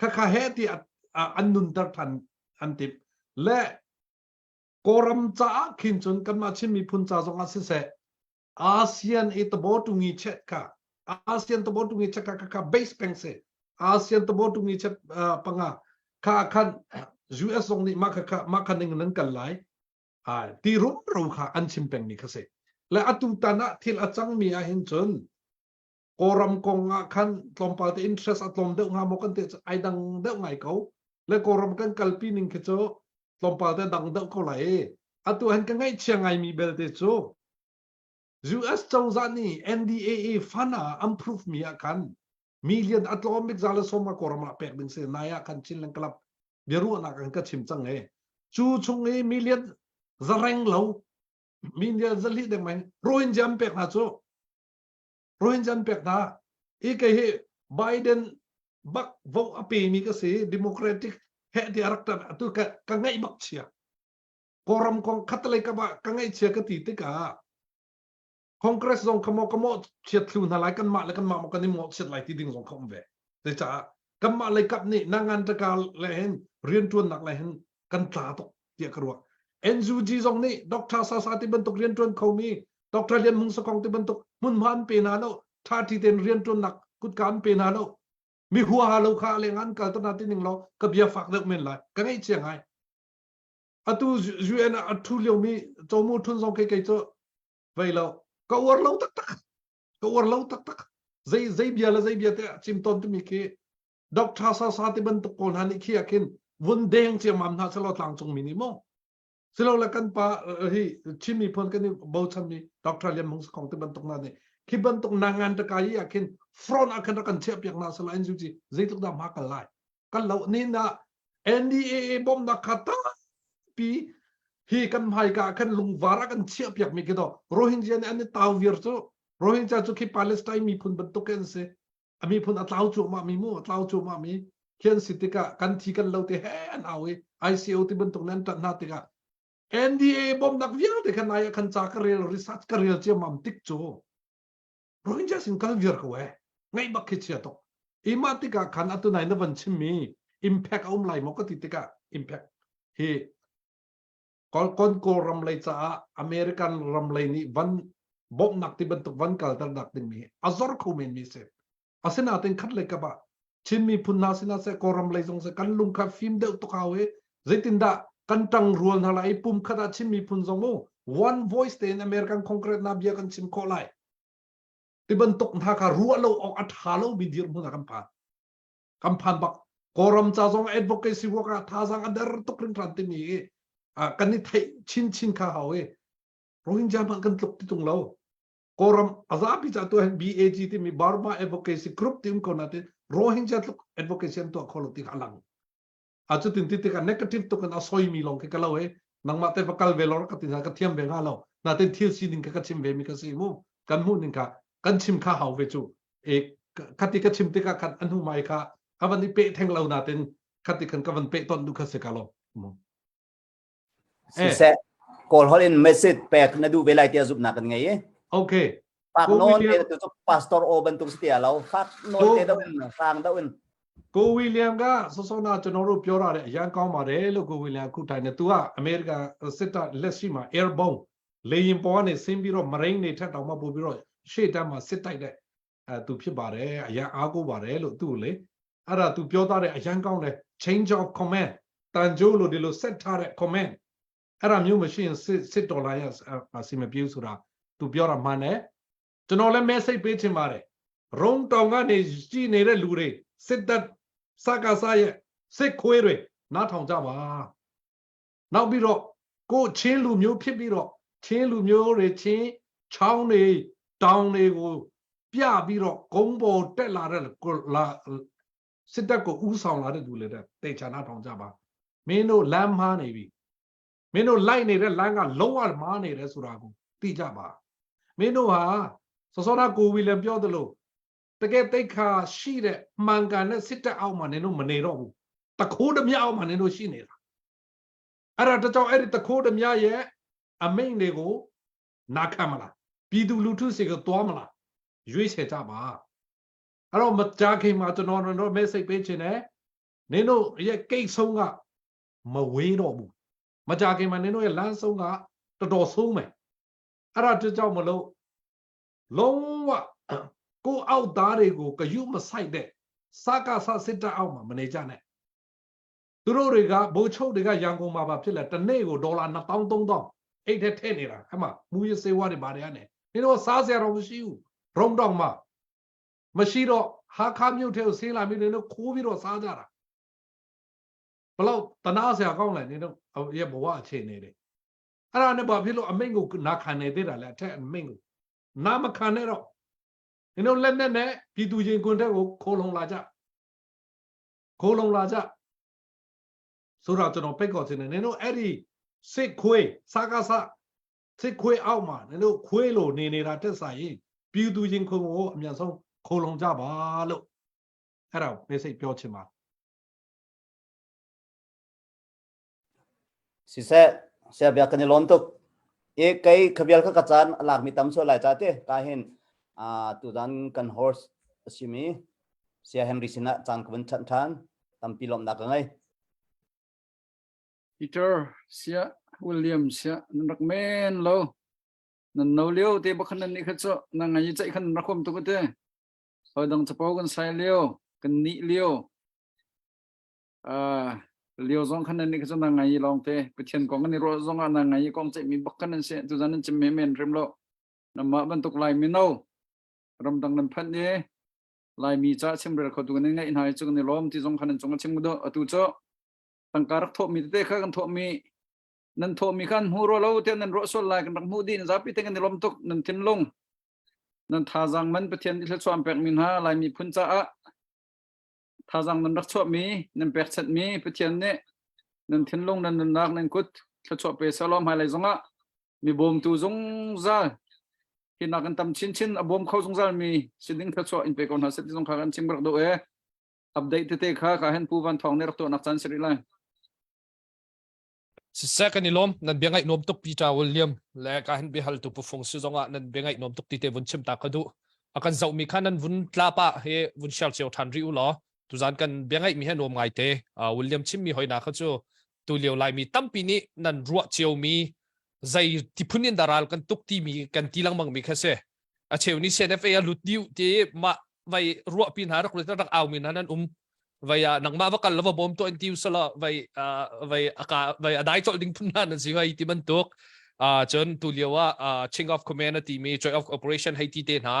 kha kha he ti an nunter ṭhan an timh le Kawlram caah khin cun kanmah Chin miphun ca zong ah siseh ASEAN i tabaw-tungi chet kha ASEAN tabaw-tungi chet kha kha base peng si ASEAN tabaw-tungi chet panga kha khan US zong nih mah kha kha mah kha ning nan kal lai ti rumro kha an chim pengmi kha si le atu tan ah thil a cangmi ah hin cun Kawlram kong ah khan tlawmpal te interest a tlawm deuh hnga maw kan ti ai dang deuh ngai ko le Kawlram kan kalpi ning khi cu tlawmpal te dang deuh ko lai i atu han ka ngaihchia ngaimi belte cu US cozah nih NDAA fund ah an proof mi ah khan. Million a tlawm bik za le som a Kawlram ah pek ding si. Nai ah khan Chinland Club biaruahnak an ka chim cang e. Cu chung i million za reng lo million za li deng mai Rohingya an pek hna cu Rohingya an pek hna i kei hi Biden bak vote a pe mi ka si Democratic he ti a rak tan atu ka ka ngaih bak chia Kawlram kong khatalei ka ba ka ngaih chia ka ti tikah Congress zong kha maw ka mawh chiat thlu hna lai kanmah le kanmah maw kan i mawh chiat lai ti ding zong kha um ve. Zeicah kanmah lei kap nih nangan taka le hin rianṭuannak le hin kan tla tuk tiah ka ruah. NUG zong nih Dr. Sasa ti bantuk rianṭuan khomi Dr. Lian Hmung Sakong ti bantuk hmunhma an pe hna lo, ṭhaṭi tein rianṭuannak kutka an pe hna lo. Mi huaha lo kha leng an kal ta ti ning law ka bia fak deuh men lai. Ka ngaihchia ngai. Atu UN ah a ṭhu liomi Comu Ṭhun zong kei kei cu vei lo ka uar lo taktak ka uar lo taktak zei zei bia le zei bia te chim ton timi khi Dr. Sasa ti bantuk pawl hna nih khi ah khin vun deng ciammam hna selaw tlangcung mi nih maw silo le kan pa hi Chin miphun kan i bochan mi Dr. Lian Hmung Sakhong ti bantuk hna nih khi bantuk nangan ta kai ah khin front ah khan rak kan chiah piak hna selaw NUG zeitluk dah hma kal lai kan lo ni na NDAA bawmhnak kha tampi hi kan hmaika ah khan lungvar ah kan chiah piak mi khi to Rohingya nih an i tau viar cu Rohingya cu khi Palestine miphun bantuk an si a miphun a tlau cuahmah mi mu a tlau cuahmah mi khi an si tikah kan thi kan lo te he an au i ICO ti bantuk nih an ṭanh hna tikah NDA bawmhnak vialte khan nai ah khan ca ka rel research ka rel ciammam tik cu Rohingya sin kal viar ko eh ngaih bak khi chia tuk i mah tikah khan atu nai na van chimmi impact a um lai maw ka ti tikah impact hi kon Kawlram lei caah American ram lei nih van bawmhnak ti bantuk van kalter nak dingmi a zor kho men mi si asinain khat lei kap ah Chin miphun hna sinah seh Kawlram lei zong seh kan lung kha fim deuh tuk hau i zeitindah kan ṭang rual hna lai i pum khat ah Chin miphun zong mu one voice tein American Congress na bia kan chim khawh lai ti bantuk hna kha ruah lo awk a ṭha lomi dirhmun ah kan phan kan phan bak Kawlram ca zong advocacy work ah thazaang a der tuk hringhran timi i kan i theih chinchin kha hau i Rohingya hmanh kan tluk ti tung lo Kawlram a zapi ca tu hin BAG timi Burma Advocacy Group ti um ko na ti Rohingya tluk advocacy an tuah kho lo ti kha a lang. A cu tin ti tikah negative tuk in a soimi lawng khi ka lo e nangmah te va kal ve lor ka ti ka thiam ve nga lo na ten thil sining ka ka chim ve mi ka si mu kan hmuh ning kha kan chim kha hau ve cu e khati ka chim tikah khan an hu mai kha ka van i pe theng lo na ten khati khan ka van pe ton du kha se ka lo mu Siseh, Kawl holh in message pek na duh ve lai tiah zumhnak kan ngei i. Okay. Fak nawn te tu cu pastor o bantuk si tia lo. Fak nawn te do in hrang do in. ကိုဝီလျံကစောစောနာကျွန်တော်တို့ပြောရတဲ့အရန်ကောင်းပါတယ်လို့ကိုဝီလျံခုထိုင်နေသူကအမေရိကန်စစ်တပ်လက်ရှိမှာ airborne လေယာဉ်ပေါ်ကနေဆင်းပြီးတော့မရိန်းနေထက်တောင်မှပို့ပြီးတော့ရှေ့တန်းမှာစစ်တိုက်တဲ့အဲသူဖြစ်ပါတယ်အရန်အားကိုးပါတယ်လို့သူ့ကိုလေအဲ့ဒါသူပြောသားတဲ့အရန်ကောင်းတယ် change of command တန်ကြိုးလို့ဒီလိုဆက်ထားတဲ့ command အဲ့ဒါမျိုးမရှိရင်စစ်စစ်ဒေါ်လာရအစီမပြေဘူးဆိုတာသူပြောတာမှန်တယ်ကျွန်တော်လည်း message ပေးချင်ပါတယ်ရုံတောင်ကနေကြည်နေတဲ့လူတွေစစ်တပ်စကားစရဲ့စစ်ခွေးတွေနားထောင်ကြပါနောက်ပြီးတော့ကိုချင်းလူမျိုးဖြစ်ပြီးတော့ချင်းလူမျိုးတွေချင်းချောင်းတွေတောင်တွေကိုပြပြီးတော့ဂုံးပေါ်တက်လာတဲ့လာ စစ်တပ်ကိုဥဆောင်လာတဲ့လူတွေတဲ့တေချာနာထောင်ကြပါမင်းတို့လမ်းမှားနေပြီမင်းတို့လိုက်နေတဲ့လမ်းကလုံးဝမှားနေတယ်ဆိုတာကိုသိကြပါမင်းတို့ဟာစောစောကကိုဝီလံပြောသလိုတကယ်တိတ်ခါရှိတဲ့မှန်ကန်တဲ့စစ်တပ်အောက်မှာနင်တို့မနေတော့ဘူးတခိုးတမြအောက်မှာနင်တို့ရှိနေတာအဲ့ဒါတကြောင်အဲ့ဒီတခိုးတမြရဲ့အမိန့်တွေကိုနာခံမလားပြည်သူလူထုစီကိုသွားမလားရွေးချယ်ကြပါ အဲ့တော့မကြခင်မှာကျွန်တော်တို့ message ပေးချင်တယ်နင်တို့ရဲ့ကိတ်ဆုံးကမဝေးတော့ဘူးမကြခင်မှာနင်တို့ရဲ့လမ်းဆုံးကတော်တော်ဆုံးမယ်အဲ့ဒါတကြောင့်မလို့လုံးဝကိုအောက်သားတွေကိုဂယုမဆိုင်တဲ့စကားဆစစ်တပ်အောက်မှာမနေကြနဲ့သူတို့တွေကဘိုးချုပ်တွေကရန်ကုန်မှာပါဖြစ်လာတနေ့ကိုဒေါ်လာ2000 3000အိတ်ထဲထည့်နေတာအဲ့မှာမူရစေဝါတွေပါတယ်ကနေနင်တို့စားစရာတော့မရှိဘူးရုံတောင်မှာ မရှိတော့ဟာခါမြို့ထဲကိုဆင်းလာပြီးနင်တို့ခိုးပြီးတော့စားကြတာဘလောက်တနာစရာကောင်းလဲနင်တို့ရဲ့ဘဝအခြေအနေတွေအဲ့ဒါနဲ့ဘာဖြစ်လို့အမိန့်ကိုနာခံနေသေးတာလဲအထက်အမိန့်ကိုနာမခံနဲ့တော့你တို့လက်နဲ့နဲ့ပြည်သူရင်ခွင်တဲ့ကိုခိုးလုံလာကြခိုးလုံလာကြဆိုတော့ကျွန်တော်ပိတ်ခေါ်ချင်တယ်နင်တို့အဲ့ဒီစစ်ခွေးစကားစစစ်ခွေးအောက်မှာနင်တို့ခွေးလိုနေနေတာတက်ဆိုင်ရင်ပြည်သူရင်ခွင်ကိုအမြန်ဆုံးခိုးလုံကြပါလို့အဲ့ဒါ message ပြောချင်ပါ Siseh sia bia kan i lawm tuk. I kei khabial kha ka caan a lakmi tam sual lai ca te ka hin tuzan kan horse a simi sia Henry sinah caan ka vun chanh ṭhan tampi lawmhnak ka ngei. Peter sia William sia nan rak men lo nan no lio te bakhan nan nih kha cu na ngai ceih khan rak huam tuk te hoi dang capo kan sai lio kan nih lio Uh, lio zong khan nan nih kha na ngai lawng te Pathian kong kan i ruah zong ah na ngai kong ceih mi bak kan an si tu zan nan chim men men rim lo namah bantuk lai mino ramdang nan phanh i laimi ca chimrel kho tu kan ngeih hna i cu kan i lawm ti zong khan an cung a chim do atu cu tangka rak thawh mi tete kha kan thawh mi nan thawh mi khan hmu ro lo te nan ruah sual lai kan rak hmuh dih zapi te kan i lawm tuk nan thinlung nan thazaang man Pathian nih thluachuah an pek mi hna laimi phun caah Thazaang nan rak chuahmi, nan pekchanhmi Pathian nih nan thinlung, nan nunnak, nan kut thluachuah pe sehlaw hmailei zongah mi bawmtu zungzal hi nak in tam chinchin a bawm kho zungzal mi si ding thluachuah in pe ko hna seh ti zong kha kan chim rak duh e. Update tete kha ka hen Pu Van Thawng nih rak tuahnak caan si rih lai. Siseh kan i lawm nan bia ngaih nuam tuk Peter William le ka hin biahal tu pufung si zongah nan bia ngaih nuam tuk ti te vun chim ta ka duh a kan zoh mi kha nan vun tla pa he vun share cio than rih u law tuzan kan bia ngaih mi he nuam ngai te William chim mi hoina kha cu tu lio lai mi tampi nih nan ruah cio mi zei ti phun in daral kan tuk ti mi kan ti lengmang mi kha si a cheu nih CNFA a lut diu ti mah vai ruah pi hna rak rak au mi hna nan um vai ah nangmah va kal va bawm to in tiu sala vai vai aka vai adai chol ding phun hna nan si vai ti bantuk cun tu lio ah Ching of Command ti mi Joy of Operation hei ti te hna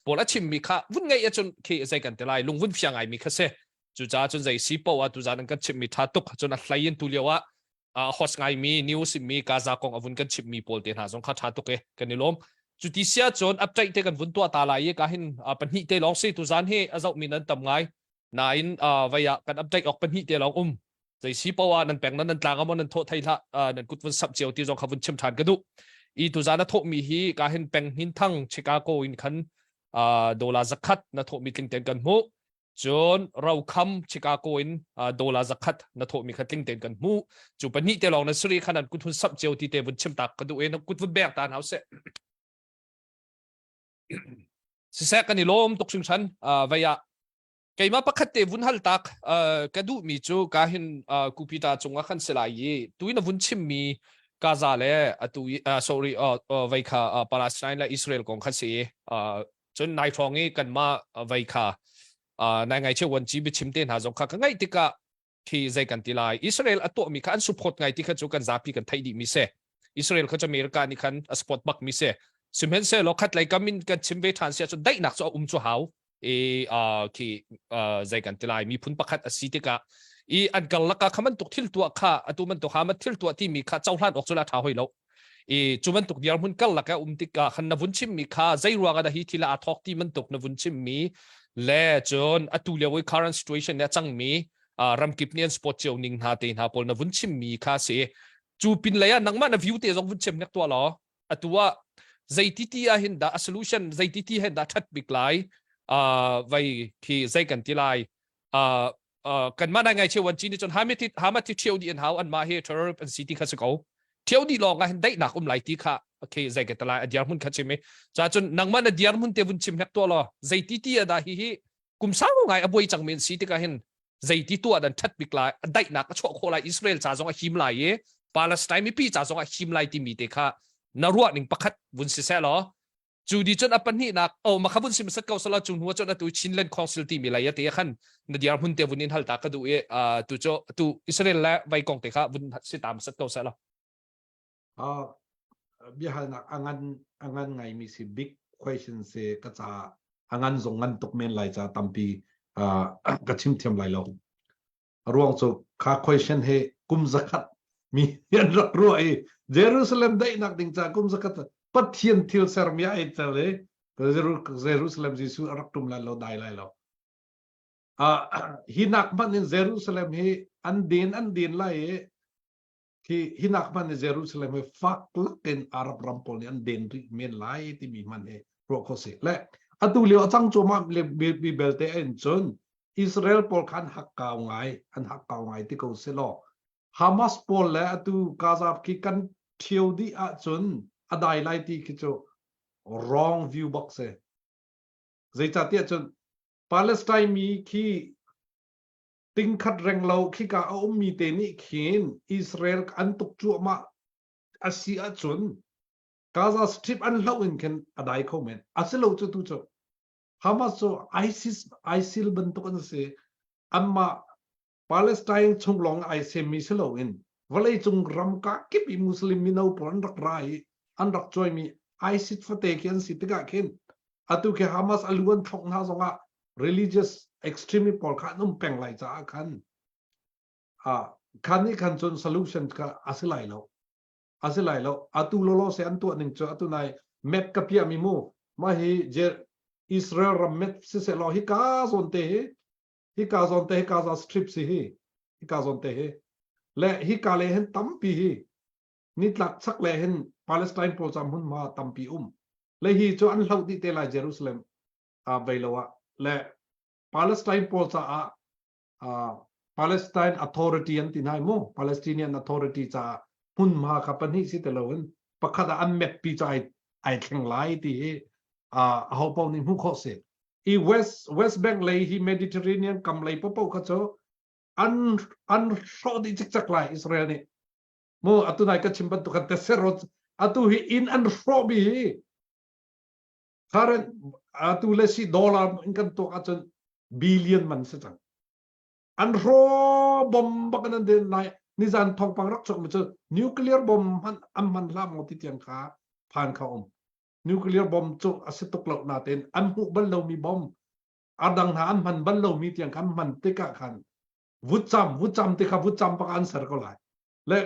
pawl a chim mi kha vun ngei acun khi zei kan te lai lung vun fiang ai mi kha se cu ca cun zei si po ah tu zan an kan chim mi tha tuk cun a hlei in tu lio ah host ngaimi news mi Gaza kong a vun kan chimmi pawl te hna zong kha tha tuk e kan i lawm cu ti sia cun update te kan vun tuah ta lai i ka hin pahnih te lawng si tu zan hi a zoh mi nan tam ngai nain vai ah kan update ok pahnih te lawng um zei si poah nan peng nan nan tlang amo nan thawh thei hlah nan kut vun sap cio ti zong kha vun chim than ka duh i tu zan a thawh mi hi ka hin peng hin thang Chicago in khan dollar zakhat na thawh mi tling ten kan hmuh Cun rokham Chicago in dollar zakhat na thawhmi kha tling tein kan hmuh. Cu pahnih te lawng na suri khan an kut hun samh cio ti te vun chim tak ka duh i na kut vun bek ta hna usih. Siseh kan i lawm tuk hringhran vei ah keimah pakhat te vun hal tak ka duhmi cu ka hin kupita cungah khan si lai i tuin a vun chimmi Gaza le atu sorry vei kha Palestine le Israel kong kha si cun nai hrawng i kanmah vei kha nai ngai cheu wan ci biachim te hna zong kha ka ngaih tikah khi zei kan ti lai Israel a tuahmi kha an support ngai ti kha cu kan zapi kan theih dih mi si Israel kha cu America nih khan a support bak mi si sihmanhsehlaw khat lei kam in kan chim ve ṭhan si ahcun daihnak cu a um cu hau i khi zei kan ti lai miphun pakhat a si tikah i an karlak ah kha bantuk thil tuah kha atu bantuk ha thil tuah timi kha cohlan awk cu la ṭha hoi lo i cu bantuk dirhmun karlak ah um tikah khan na vun chimmi kha zei ruang ah dah hi thil ah aa thawk ti bantuk na vun chimmi le cun atu lio i current situation nih a cangmi ramkip nih an support cio ning hna te hna pawl na vun chimmi kha si cu pin lei ah nangmah na view te zong vun chim nek tuah law atu ah zeiti ti ah hin dah a solution zeiti ti hin dah that bik lai vai khi zei kan ti lai kanmah nai ngai cheu an ci nih cun hamat hamat thi ṭhio dih an hau anmah hi terror an si ti kha si ko ṭhio dih lawng ah hin daihnak um lai ti kha okay zei ka talai a dirhmun kha chim i cha cun nangmah na dirhmun te vun chim hlek tuah law zeiti ti a dah hi hi kum sau ngai a buai cang mi an si tikah hin zeiti tuah dan ṭhat bik lai a daihnak a chuah khawh lai Israel ca zong a him lai i Palestine mipi ca zong a him lai timi te kha na ruah ning pakhat vun si seh law cu di cun a pahnihnak oh makha vun sim sat ko sala cu hnu cun atu Chinland Council timi lai ate khan na diar hmun te vun in halta ka du i tu cu tu Israel le vai kong te kha vun si tam sat ko sala a biahalnak angan angan ngai mi si big question se ka ca angan zong ngan tuk men lai ca tampi ka chim thiam lai lo ruang cu kha question he kum zakhat mi an rak ruah i Jerusalem daihnak ding ca kum zakhat Pathian thil sermi ai tel i. Jerusalem Jesuh a rak tum lai lo dai lai lo. Uh, hi nak hmanh in Jerusalem hi an den an den lai i hi hi nak hmanh in Jerusalem hi fak lakin Arab ram pawl nih an den rih men lai timi hmanh hi ruah kho si. Le atu lio a cang cuahmah le mi belte in cun Israel pawl kha an hakkau ngai an hakkau ngai ti ko si law Hamas pawl le atu Gaza khi kan ṭhio dih ahcun a dai lai ti khi cu wrong view bak si. Zeicahtiah cun Palestine mi khi tingkhat reng lo khika a ummi te nih khin Israel an tuk cuahmah a si ahcun Gaza Strip an hloh in khin a dai kho men. Asilo cu tu cu Hamas cu ISIS ISIL bantuk an si. Anmah Palestine chung lawng ai semmi si loin vawleicung ram kakip i Muslim mino pawl an rak ra i an rak cuaimi ISIS fate khi an si tikah khin atu khi Hamas a lu an thlok hna zongah religious extremist pawl kha an um peng lai caah khan khan nih khan cun solution kha a si lai lo a si lai lo atu lolo se an tuah ning cu atu nai map ka piah mi mu mah hi Israel ram map siseh law hi ka zawn te hi hika zawn te hi Gaza Strip si hi hika zawn te hi le hika le hin tampi hi nitlak chak le hin Palestine pawl ca hmunhma tampi um le hi cu an hloh dih te lai Jerusalem a vei lo ah le Palestine pawl caah uh, Palestine Authority an ti nai mu Palestinian Authority caah hmunhma kha pahnih si te loin pakhat ah an map pi ca ai ai thleng lai ti hi uh, a ho paoh nih hmuh khawh si i West West Bank lei hi Mediterranean kam lei popo kha cu an an hrawh dih cikcek lai Israel nih mu atu nai ka chim bantuk khan teserot atu hi inn an hrawh mi hi current atu le si dollar in kan tuak ahcun billion man si cang an hraw bom bak an den lai nizan thawngpang rak chuak mi cu nuclear bomb hman an hman hlah maw ti tiang kha phan kha um nuclear bomb cu a si tuk lo natein an hmuh bal lomi bomb a dang hna an hman bal lomi tiang khan hman tikah khan vutcam vutcam ti kha vutcam bak an ser ko lai le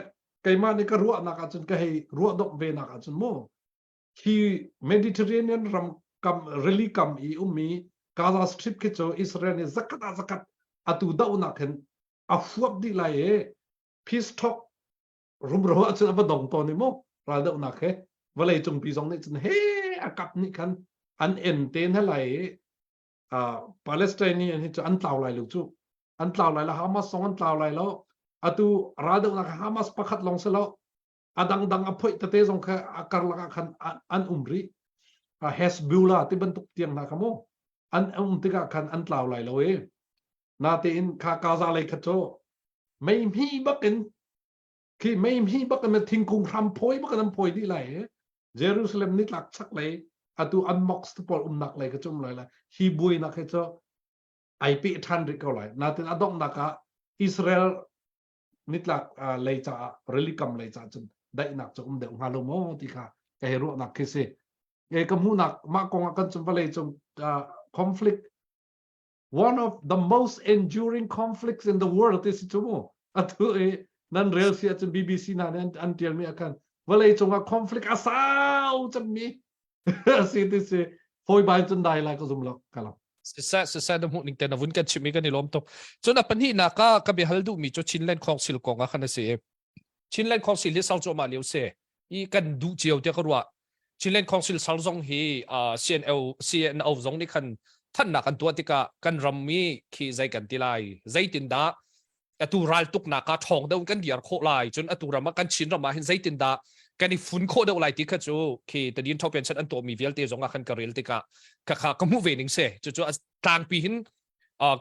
keimah nih ka ruahnak ahcun ka hei ruah dok ve nak ahcun mu hi Mediterranean ram kam rili kam i ummi Gaza Strip khi cu Israel nih zakat ah zakat atu dohnak hin a fuap dih lai i peace talk rumro ahcun a va dong tawn i mu raldohnak he vawlei cungpi zong nih cun he a kap nih khan an en te hna lai i Palestinian hi cu an tlau lai lo cu an tlau lai lo Hamas zong an tlau lai lo atu raldohnak Hamas pakhat lawng si lo a dangdang a phoih tete zong kha a karlak ah khan an um rih Hezbollah ti bantuk tiang hna kha mu an um tikah khan an tlau lai lo i natein kha Gaza lei kha cu mei hmi bakin khi mei hmi bak in thingkung hram phawi bak in an phawi dih lai i Jerusalem nitlak chak lei atu an mosque te pawl umnak lei ka cu um lai lai hi buainak hi cu ai peh ṭhan rih ko lai natin a donghnak ah Israel nitlak lei caah rili kam lei caah cun daihnak cu um deuh hnga lo maw ti kha ka hei ruahnak khi si e ka hmuhnak mah kong ah kan cun vawlei cung conflict one of the most enduring conflicts in the world ti si cu mu atu i nan rel si ahcun BBC hna nih an tialmi ah khan vawlei cungah conflict a sau cemmi si ti si fawi bai cun dai lai ka zum lo ka lo siseh siseh na hmuh ning te na vun kan chimh i kan i lawm tuk cun a pahnihnak ah ka biahal duhmi cu Chinland Council kong ah khan a si Chinland Council hi sal cuahmah lio si i kan duh cio tiah ka ruah Chinland Council sal zong hi CNO CNO zong nih khan thannak an tuah tikah kan ram mi khi zei kan ti lai zeitindah atu raltuknak ah ṭhawng deuh kan diar khawh lai cun atu ram ah kan Chin ram ah hin zeitindah kan i fun khawh deuh lai ti kha cu khi tadin thopian chan an tuahmi vialte zong ah khan ka rel tikah kha kha ka hmuh ve ning se cucu tlangpi hin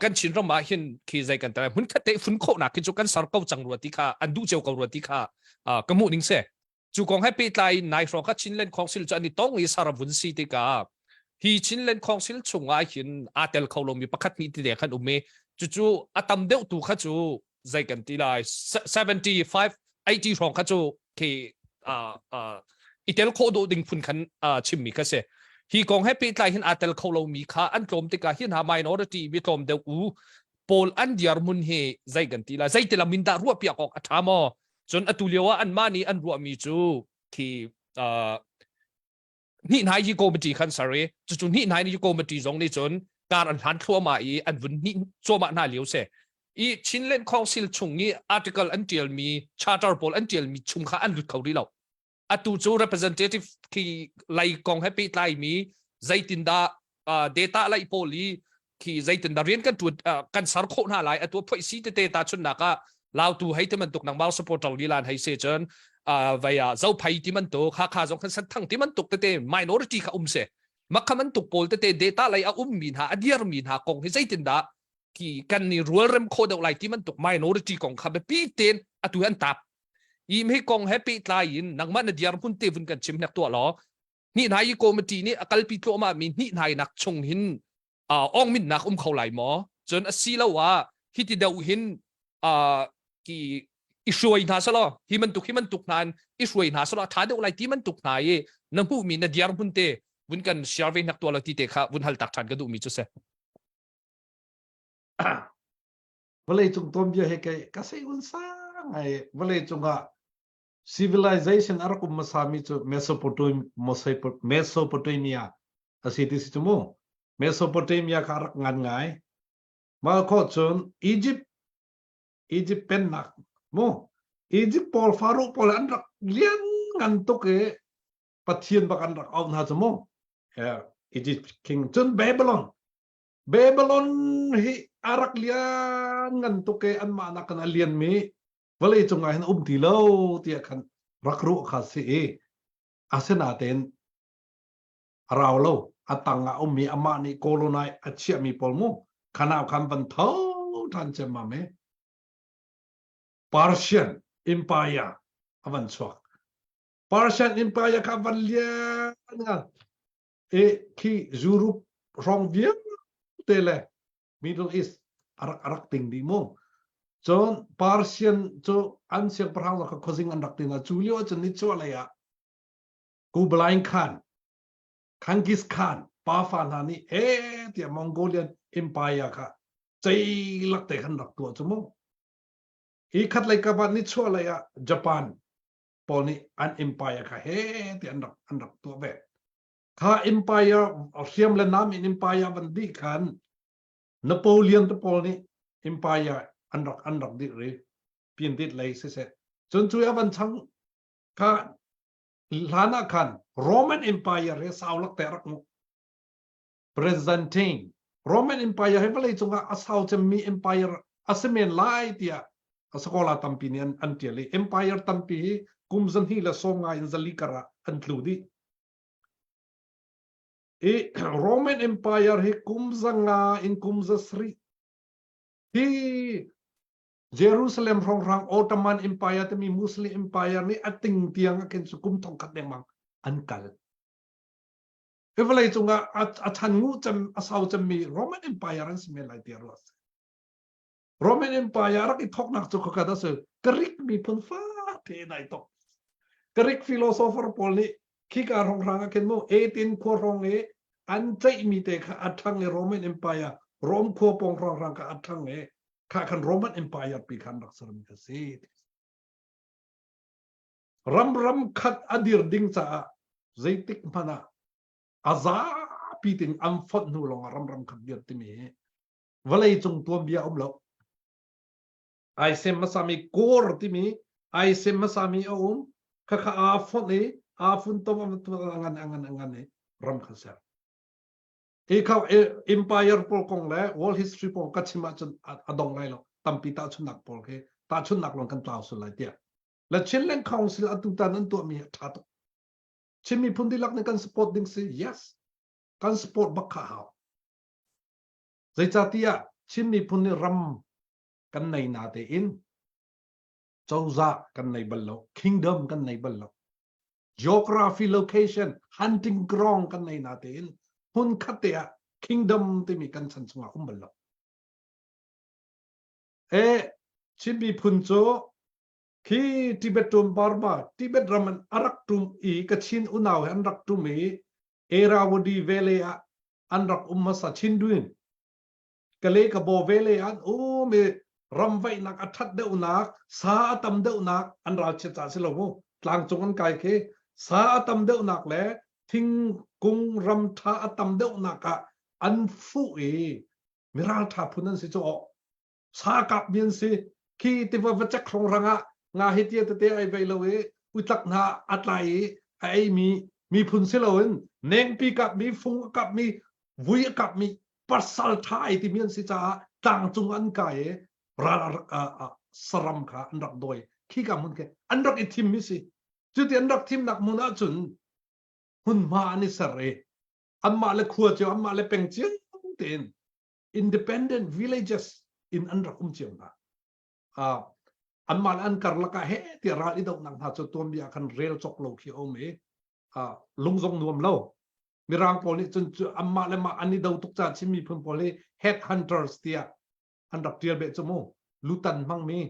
kan Chin ram ah hin khi zei kan tel hmun khat te fun khawhnak khi cu kan sar ko cang rua ti kha an duh cio ko rua ti kha ka hmuh ning se cu kong he pehtlai in nai hrawng kha Chinland Council cu an i tong i saravun si tikah hi Chinland Council chungah hin aa tel kho lomi pakhat hnih ti khan um i cucu a tam deuh tu kha cu zei kan ti lai 75 80 hrawng kha cu khi i tel khawh dawh ding phun khan chimmi kha si hi kong he pehtlai hin aa tel kho lomi kha an tlawm tikah hin ha minority mi tlawm deuh u pawl an dirhmun hi zei kan ti lai zei tilam in dah ruah piak awk a ṭha maw cun atu lio ah anmah nih an ruahmi cu khi uh, Hnih hi committee khan ser i cucu hnih hnai committee zong nih cun kar an hlan thluahmah i an vun hnih cuahmah hna lio si. I Chinland Council chung i article an tialmi charter pawl an tialmi chung kha an lut kho rih lo. Atu cu representative khi lai kong he pehtlai mi zeitindah data laih pawl i khi zeitindah rian kan tuan kan ser khawh hna lai atu phoi si tete ta chunnak ah lautu hei ti bantuk nangmah supporter lilan hei se cun vai ah zophei ti bantuk hakha zong khan santhang ti bantuk tete minority kha um se makha bantuk pawl tete data lei a um mi hna a diar mi hna kong hi zeitindah ki kan ni rualrem kho deuh lai ti bantuk minority kong kha biapi ten atu an tap i hi kong he pehtlai in nangmah na diar hmun te vun kan chim hnek tuah law hnih i committee nih a kalpi tluahmah mi hnih hnai nak chung hin ong min nak um kho lai maw cun a si lo ah hiti deuh hin ki i hruai hna selaw hi bantuk hi bantuk hna in i hruai hna selaw tha deuh lai ti bantuk hna i na hmuh mi na diar hmun te vun kan share ve hnak tuah lo ti te kha vun hal tak than ka duh mi cu se Vawlei cung tuanbia he kei ka sei un sang ai vawlei cungah civilization a rak um hmasami cu Mesopotamia a si ti si cu mu. Mesopotamia kha a rak ngan ngai. Mah khawh cun Egypt Egypt pennak mu Egypt pawl Pharaoh pawl an rak lian ngan tuk i Pathian bak an rak auh hna cu mu. Egypt king cun Babylon Babylon hi a rak lian ngan tuk i anmah nakin a lianmi vawlei cungah hin um ti lo tiah khan rak ruah kha si i asinain a rau lo a tang ah ummi amah nih colonize a chiahmi pawl mu khanau khan van tho ṭhan ciammam i Persian Empire a van chuak Persian Empire kha van lian ngal e khi Europe hrawng vialte le Middle East a rak a rak ting dih mu. Cun Persian cu an siangpahrang kha khuazing an rak ti hna. Cu lio ahcun nichuahlei ah Kublai Khan, Genghis Khan pafa hna nih he tiah Mongolian Empire kha ceilak te khan rak tuah cu mu. Hi khatlei kap ah nichuahlei ah Japan pawl nih an empire kha he tiah an rak an rak tuah ve. Kha empire hriam le nam in empire van dih khan Napoleon te pawl nih empire an rak an rak dih ri pin dit lei siseh cun cu a van chang kha hlan ah khan Roman Empire he sau lak te rak mu Byzantine Roman Empire he vawlei cungah a sau cemmi empire a si men lai tiah a sakola tampi nih an an tial i empire tampi hi kum zahnih le sawm nga in zali kar ah an tlu dih I Roman Empire hi kum zanga in kum za sarih hi Jerusalem hrawnghrang Ottoman Empire timi Muslim Empire nih a ting tiang a khin cu kum thong khat lengmang an kal. Hi vawlei cungah a chan ngu cem a sau cemmi Roman Empire an si men lai tiah ruah si. Roman Empire rak i thawknak cu khakhat a si. Greek miphun fate in ai thawk. Greek philosopher pawl nih khika hrawnghrang ah khin mu Athens khua hrawng i an ceihmi te kha a ṭhang i Roman Empire Rome khua pawng hrawnghrang kha a ṭhang i kha khan Roman Empire pi khan rak sermi a si. Ram ram khat a dir ding caah zeitik hmanh ah a zapi tin an fonh hnu lawngah ram ram khat dir timi hi vawlei cung tuanbia um lo ai sem hmasami kor timi ai sem hmasami a um khakha aa fonh i aa funtom a ngan a ngan a ngan i ram kha ser hi kha empire pawl kong le world history pawl ka chim ahcun a dong lai lo tampi tahchunnak pawl khi tahchunnak lawng kan tlau sul lai tiah le Chinland Council atu tan an tuahmi a ṭha tuk Chin miphun dihlak nih kan support ding si yes kan support bak kha hau Zeicahtiah Chin miphun nih ram kan nei na tein cozah kan nei bal lo, kingdom kan nei bal lo. Geography location, hunting ground kan nei na tein hmun khat te ah kingdom timi kan chan chungah um bal lo. E Chin miphun cu khi Tibet tum Burma, Tibet ram an arak tum i Kachin unau he an rak tum i Irrawaddy Valley ah an rak um hmasa Chindwin Kale Kabaw Valley an um i ramvaihnak a ṭhat deuhnak sa a tam deuhnak an ralchiat caah si lo mu tlangcung an kai khi sa a tam deuhnak le Thingkung ram ṭha a tam deuhnak ah an fuh i miralṭha phun an si cu aw. Sa kap mi an si. Khi tiva va cek hrong rang ah nga hi tia tete ai vei lo i utlak hna a tlai i a ei mi miphun si loin nengpi kap mi fung a kap mi vui a kap mi pasal ṭha ai timi an si caah tlangcung an kai i ral saram kha an rak dawi khi ka hmun khi an rak i thim mi si cuti an rak thimnak hmun ahcun hmunhma an i ser i anmah le khua cio anmah le peng cio tein independent villages in an rak um cio hna uh, anmah le an karlak ah he ti ral i dohnak hna cu tuanbia khan rel cawk lo khi a um i uh, lung zong nuam lo mirang pawl nih cun anmah le mah an i do tuk caah Chin miphun pawl hi head hunters tiah an rak tial beh cu mu lutan hmangmi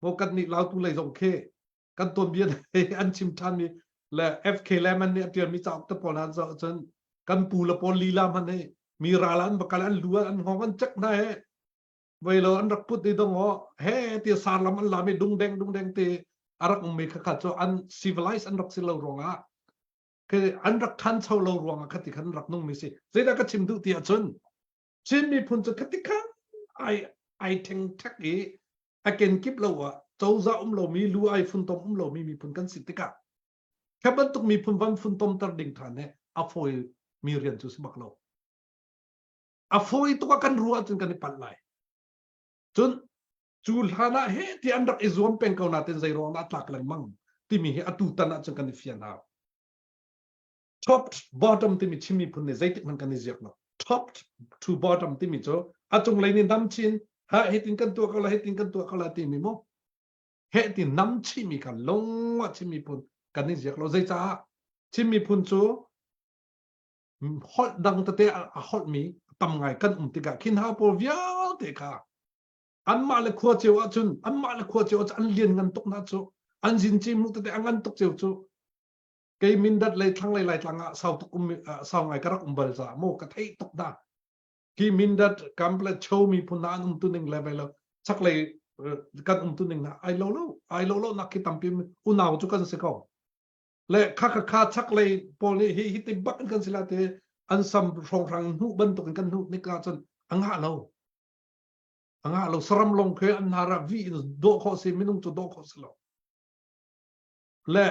mo kan nih lautu lei zong khi kan tuanbia an chim ṭhan mi le FK Lehman nih a ṭialmi cauk te pawl han zoh cun kan pu le pawl lila hmanh hi mi ral an va kal an lu an hngawng an cek hna he vei lo an rak put i dong aw he ti sarlam an lam i dungdeng dungdeng ti a rak ummi kha kha cu an civilize an rak si lo ruangah ke an rak ṭhancho lo ruangah khati khan rak nung mi si zeidah ka chim duh ti ahcun Chin miphun cu khati khan ai ai theng thek i a kenkip lo ah cozah um lomi lu ai funtom um lomi miphun kan si tikah kha bantuk miphun van funtom ter ding than he a fawi mi rian cu si bak lo a fawi tuk ah kan ruah cun kan i palh lai cun cu hlan ah he ti an rak i zuam peng ko natin zei ruang dah tlak lengmang timi hi atu tan ah cun kan i fian hau top bottom timi Chin miphun nih zeitik hmanh kan i ziak lo top to bottom timi cu a cunglei nih nam chin ha hitin kan tuah ko la hitin kan tuah ko la timi mu he ti nam chihmi kha lung ah Chin miphun kan i ziak lo zeicaah Chin miphun cu holh dang tete a holhmi tam ngai kan um tikah khin hau pawl vialte kha anmah le khua cio ahcun anmah le khua cio ahcun an lian ngan tuk na cu an zin ci mu tete a ngan tuk cio cu Kei Mindat lei thlanglei Laitlang ah sau tuk um sau ngai ka rak um bal caah maw ka theih tuk hna. Hi Mindat Kamplet Cho miphun hna an um tu ning le vai lo chaklei kan um tu ning hna ai lo lo ai lo lo nak khi tampi unau cu kan si ko. Le kha kha kha chaklei pawl nih hi hi ti bak in kan si la te an sam hrawnghrang hnuh bantuk in kan hnuh nik ah cun a ngah lo. A ngah lo saram long khi an hnar ah vi in dawh khawh si minung cu dawh khawh si lo. Le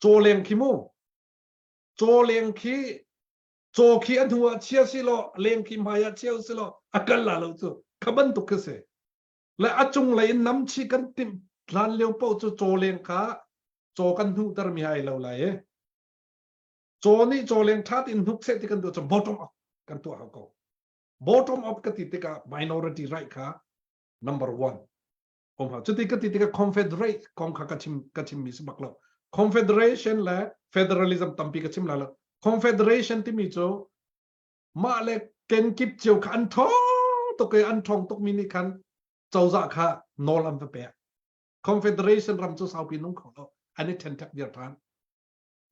cawleng khi mu cawleng khi caw khi a hnu ah chia si law leng khi hmai ah chia si law a kal la lo cu kha bantuk khi si le a cung lei in nam chi kan timh hlan lio paoh cu cawleng kha caw kan hnuhter mi ai lo lai e caw nih cawleng ṭha tein hnuk seh ti kan duh cu bottom up kan tuah hau ko bottom up ka ti tikah minority right kha number one um hau cuti ka ti tikah confederate kong kha ka chim ka chimmi si bak lo confederation le federalism tampi ka chim lai lo confederation timi cu mah le kenkip cio kha an ṭhawng tuk i an ṭhawng tukmi nih khan cozah kha nawl an va pek confederation ram cu saupi nung kho lo an i ṭhenṭhek viar ṭhan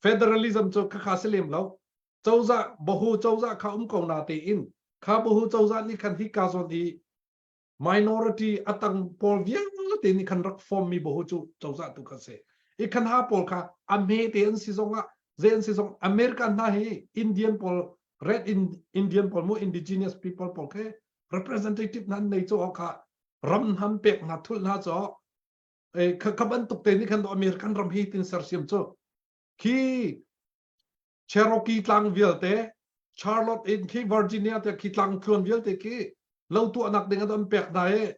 federalism cu khakha si lem lo cozah bahu cozah kha um ko na tein kha bahu cozah nih khan hi ka zawn i minority atang pawl vialte nih khan rak form mi bohu cu cozah tu kha si i khan ha pawl kha a hme te an si zong ah zei an si zong American hna hi Indian pawl red in, Indian pawl mu indigenous people pawl khi representative hna an nei cu kha ram han pek hna thul hna cu e kha kha bantuk te nih khan American ram hi tin sersiam cu khi Cherokee tlang vialte, Charlotte in khi Virginia te khi tlang tluan vialte khi lo tuahnak ding an pek hna i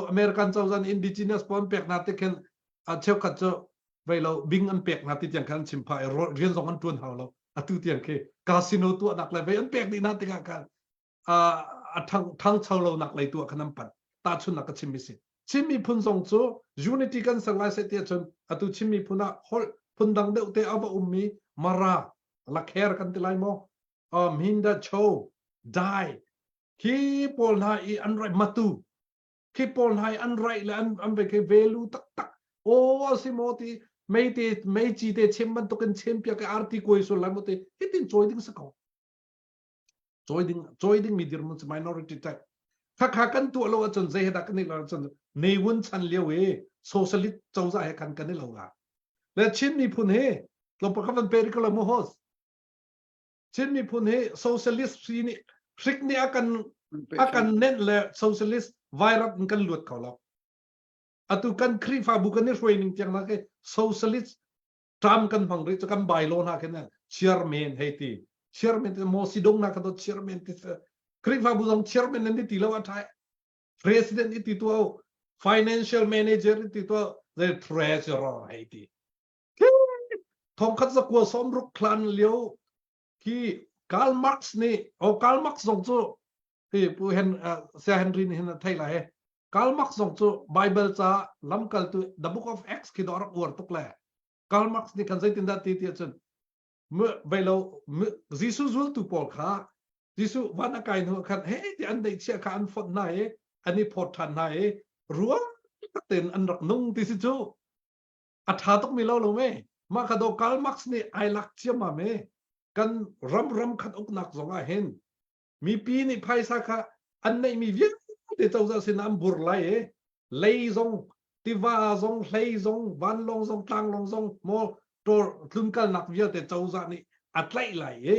American cozah nih indigenous pawl an pek hna te khin a cheukhat cu vei lo bing an pek hna ti tiang khan an chim phah i rian zong an tuan hau lo atu tiang khi casino tuahnak le vei an pek dih hna tikah khan a ṭhangcho lonak lei tu ah khan an panh tahchunnak ka chim mi si Chin miphun zong cu unity kan ser lai seh tiah cun atu Chin miphun ah holh phundang deuh te a va ummi Mara Lakher kan ti lai maw Minda Cho Dai khi pawl hna i an rai matu khi pawl hna i an rai le an an ve khi value taktak aw si maw ti mei te mei ci te chem bantukin chem piak arti kuai sul lai maw ti hitin cawi ding si ko cawi ding cawi ding mi dirhmun cu minority tax khakha kan tuah lo ahcun zei he dah kan i lo ahcun Ne Win chan lio i socialist cozah he khan kan i lo la le Chin miphun hi. Tlawmpal ka van pe rih ko lo mu host. Chin miphun hi socialist si nih hrik nih a kan a kan nenh le socialist virus in kan luat kho lo. Atu kan Khrihfabu kan i hruai ning tiang nak hi socialist term kan hmang rih cu kan bylaw hna khin chairman hei ti chairman ti mo si dong na ka to chairman ti Khrihfabu zong chairman nan ti lo a tha president i ti tu financial manager i ti tu the treasurer hei ti thongkhat zakua sawmruk hlan lio khi Karl Marx nih o Karl Marx zong cu hi pu Hen Sia Henry nih hin a thei lai he Karl Marx zong cu Bible ca lamkaltu the book of Acts khi dawh rak uar tuk le Karl Marx nih khan zeitindah ti ti ahcun vei lo Jesuh zultu pawl kha Jesuh van a kai hnu khan he ti an neihchiah kha an fonh hna i an i phawt ṭhan hna i ruang tein an rak nung ti si cu a ṭha tuk mi lo lo me mah kha do Karl Marx nih ai lak ciammam e kan ram ram khat uknak zong ah hin mipi nih phaisa kha an neihmi vialte cozah sin an bur lai e lei zong tiva zong hlei zong vanlawng zong tlanglawng zong maw tor tlunkalnak vialte cozah nih a tlaih lai e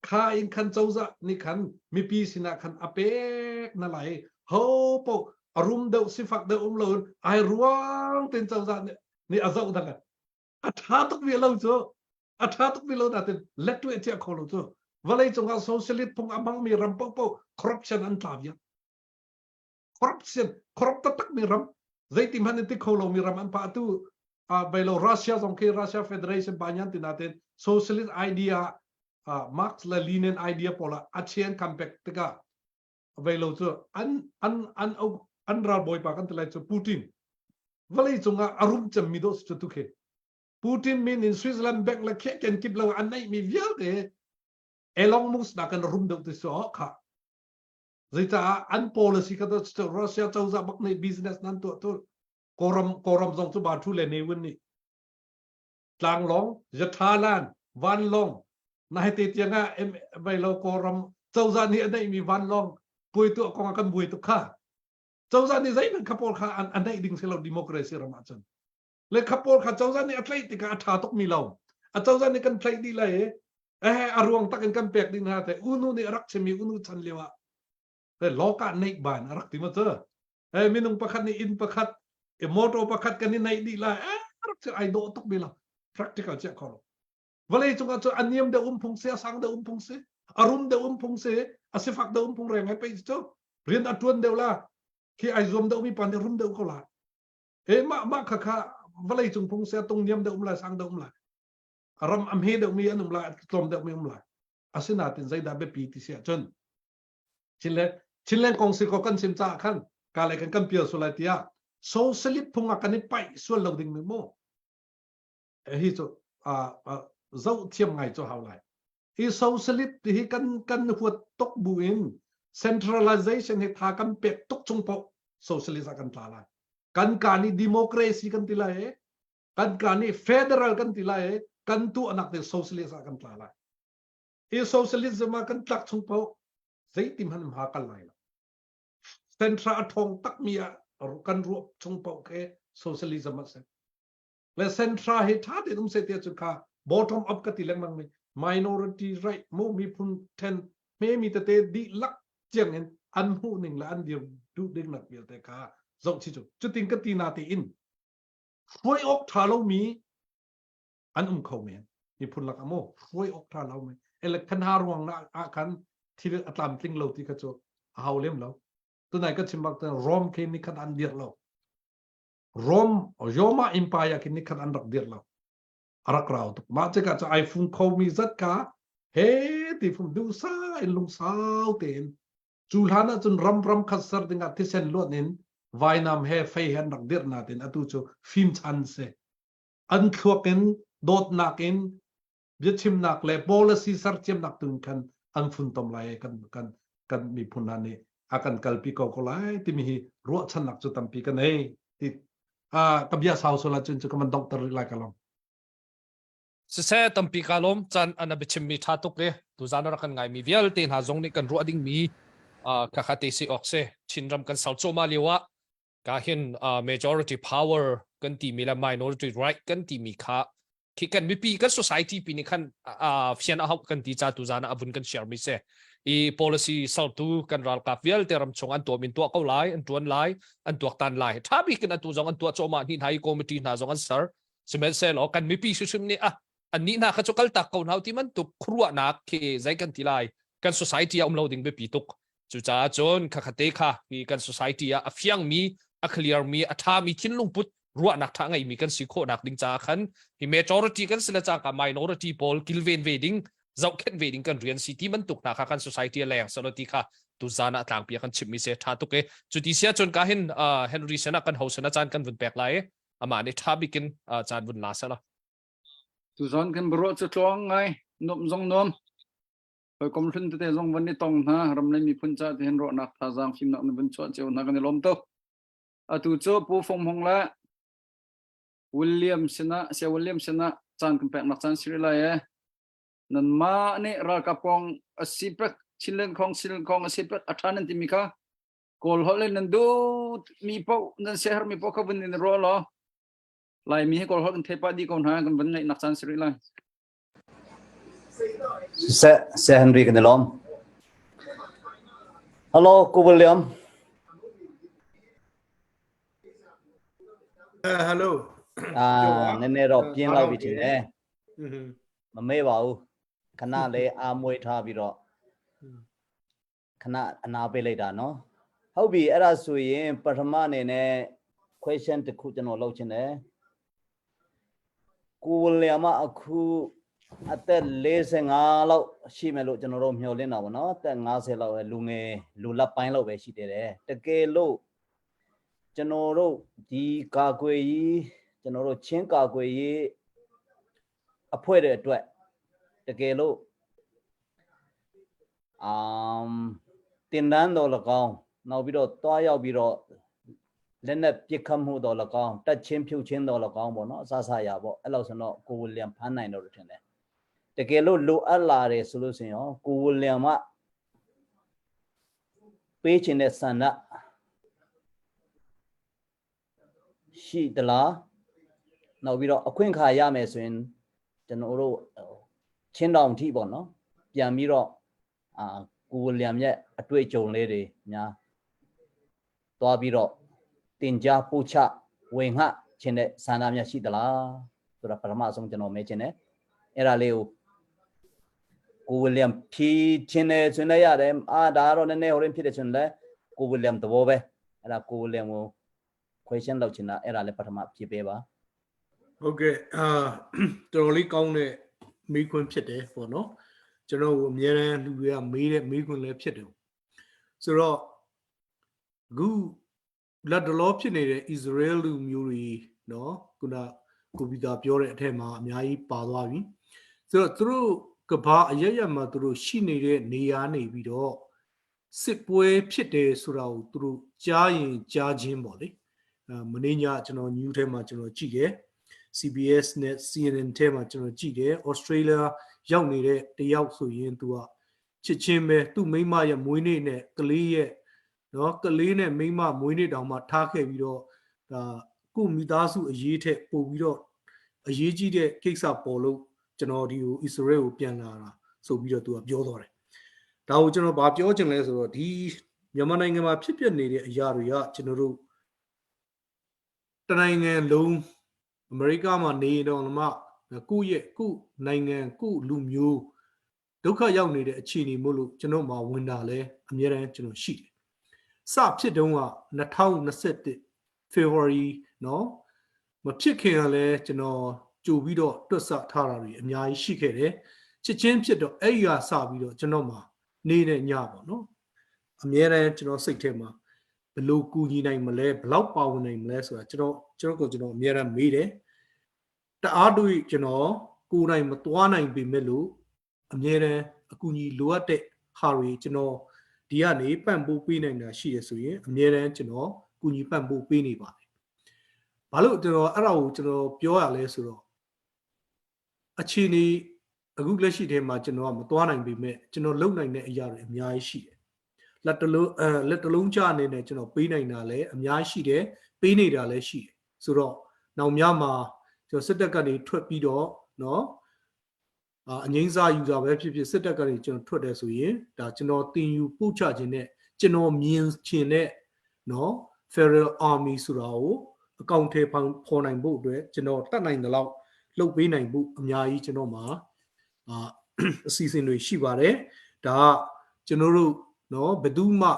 kha in khan cozah nih khan mipi sinah khan a pek na lai ho po a rum deuh sifak deuh um lo ai ruang ten cozah nih nih a zoh dang a tha tuk ve lo cu a tha tuk ve lo natin let tu chia kho lo cu vawlei cungah socialist phung a hmangmi ram paohpaoh corruption an tla vial corruption corrupt taktak mi ram zeiti hmanh in ti kho lomi ram an pa tu bai lo Russia zong khi Russia Federation pa nyan tina ten socialist idea Marx le Lenin idea pawl a chian kan pek tikah vei lo cu an an an an ralbawi pa kan ti lai cu Putin vawlei cungah a rum cemmi dawh cu tu khi Putin min in Switzerland bank le khe ken kip lo an neih mi vialte Elon Musk na kan rum deuh ti so kha Zeicah an policy kha Russia cozah bak nih business nan tuah tu Kawlram Kawlram zong cu ba thu le Ne Win nih tlanglawng Yathalan vanlawng nai te tiang ah vai lo Kawlram cozah nih a neihmi vanlawng puai tuah kong ah kan buai tuk kha cozah nih zeihmanh kha pawl kha an neih ding si lo democracy ram ahcun le kha pawl kha cozah nih a tlaih tikah a ṭha tukmi lo a cozah nih kan tlaih dih lai i eh a ruang tak in kan pek ding hna te unu nih a rak chimmi unu chan lio ah loka neih ban a rak ti ma cu eh minung pakhat nih inn pakhat motor pakhat kan i neih dih lai eh rak cu ai dawh tuk mi lo practical chiah kho lo vawlei cungah cu a niam deuh um phung si a sang deuh um phung si a rum deuh um phung si a sifak deuh um phung reng ai pe cu rian a tuan deuh la khi ai zuam deuh mi pa nih rum deuh ko la e mah mah kha kha vawlei cung phung se tung niam deuh um lai sang deuh um lai ram a hme deuh mi an um lai tlawm deuh mi um lai asinain zeidah biapi ti si ahcun Chinland Chinland kong si ko kan chim caah khan ka le kan kan pial sual lai tiah socialist phung ah kan i paih sual lo ding mi mu hi cu zoh thiam ngai cu hau lai hi socialist ti hi kan kan huat tuk bu in centralization hi tha kan pek tuk chung poh socialist ah kan tla lai kan ka nih democracy kan ti lai e kan ka nih federal kan ti lai e kan tuahnak te socialist ah kan tla lai hi socialism ah kan tlak chung poh zeiti hmanh hma kal lai lo central a ṭhawng takmi ah kan ruah chung poh ke socialism a si le central hi ṭha tein um seh tiah cun kha bottom up ka ti lengmang mi minority right mu miphun then hmemi tete dihlak tiang in an hmuh ning le an dir duh ding nak vialte kha zoh chi cu cutin ka ti na tein hruai awk ṭha lomi an um kho men miphun lak ah mu hruai awk ṭha lo mi ele khan ha ruang na ah khan thil a tlamtling lo ti kha cu a hau lem lo tunai ka chim bak Rome khi ni khat an dir lo Rome Roma Empire khi nikhat an rak dirh lo. A rak rau tuk. Mah cikah cu ai fung khomi zat kha he ti fung duhsa in lungsau tein cu hlan ahcun ram ram khat ser dingah thisen luan in vainam he fei he an rak dirh natin atu cu fim chan si. An thluak in dawtnak in biachimnak le policy serciamnak tu in khan an funtom lai kan kan kan miphun hna nih a kan kalpi ko ko lai timi hi ruahchannak cu tampi ka nei ti a ka bia sau sola cun cu ka man dongter rih lai ka long Siseh tampi ka lawm chan ana biachimmi tha tuk e tuzan rak kan ngai mi vialte hna zong nih kan ruah ding mi kha kha te si ok se Chinram kan sal choma lio ah ka hin majority power kan ti mi le minority right kan ti mi kha. Khi kan mipi kan society pi nih khan fian a hau kan ti ca tu zan ah avun kan share mi se. I policy sertu kan ralkap vialte ram chung an tuam in tuah ko lai, an tuan lai, an tuaktan lai. Tha bik in atu zong an tuah cawmah ni hna i committee hna zong an ser. Sihmanhsehlaw kan mipi hrimhrim nih ah annih hna kha cu kal tak ko hna ti bantuk khuaruahnak khi zei kan ti lai kan society ah um lo ding biapi tuk. Cucaah cun khakhate kha hi kan society ah a fiangmi, a clearmi, a ṭhami thinlung put ruahnak ṭha ngeimi kan si khawhnak ding caah khan hi majority kan si le cangka minority pawl kilven ve ding, zohkhenh ve ding kan rian si ti bantuk hna kha kan society a leng selo ti kha tuzan ah tlangpi a kan chimhmi se ṭha tuk e. Cuti sia cun ka hin Henry sen ah kan ho sen ah caan kan vun pek lai i amah nih ṭha bikin caan vun la sela. Tuzan kan biaruah cu tluang ngai, nuam zong nuam. Hawikom hlun tete zong van i tong hna, ram le miphun ca ti hin ruahnak thazaang fimnak na vun chuah cio hna kan i lawm tuk. Atu cu Pu Fung Hmung le William sinah, Sia William sinah caan kan peknak caan si rih lai e. Nanmah nih ralkap kong a si pek, Chinland kong, Chinland kong a si pek, a ṭha nan timi kha Kawl holh in nan duh mi paoh, nan siaherh mi paoh kha vun in ruah law Laimi hi Kawl holh kan thei pah dih ko hna, kan vun ngaihnak caan si rih lai. Siseh, Sir Henry kan i lawm. Hello, Ku William. Hello. အာနည်းနည်းတော့ပြင်းလောက်ပြီထင်တယ်မမေ့ပါဘူးခဏလေးအာမွေးထားပြီးတော့ခဏအနာပေးလိုက်တာနော်ဟုတ်ပြီအဲ့ဒါဆိုရင်ပထမအနေနဲ့ question တစ်ခုကျွန်တော်လုပ်ချင်တယ် ကိုဝလျာမအခုအသက်45လောက်ရှိမယ်လို့ကျွန်တော်တို့မျှော်လင့်တာပေါ့နော်အသက်50လောက်ပဲလူငယ်လူလက်ပိုင်းလောက်ပဲရှိသေးတယ်တကယ်လို့ကျွန်တော်တို့ဒီကာကွယ်ရေးကျွန်တော်တို့ချင်းကာကွယ်ရေးအဖွဲ့တဲ့အတွက်တကယ်လို့အမ်တင်တန်းတော်၎င်းနောက်ပြီးတော့တွားရောက်ပြီးတော့ လက်နက်ပစ်ခတ်မှုတော်၎င်းတက်ချင်းဖြုတ်ချင်းတော်၎င်းပေါ့နော်အစစရာပေါ့အဲ့လောက်ဆိုတော့ကိုဝီလျံဖမ်းနိုင်တော့လို့ထင်တယ်တကယ်လို့လိုအပ်လာတယ်ဆိုလို့ဆိုရင်ရောကိုဝီလျံမပေးချင်တဲ့ဆန္ဒရှိသလားနောက်ပြီးတော့အခွင့်အခါရမယ်ဆိုရင်ကျွန်တော်တို့ချင်းတောင်ထိပေါ့နော်ပြန်ပြီးတော့အာကိုဝီလျံရဲ့အတွေ့အကြုံလေးတွေများ သွားပြီးတော့တင်ကြားပို့ချဝင်ငှခြင်းတဲ့ဆန္ဒများရှိသလားဆိုတာပထမဆုံးကျွန်တော်မေးခြင်းတယ်အဲ့ဒါလေးကိုကိုဝီလျံဖြီးခြင်းတယ်ဆိုရင်လည်းရတယ်အာဒါကတော့နည်းနည်းဟိုရင်ဖြစ်တယ်ဆိုရင်လည်းကိုဝီလျံသဘောပဲအဲ့ဒါကိုဝီလျံကို question လုပ်ချင်တာအဲ့ဒါလည်းပထမဖြေပေးပါ ဟုတ်ကဲ့အာတော်တော်လေးကောင်းတဲ့မေးခွန်းဖြစ်တယ်ပေါ့နော်ကျွန်တော်ကိုအများရန်လူတွေကမေးတဲ့မေးခွန်းလည်းဖြစ်တယ်ဆိုတော့ အခုလက်တလောဖြစ်နေတဲ့ Israel လူမျိုးတွေနော်ခုနကိုပီတာပြောတဲ့အထက်မှာအများကြီးပါသွားပြီဆိုတော့သူတို့ကဘာအရရက်မှာသူတို့ရှိနေတဲ့နေရာနေပြီးတော့စစ်ပွဲဖြစ်တယ်ဆိုတာကိုသူတို့ကြားရင်ကြားချင်းပေါ့လေအဲမနေ့ညကျွန်တော် new ထဲမှာကျွန်တော်ကြည့်တယ် CBS နဲ့ CNN ထဲမှာကျွန်တော်ကြည့်တယ် Australia ရောက်နေတဲ့တယောက်ဆိုရင်သူကချစ်ချင်းပဲသူ့မိန်းမရဲ့မွေးနေ့နဲ့ကလေးရဲ့ နော်ကလေးနဲ့မိန်းမမွေးနေ့တောင်မှထားခဲ့ပြီးတော့ဒါကိုမိသားစုအရေးထက်ပို့ပြီးတော့အရေးကြီးတဲ့ကိစ္စပေါ်လို့ကျွန်တော်ဒီကိုအစ္စရေးကိုပြန်လာတာဆိုပြီးတော့သူကပြောသွားတယ်။ဒါကိုကျွန်တော်ဗာပြောချင်လဲဆိုတော့ဒီမြန်မာနိုင်ငံမှာဖြစ်ပျက်နေတဲ့အရာတွေကကျွန်တော်တို့တနိုင်ငံလုံးအမေရိကမှာနေတော့မှကိုယ့်ရဲ့ကိုယ့်နိုင်ငံကိုယ့်လူမျိုးဒုက္ခရောက်နေတဲ့အခြေအနေမို့လို့ကျွန်တော်မှာဝင်တာလဲအများတန်းကျွန်တော်ရှိတယ် စဖြစ်တုန်းက2021 February နော်မဖြစ်ခင်ကလည်းကျွန်တော်ကြိုပြီးတော့တွက်ဆထားတာတွေအများကြီးရှိခဲ့တယ်ချစ်ချင်းဖြစ်တော့အဲ့ဒီကစပြီးတော့ကျွန်တော်မှာနေနဲ့ညပေါ့နော်အများတန်းကျွန်တော်စိတ်ထဲမှာဘလို့ကူညီနိုင်မလဲဘလောက်ပါဝင်နိုင်မလဲဆိုတာကျွန်တော်ကျွန်တော်ကိုကျွန်တော်အများတန်းမေးတယ်တအားတို့ကျွန်တော်ကိုယ်တိုင်မသွားနိုင်ပေမဲ့လို့အများတန်းအကူအညီလိုအပ်တဲ့ဟာတွေကျွန်တော် ဒီကနေပံ့ပိုးပေးနိုင်တာရှိရဆိုရင်အမြဲတမ်းကျွန်တော်ကူညီပံ့ပိုးပေးနေပါတယ်။ဘာလို့ကျွန်တော်အဲ့ဒါကိုကျွန်တော်ပြောရလဲဆိုတော့အခြေအနေအခုလက်ရှိထဲမှာကျွန်တော်ကမသွားနိုင်ပေမဲ့ကျွန်တော်လုပ်နိုင်တဲ့အရာတွေအများကြီးရှိတယ်။လက်တလုံးအဲလက်တလုံးချအနေနဲ့ကျွန်တော်ပေးနိုင်တာလည်းအများကြီးရှိတယ်ပေးနေတာလည်းရှိတယ်ဆိုတော့နောက်များမှာကျွန်တော်စစ်တပ်ကနေထွက်ပြီးတော့ နော်အငိမ့်စားယူတာပဲဖြစ်ဖြစ်စစ်တပ်ကနေကျွန်တော်ထွက်တယ်ဆိုရင်ဒါကျွန်တော်တင်ယူပို့ချခြင်းနဲ့ကျွန်တော်မြင်ခြင်းနဲ့နော် Federal Army ဆိုတာကိုအကောင့်ထဲဖော်နိုင်ဖို့အတွက်ကျွန်တော်တတ်နိုင်တဲ့လောက်လုပ်ပေးနိုင်ဖို့အများကြီးကျွန်တော်မှာအာအစီအစဉ်တွေရှိပါတယ်ဒါကကျွန်တော်တို့နော်ဘယ်သူမှ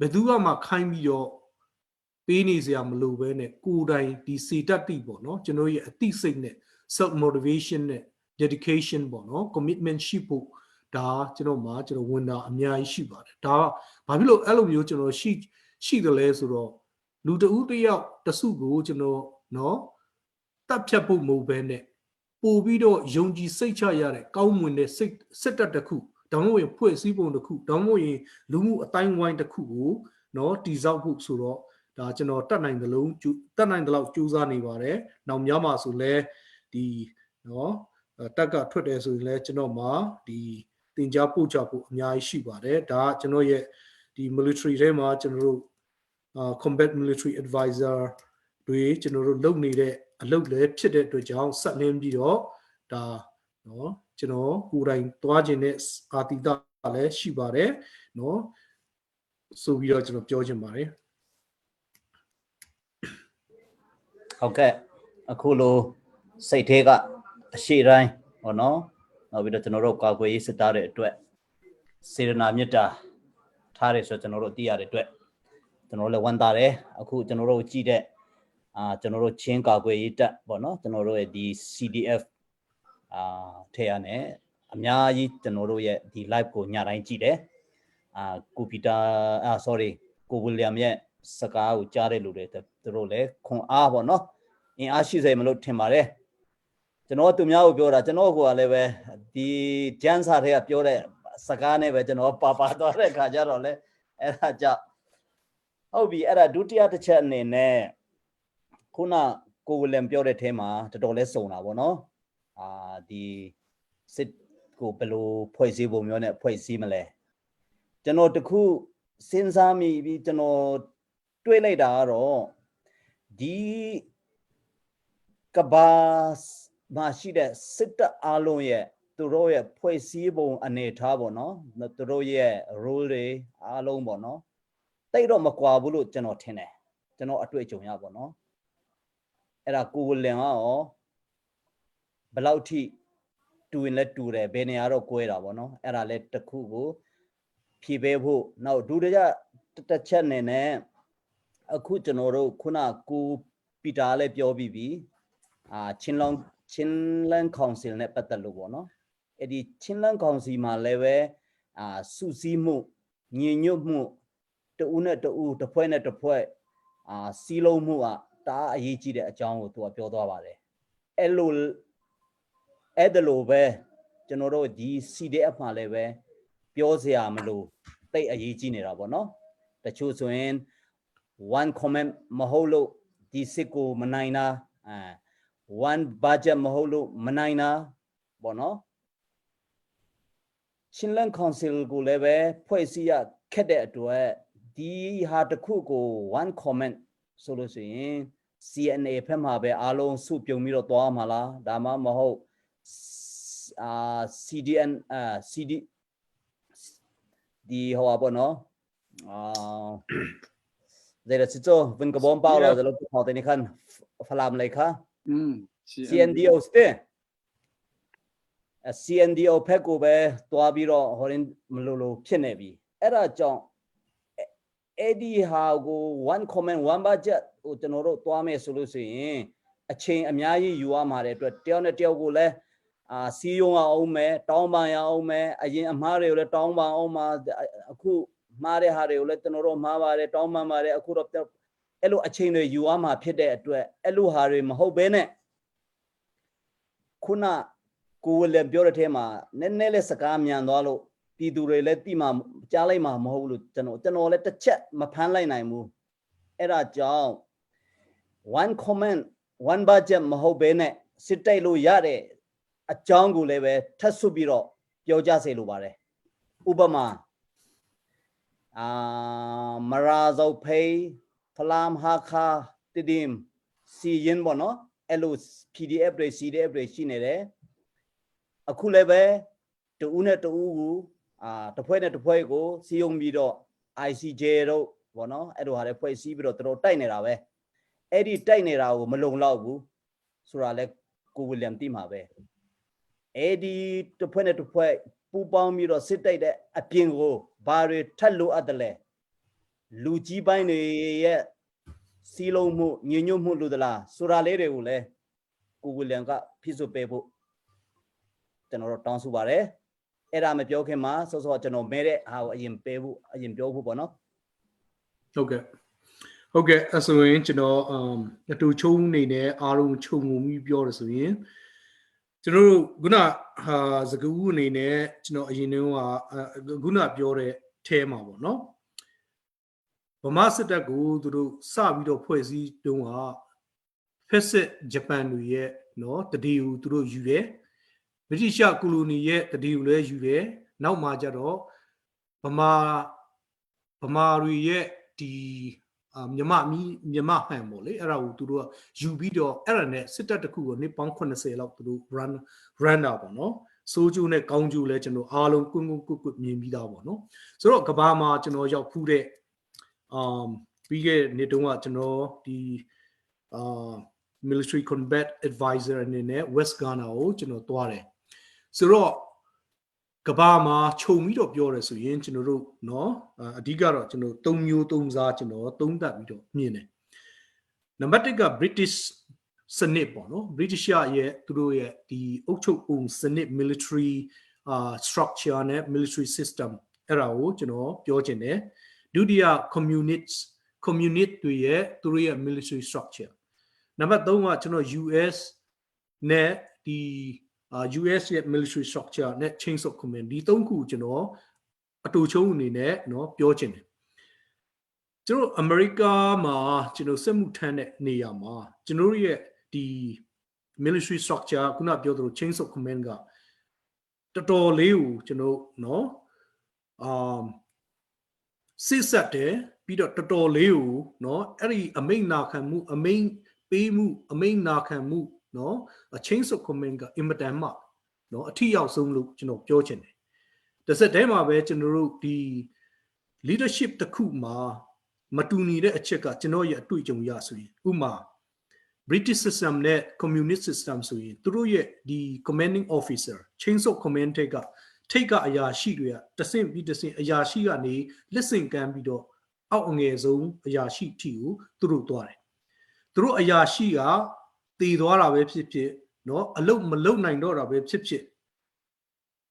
ဘယ်သူမှခိုင်းပြီးတော့ပေးနေစရာမလိုဘဲနဲ့ကိုယ်တိုင်ဒီစေတတ်တိပေါ့နော်ကျွန်တော်ရဲ့အသိစိတ်နဲ့ self motivation နဲ့ dedication ပေါ့နော် commitment ရှိဖို့ဒါကျွန်တော်မှာကျွန်တော်ဝန်တာအများကြီးရှိပါတယ်ဒါဘာဖြစ်လို့အဲ့လိုမျိုးကျွန်တော်ရှိရှိတယ်လဲဆိုတော့လူတဦးတယောက်တစုကိုကျွန်တော်နော်တတ်ဖြတ်ဖို့မဟုတ်ဘဲနဲ့ပို့ပြီးတော့ယုံကြည်စိတ်ချရတဲ့ကောင်းမွန်တဲ့စိတ်စစ်တပ်တစ်ခုဒါမှမဟုတ်ရင်ဖွဲ့စည်းပုံတစ်ခုဒါမှမဟုတ်ရင်လူမှုအတိုင်းဝိုင်းတစ်ခုကိုနော်တည်ဆောက်ဖို့ဆိုတော့ဒါကျွန်တော်တတ်နိုင်သလုံးတတ်နိုင်တဲ့လောက်ကြိုးစားနေပါတယ်။နောက်များမှာဆိုလဲဒီနော်တက်ကထွက်တယ်ဆိုရင်လဲကျွန်တော်မှာဒီတင် जा ပို့ချဖို့အများကြီးရှိပါတယ်။ဒါကကျွန်တော်ရဲ့ဒီ military ထဲမှာကျွန်တော်တို့ combat military advisor တွေကျွန်တော်တို့လုပ်နေတဲ့အလုပ်လည်းဖြစ်တဲ့အတွက်ကြောင့်ဆက်လင်းပြီးတော့ဒါနော်ကျွန်တော်ကိုယ်တိုင်သွားခြင်းနဲ့အာတိတလည်းရှိပါတယ်နော်ဆိုပြီးတော့ကျွန်တော်ပြောချင်ပါတယ် ဟုတ်ကဲ့အခုလိုစိတ်သေးကအရှိတိုင်းဟောနော်နောက်ပြီးတော့ကျွန်တော်တို့ကာကွယ်ရေးစစ်သားတွေအတွက်စေရနာမေတ္တာထားတယ်ဆိုတော့ကျွန်တော်တို့သိရတဲ့အတွက်ကျွန်တော်တို့လည်းဝမ်းသာတယ်အခုကျွန်တော်တို့ကြည့်တဲ့အာကျွန်တော်တို့ချင်းကာကွယ်ရေးတပ်ပေါ့နော်ကျွန်တော်တို့ရဲ့ဒီ CDF အာထဲရနဲ့အများကြီးကျွန်တော်တို့ရဲ့ဒီ live ကိုညတိုင်းကြည့်တယ်အာကိုပီတာအာ sorry ကိုဝီလျံရဲ့စကားကိုကြားတဲ့လူတွေသူတို့လည်းခွန်အားပေါ့နော်အင်အားရှိစေမလို့ထင်ပါတယ်ကျွန်တော်သူများကိုပြောတာကျွန်တော်ကလည်းပဲဒီကျန်းစာတွေကပြောတဲ့စကားနဲ့ပဲကျွန်တော်ပါပါသွားတဲ့ခါကျတော့လေအဲ့ဒါကြောင့်ဟုတ်ပြီအဲ့ဒါဒုတိယတစ်ချက်အနေနဲ့ခုနကိုဝီလျံပြောတဲ့ထဲမှာတော်တော်လေးစုံတာပေါ့နော်အာဒီစစ်ကိုဘယ်လိုဖွဲ့စည်းပုံမျိုးနဲ့ဖွဲ့စည်းမလဲကျွန်တော်တခုစဉ်းစားမိပြီးကျွန်တော်တွေးလိုက်တာကတော့ဒီကဘာမှာရှိတဲ့စစ်တပ်အားလုံးရဲ့သူတို့ရဲ့ဖွဲ့စည်းပုံအနေထားပေါ့နော်သူတို့ရဲ့ role တွေအားလုံးပေါ့နော်တိတ်တော့မကွာဘူးလို့ကျွန်တော်ထင်တယ်ကျွန်တော်အတွေ့အကြုံရပေါ့နော်အဲ့ဒါကိုဝလင်ကရောဘယ်လောက်ထိတူရင်လည်းတူတယ်ဘယ်နေရာတော့ကွဲတာပေါ့နော်အဲ့ဒါလည်းတစ်ခုကိုဖြည့်ပေးဖို့နောက်ဒုတိယတစ်ချက်အနေနဲ့အခုကျွန်တော်တို့ခုနကိုပီတာလည်းပြောပြီးပြီအာချင်းလောင်ချင်းလန်ကောင်စီနဲ့ပတ်သက်လို့ပေါ့နော်အဲ့ဒီချင်းလန်ကောင်စီမှာလည်းပဲအာစုစည်းမှုညီညွတ်မှုတဦးနဲ့တဦးတစ်ဖွဲ့နဲ့တစ်ဖွဲ့အာစီးလုံးမှုကတအားအရေးကြီးတဲ့အကြောင်းကိုသူကပြောသွားပါတယ်အဲ့လိုအဲ့ဒါလိုပဲကျွန်တော်တို့ဒီ CDF မှာလည်းပဲပြောစရာမလိုတိတ်အရေးကြီးနေတာပေါ့နော်တချို့ဆိုရင် one command မဟုတ်လို့ဒီစစ်ကိုမနိုင်တာအဲ one budget မဟုတ်လို့မနိုင်တာပေါ့နော်ချင်းလန် council ကိုလည်းပဲဖွဲ့စည်းရခက်တဲ့အတွက်ဒီဟာတစ်ခုကို one command ဆိုလို့ဆိုရင် CNA ဖက်မှာပဲအားလုံးစုပြုံပြီးတော့သွားမှာလားဒါမှမဟုတ်အာ CDN အာ CD ဒီဟိုပါပေါ့နော်အာ 这是做温个bomb包了，这个跑的你看，发拉们来看 อืม CNDO စတဲ့ CNDO ဖက်ကိုပဲတွားပြီးတော့ဟိုရင်မလို့လို့ဖြစ်နေပြီအဲ့ဒါကြောင့်အဲ့ဒီဟာကို one command one budget ဟိုကျွန်တော်တို့တွားမယ်ဆိုလို့ဆိုရင်အချိန်အများကြီးယူရမှာတဲ့အတွက်တယောက်နဲ့တယောက်ကိုလည်းအာစီယုံအောင်မယ်တောင်းပန်ရအောင်မယ်အရင်အမားတွေကိုလည်းတောင်းပန်အောင်မှာအခုမှားတဲ့ဟာတွေကိုလည်းကျွန်တော်တို့မှားပါတယ်တောင်းပန်ပါတယ်အခုတော့အဲ့လိုအချိန်တွေယူရမှာဖြစ်တဲ့အတွက်အဲ့လိုဟာတွေမဟုတ်ဘဲနဲ့ခုနကိုဝလံပြောတဲ့ထဲမှာနည်းနည်းလေးစကားမြန်သွားလို့ပြည်သူတွေလည်းတိမှကြားလိုက်မှာမဟုတ်ဘူးလို့ကျွန်တော်ကျွန်တော်လည်းတစ်ချက်မဖမ်းလိုက်နိုင်ဘူးအဲ့ဒါကြောင့် one command one budget မဟုတ်ဘဲနဲ့စစ်တိုက်လို့ရတဲ့အကြောင်းကိုလည်းပဲထပ်ဆုပ်ပြီးတော့ပြောကြစေလိုပါတယ်ဥပမာအာမရာဇောက်ဖေးဖလမ်ဟာခါတဒီမ်စီရင်ပေါ့နော် အဲ့လို PDF တွေ CDF တွေရှိနေတယ်အခုလည်းပဲတဦးနဲ့တဦးကိုအာတစ်ဖွဲ့နဲ့တစ်ဖွဲ့ကိုစီယုံပြီးတော့ ICJ တို့ဘောနော်အဲ့လိုဟာတွေဖွဲ့စည်းပြီးတော့သူတို့တိုက်နေတာပဲအဲ့ဒီတိုက်နေတာကိုမလုံလောက်ဘူးဆိုတာလဲကိုဝီလျံသိမှာပဲအဲ့ဒီတစ်ဖွဲ့နဲ့တစ်ဖွဲ့ပူးပေါင်းပြီးတော့စစ်တိုက်တဲ့အပြင်ကိုဘာတွေထပ်လိုအပ်တယ်လဲလူကြီးပိုင်းတွေရဲ့စီးလုံးမှုညညွတ်မှုလို့သလားဆိုတာလေးတွေကိုလည်းကိုဝီလျံကဖိစွပေးဖို့ကျွန်တော်တို့တောင်းဆိုပါတယ်အဲ့ဒါမပြောခင်မှာစောစောကျွန်တော်မဲတဲ့ဟာကိုအရင်ပေးဖို့အရင်ပြောဖို့ပေါ့နော် ဟုတ်ကဲ့ဟုတ်ကဲ့အဲ့ဆိုရင်ကျွန်တော်အမ်အတူချုံနေနဲ့အားလုံးခြုံငုံပြီးပြောရဆိုရင်ကျွန်တော်တို့ခုနဟာစကူးအနေနဲ့ကျွန်တော်အရင်တုန်းကခုနပြောတဲ့ထဲမှာပေါ့နော်ဗမာစစ်တပ်ကိုသူတို့စပြီးတော့ဖွဲ့စည်းတုန်းကဖက်စစ်ဂျပန်တွေရဲ့နော်တတိကိုသူတို့ယူတယ်ဗြိတိရှကိုလိုနီရဲ့တတိကိုလည်းယူတယ်နောက်မှကျတော့ဗမာဗမာတွေရဲ့ဒီမြမမီမြမဟန်ပေါ့လေအဲ့ဒါကိုသူတို့ကယူပြီးတော့အဲ့ဒါနဲ့စစ်တပ်တစ်ခုကိုနှစ်ပေါင်း80လောက်သူတို့ run run တာပေါ့နော်စိုးကျိုးနဲ့ကောင်းကျိုးလဲကျွန်တော်အားလုံးကွန်းကွန်းကွတ်ကွတ်မြင်ပြီးသားပေါ့နော်ဆိုတော့ကဘာမှာကျွန်တော်ရောက်ဖူးတဲ့အမ်ပြီးခဲ့တဲ့နေ့တုန်းကကျွန်တော်ဒီအာ military combat advisor အနေနဲ့ West Ghana ကိုကျွန်တော်သွားတယ်ဆိုတော့ကဘာမှာခြုံပြီးတော့ပြောရဆိုရင်ကျွန်တော်တို့နော်အဓိကတော့ကျွန်တော်၃မျိုး၃စားကျွန်တော်သုံးသပ်ပြီးတော့မြင်တယ်နံပါတ်1က British စနစ်ပေါ့နော် British ရဲ့သူတို့ရဲ့ဒီအုပ်ချုပ်ပုံစနစ် military အာ structure နဲ့ military system အဲ့ဒါကိုကျွန်တော်ပြောချင်တယ်ဒုတိယ communist communist တွေရဲ့သူတို့ရဲ့ military structure နံပါတ်3ကကျွန်တော် US နဲ့ဒီ US ရဲ့ military structure နဲ့ chains of command ဒီသုံးခုကျွန်တော်အတူချုံအနေနဲ့နော်ပြောချင်တယ်ကျွန်တော်အမေရိကမှာကျွန်တော်စစ်မှုထမ်းတဲ့နေရာမှာကျွန်တော်ရဲ့ဒီ military structure ခုနပြောသလို chains of command ကတော်တော်လေးကိုကျွန်တော်နော်အာစစ်ဆက်တယ်ပြီးတော့တော်တော်လေးကိုနော်အဲ့ဒီအမိန့်နာခံမှုအမိန့်ပေးမှုအမိန့်နာခံမှုနော် chains of command ကအင်မတန်မှနော်အထီရောက်ဆုံးလို့ကျွန်တော်ပြောချင်တယ်တစ်ဆက်တည်းမှာပဲကျွန်တော်တို့ဒီ leadership တစ်ခုမှာမတူညီတဲ့အချက်ကကျွန်တော်ရဲ့အတွေ့အကြုံရဆိုရင်ဥပမာ British system နဲ့ communist system ဆိုရင်သူတို့ရဲ့ဒီ commanding officer chains of command ထိပ်ကထိပ်ကအရာရှိတွေကတဆင့်ပြီးတဆင့်အရာရှိကနေလက်ဆင့်ကမ်းပြီးတော့အောက်အငယ်ဆုံးအရာရှိထီကိုသူတို့သွားတယ်သူတို့အရာရှိကတည်သွားတာပဲဖြစ်ဖြစ်နော်အလုတ်မလုတ်နိုင်တော့တာပဲဖြစ်ဖြစ်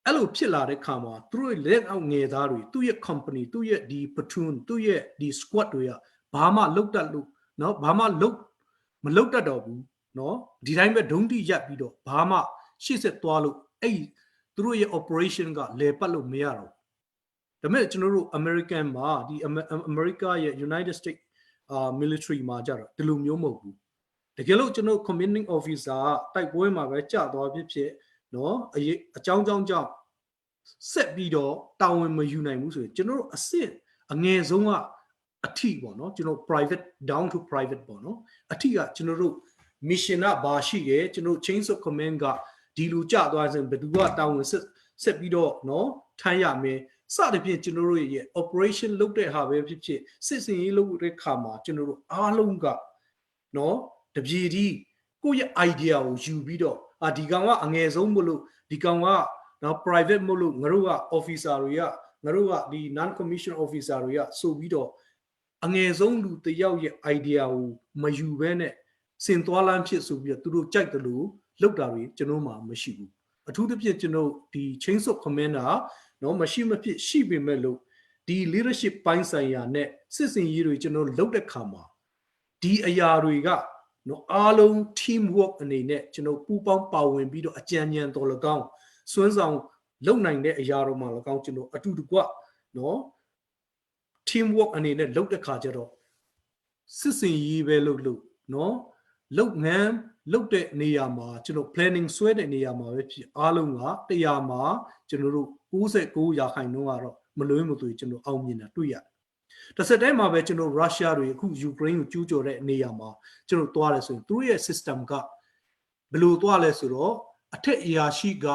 အဲ့လိုဖြစ်လာတဲ့ခါမှာသူတို့လက်အောက်ငယ်သားတွေသူ့ရဲ့ company သူ့ရဲ့ဒီ platoon သူ့ရဲ့ဒီ squad တွေကဘာမှလုတ်တက်လို့နော်ဘာမှလုတ်မလုတ်တတ်တော့ဘူးနော်ဒီတိုင်းပဲဒုံတိရက်ပြီးတော့ဘာမှရှေ့ဆက်သွားလို့အဲ့သူတို့ရဲ့ operation ကလေပတ်လို့မရတော့ဒါပေမဲ့ကျွန်တော်တို့ American မှာဒီ America ရဲ့ United States အာ military မှာကြတော့ဒီလိုမျိုးမဟုတ်ဘူးတကယ်လို့ကျွန်တော် commanding officer ကတိုက်ပွဲမှာပဲကြာသွားဖြစ်ဖြစ်နော်အရေးအကြောင်းကြောင်းကြောင့်ဆက်ပြီးတော့တာဝန်မယူနိုင်ဘူးဆိုရင်ကျွန်တော်တို့အစ်စ်အငယ်ဆုံးကအထိပေါ့နော်ကျွန်တော် private down to private ပေါ့နော်အထိကကျွန်တော်တို့ mission ကဘာရှိတယ်ကျွန်တော် chains of command ကဒီလူကြသွားစဉ်ဘယ်သူကတာဝန်ဆက်ဆက်ပြီးတော့နော်ထမ်းရမယ်စသဖြင့်ကျွန်တော်တို့ရဲ့ operation လုပ်တဲ့ဟာပဲဖြစ်ဖြစ်စစ်စင်ရေးလုပ်တဲ့ခါမှာကျွန်တော်တို့အားလုံးကနော်တပြေဒီကိုယ့်ရဲ့ idea ကိုယူပြီးတော့အာဒီကောင်ကအငယ်ဆုံးမလို့ဒီကောင်ကနော် private မလို့ငါတို့က officer တွေကငါတို့ကဒီ non commission officer တွေကဆိုပြီးတော့အငယ်ဆုံးလူတယောက်ရဲ့ idea ကိုမယူဘဲနဲ့စင်သွားလန်းဖြစ်ဆိုပြီးတော့သူတို့ကြိုက်တယ်လို့လုပ်တာတွေကျွန်တော်မှမရှိဘူးအထူးသဖြင့်ကျွန်တော်ဒီ chains of command ကနော်မရှိမဖြစ်ရှိပေမဲ့လို့ဒီ leadership ပိုင်းဆိုင်ရာနဲ့စစ်စင်ရေးတွေကျွန်တော်လုပ်တဲ့ခါမှာဒီအရာတွေကနော်အားလုံး team work အနေနဲ့ကျွန်တော်ပူးပေါင်းပါဝင်ပြီးတော့အကြံဉာဏ်တော်၎င်းစွမ်းဆောင်လုပ်နိုင်တဲ့အရာတော်မှာ၎င်းကျွန်တော်အတူတကွနော် team work အနေနဲ့လုပ်တဲ့ခါကျတော့စစ်စင်ရေးပဲလုပ်လို့နော်လုပ်ငန်းလုပ်တဲ့နေရာမှာကျွန်တော် planning ဆွဲတဲ့နေရာမှာပဲဖြစ်အားလုံးကတရားမှာကျွန်တော်တို့69ရာခိုင်နှုန်းကတော့မလွဲမသွေကျွန်တော်အောင်မြင်တာတွေ့ရတယ်။တစ်ဆက်တည်းမှာပဲကျွန်တော်ရုရှားတွေအခုယူကရိန်းကိုကျူးကျော်တဲ့နေရာမှာကျွန်တော်သွားတယ်ဆိုရင်သူတို့ရဲ့ system က ဘယ်လိုသွားလဲဆိုတော့အထက်အရာရှိက